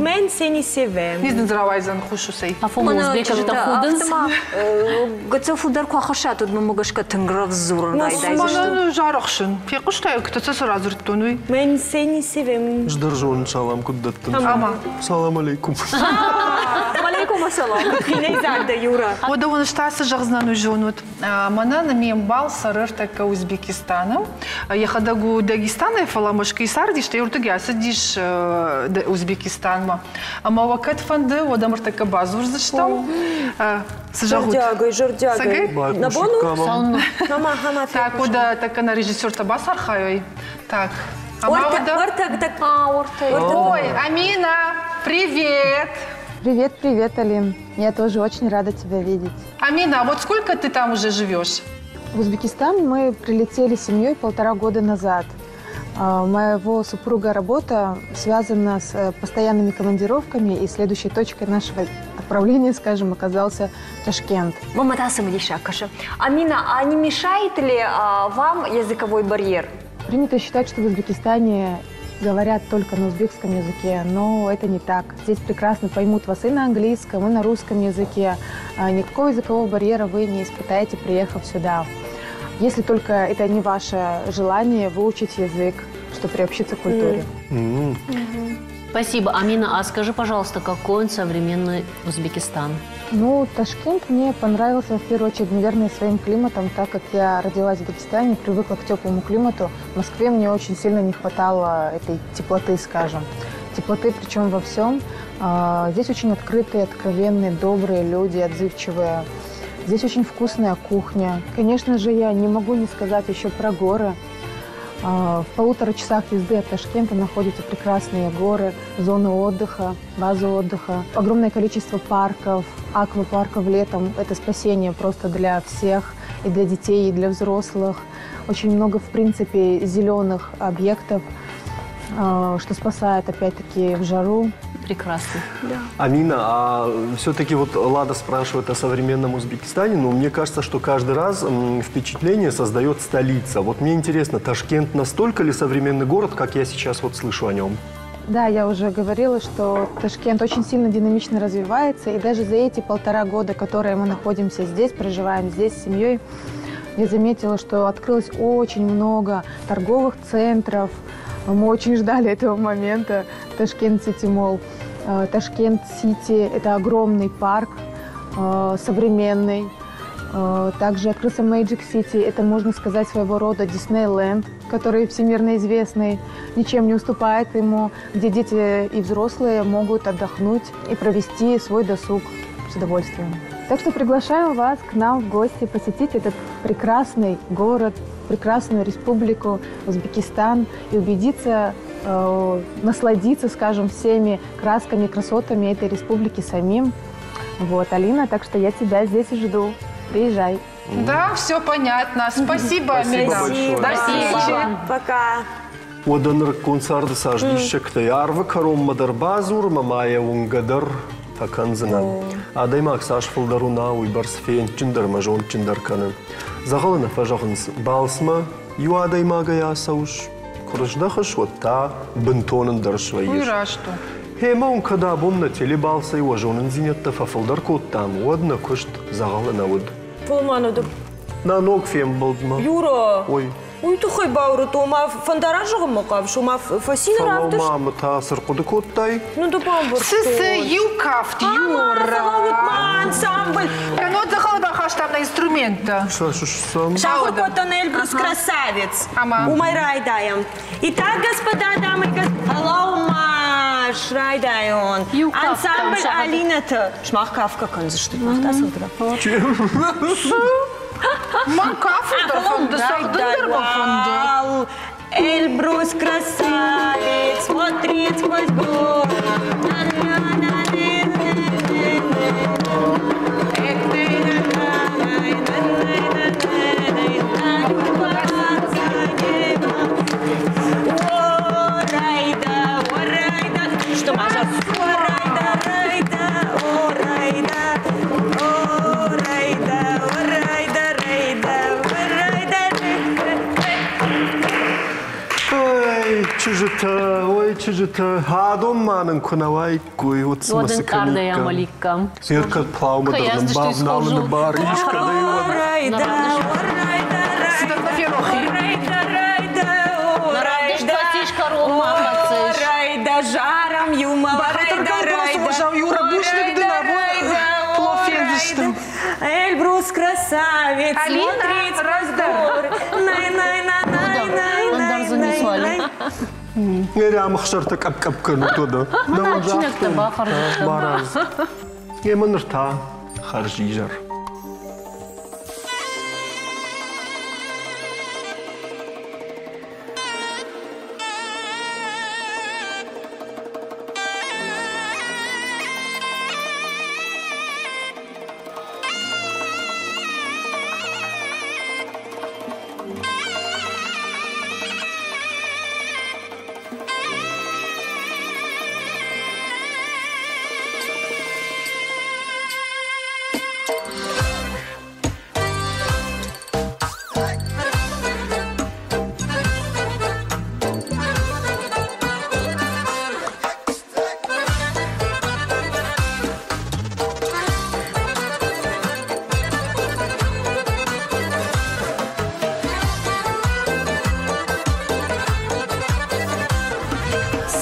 Men seni sevem. Низ дын дзы рауайдзӕн хус усӕй. Афонмӕ узбекӕгтӕ худынц. Гыццыл фылдӕр куы ахӕссат, уӕд мӕм гӕсгӕ тынг рӕвдз дзурын райдайдзысты. Мӕнӕн зарӕхсын. Фехъуыстай, куыд цы радзырдтон, уый? Мен seni sevem. Ӕз дӕр зонын салам куыд дӕттын. Ӕмӕ? Салам алейкум. Алейкум ассалам. Хинӕйдзаг дӕ, Юра. Уӕдӕ уын ӕз та цы зӕгъдзынӕн, уый зонут. Мӕнӕн ме мбал цӕры ӕртӕккӕ Узбекистаны. Йӕхӕдӕг у Дагестанӕй, фӕлӕ Мӕскуыйы цардис, стӕй уырдыгӕй ацыдис Узбекистанмӕ. Ӕмӕ уӕ кӕд фӕнды, уӕд ӕм ӕртӕккӕ бадзурдзыстӕм. Цы зӕгъут? Зӕрдиагӕй, зӕрдиагӕй. Нӕ бон у? Так, уӕдӕ тӕккӕ нӕ режиссертӕ бацархайой. Так. Ой, Амина, привет! Привет, привет, Алин. Я тоже очень рада тебя видеть. Амина, а вот сколько ты там уже живешь? В Узбекистан мы прилетели с семьей 1,5 года назад. Моего супруга работа связана с постоянными командировками, и следующей точкой нашего отправления, скажем, оказался Ташкент. Мама Амина, а не мешает ли вам языковой барьер? Принято считать, что в Узбекистане говорят только на узбекском языке, но это не так. Здесь прекрасно поймут вас и на английском, и на русском языке. Никакого языкового барьера вы не испытаете, приехав сюда. Если только это не ваше желание выучить язык, чтобы приобщиться к культуре. Спасибо. Амина, а скажи, пожалуйста, какой он современный Узбекистан? Ну, Ташкент мне понравился в первую очередь, наверное, своим климатом, так как я родилась в Дагестане, привыкла к теплому климату. В Москве мне очень сильно не хватало этой теплоты, скажем. Теплоты, причем во всем. Здесь очень открытые, откровенные, добрые люди, отзывчивые. Здесь очень вкусная кухня. Конечно же, я не могу не сказать еще про горы. В 1,5 часах езды от Ташкента находятся прекрасные горы, зоны отдыха, базы отдыха. Огромное количество парков, аквапарков летом. Это спасение просто для всех, и для детей, и для взрослых. Очень много, в принципе, зеленых объектов, что спасает, опять-таки, в жару. Прекрасно. Да. Амина, а все-таки вот Лада спрашивает о современном Узбекистане, но мне кажется, что каждый раз впечатление создает столица. Вот мне интересно, Ташкент настолько ли современный город, как я сейчас вот слышу о нем? Да, я уже говорила, что Ташкент очень сильно динамично развивается, и даже за эти 1,5 года, которые мы находимся здесь, проживаем здесь с семьей, я заметила, что открылось очень много торговых центров. Мы очень ждали этого момента. Ташкент Сити Молл. Ташкент Сити – это огромный парк, современный. Также открылся Magic City. Это, можно сказать, своего рода Диснейленд, который всемирно известный, ничем не уступает ему, где дети и взрослые могут отдохнуть и провести свой досуг с удовольствием. Так что приглашаю вас к нам в гости посетить этот прекрасный город, прекрасную республику Узбекистан и убедиться, насладиться, скажем, всеми красками, красотами этой республики самим. Вот, Алина, так что я тебя здесь жду. Приезжай. Да, все понятно. Спасибо, Амина. Большое. До встречи. Пока. Уӕдӕ нырыккон царды цас диссӕгтӕй арвы кӕронмӕ дӕр бадзур ӕмӕ ма йӕ уынгӕ дӕр фӕкӕндзынӕ. Адӕймаг цас фылдӕр уына, уыйбӕрц фендджындӕр ӕмӕ зондджындӕр кӕны. Дзӕгъӕлы нӕ фӕзӕгъынц, балцмӕ иу адӕймагӕй ацӕуыс, куы рыздӕхыс, уӕд та бынтон ӕндӕр свӕййыс. Уый раст у. Гъемӕ уын кӕд абон нӕ телебалцӕй уӕ зонындзинӕдтӕ фӕфылдӕр кодтам, уӕд нӕ куыст дзӕгъӕлы нӕ уыд. Фӕлмӕн уыд. Нӕ ног фембӕлдмӕ. Юра! Ой. Уый тыххӕй баурӕдтон, ома фӕндараст зӕгъынмӕ хъавыс, ома фӕци нӕ равдыст. Фӕлӕуу-ма, ӕмӕ та цы рхъуыды кодтай? Ну, ды бамбӕрстон. Цы, цы, иу кафт, Юра! Фӕлӕуут ма, ансамбль! Кӕннод дзӕгъӕлы бахастам нӕ инструменттӕ. Сахуыр кодтон Эльбрус красавец. Уымӕй райдайӕм. Итак, господа, дамы и господа, фӕлӕуу-ма, райдайон. Ансамбль Алинаты. Сымах кафгӕ кӕндзыстут, мах та цӕгъдгӕ. Мӕн кафын дӕр фӕнды, цӕгъдын дӕр мӕ фӕнды. Эльбрус красавец, смотрит сквозь горы. Что, Маша? О, райда, райда, о, райда, о, райда, о, райда, райда, о, райда, райда. чызджытӕ, адон ма нын куы нӕ уаиккой, уӕд цымӕ цы кӕниккам? Циркӕ плаумӕ дӕр нын бавналыны бар искӕдӕй уӕд. Цыдӕр нӕ ферох и. Эльбрус красавец, смотрит раздор. Най-най-най-най-най-най. Нерӕмыхсӕртӕ къӕпп-къӕпп кӕнут уӕдӕ. Чинӕгтӕ бахӕрдзыстӕм. Марадз. Емӕ ныр та хӕрзизӕр.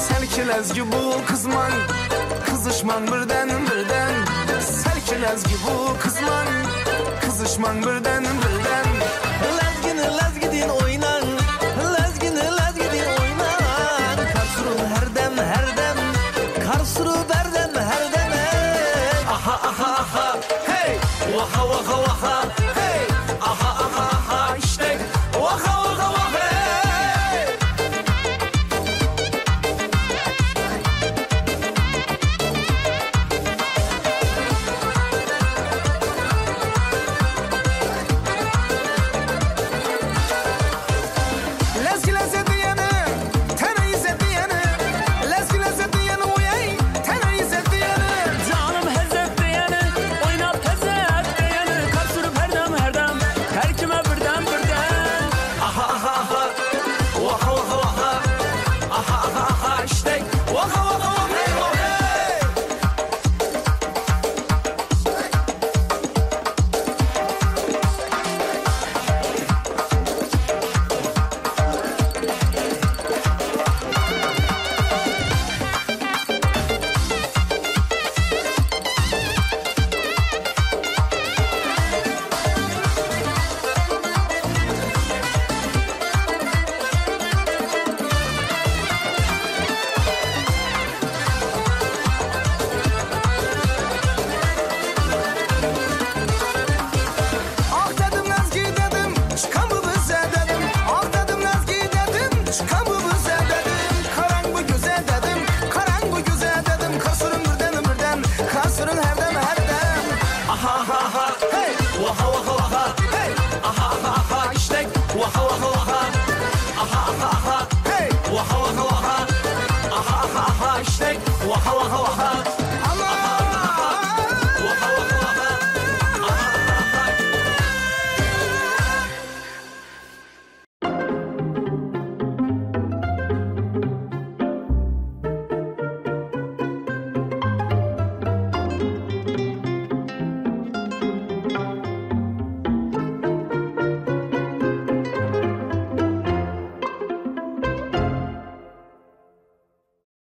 Selkilez gibi bu kızman, kızışman birden birden. Selkilez gibi bu kızman, kızışman birden birden. Lezgini lezgidin oynan, lezgini lezgidin oynan. Kar suru her dem her dem, kar suru berdem her dem. Aha aha aha, hey! Vaha vaha vaha.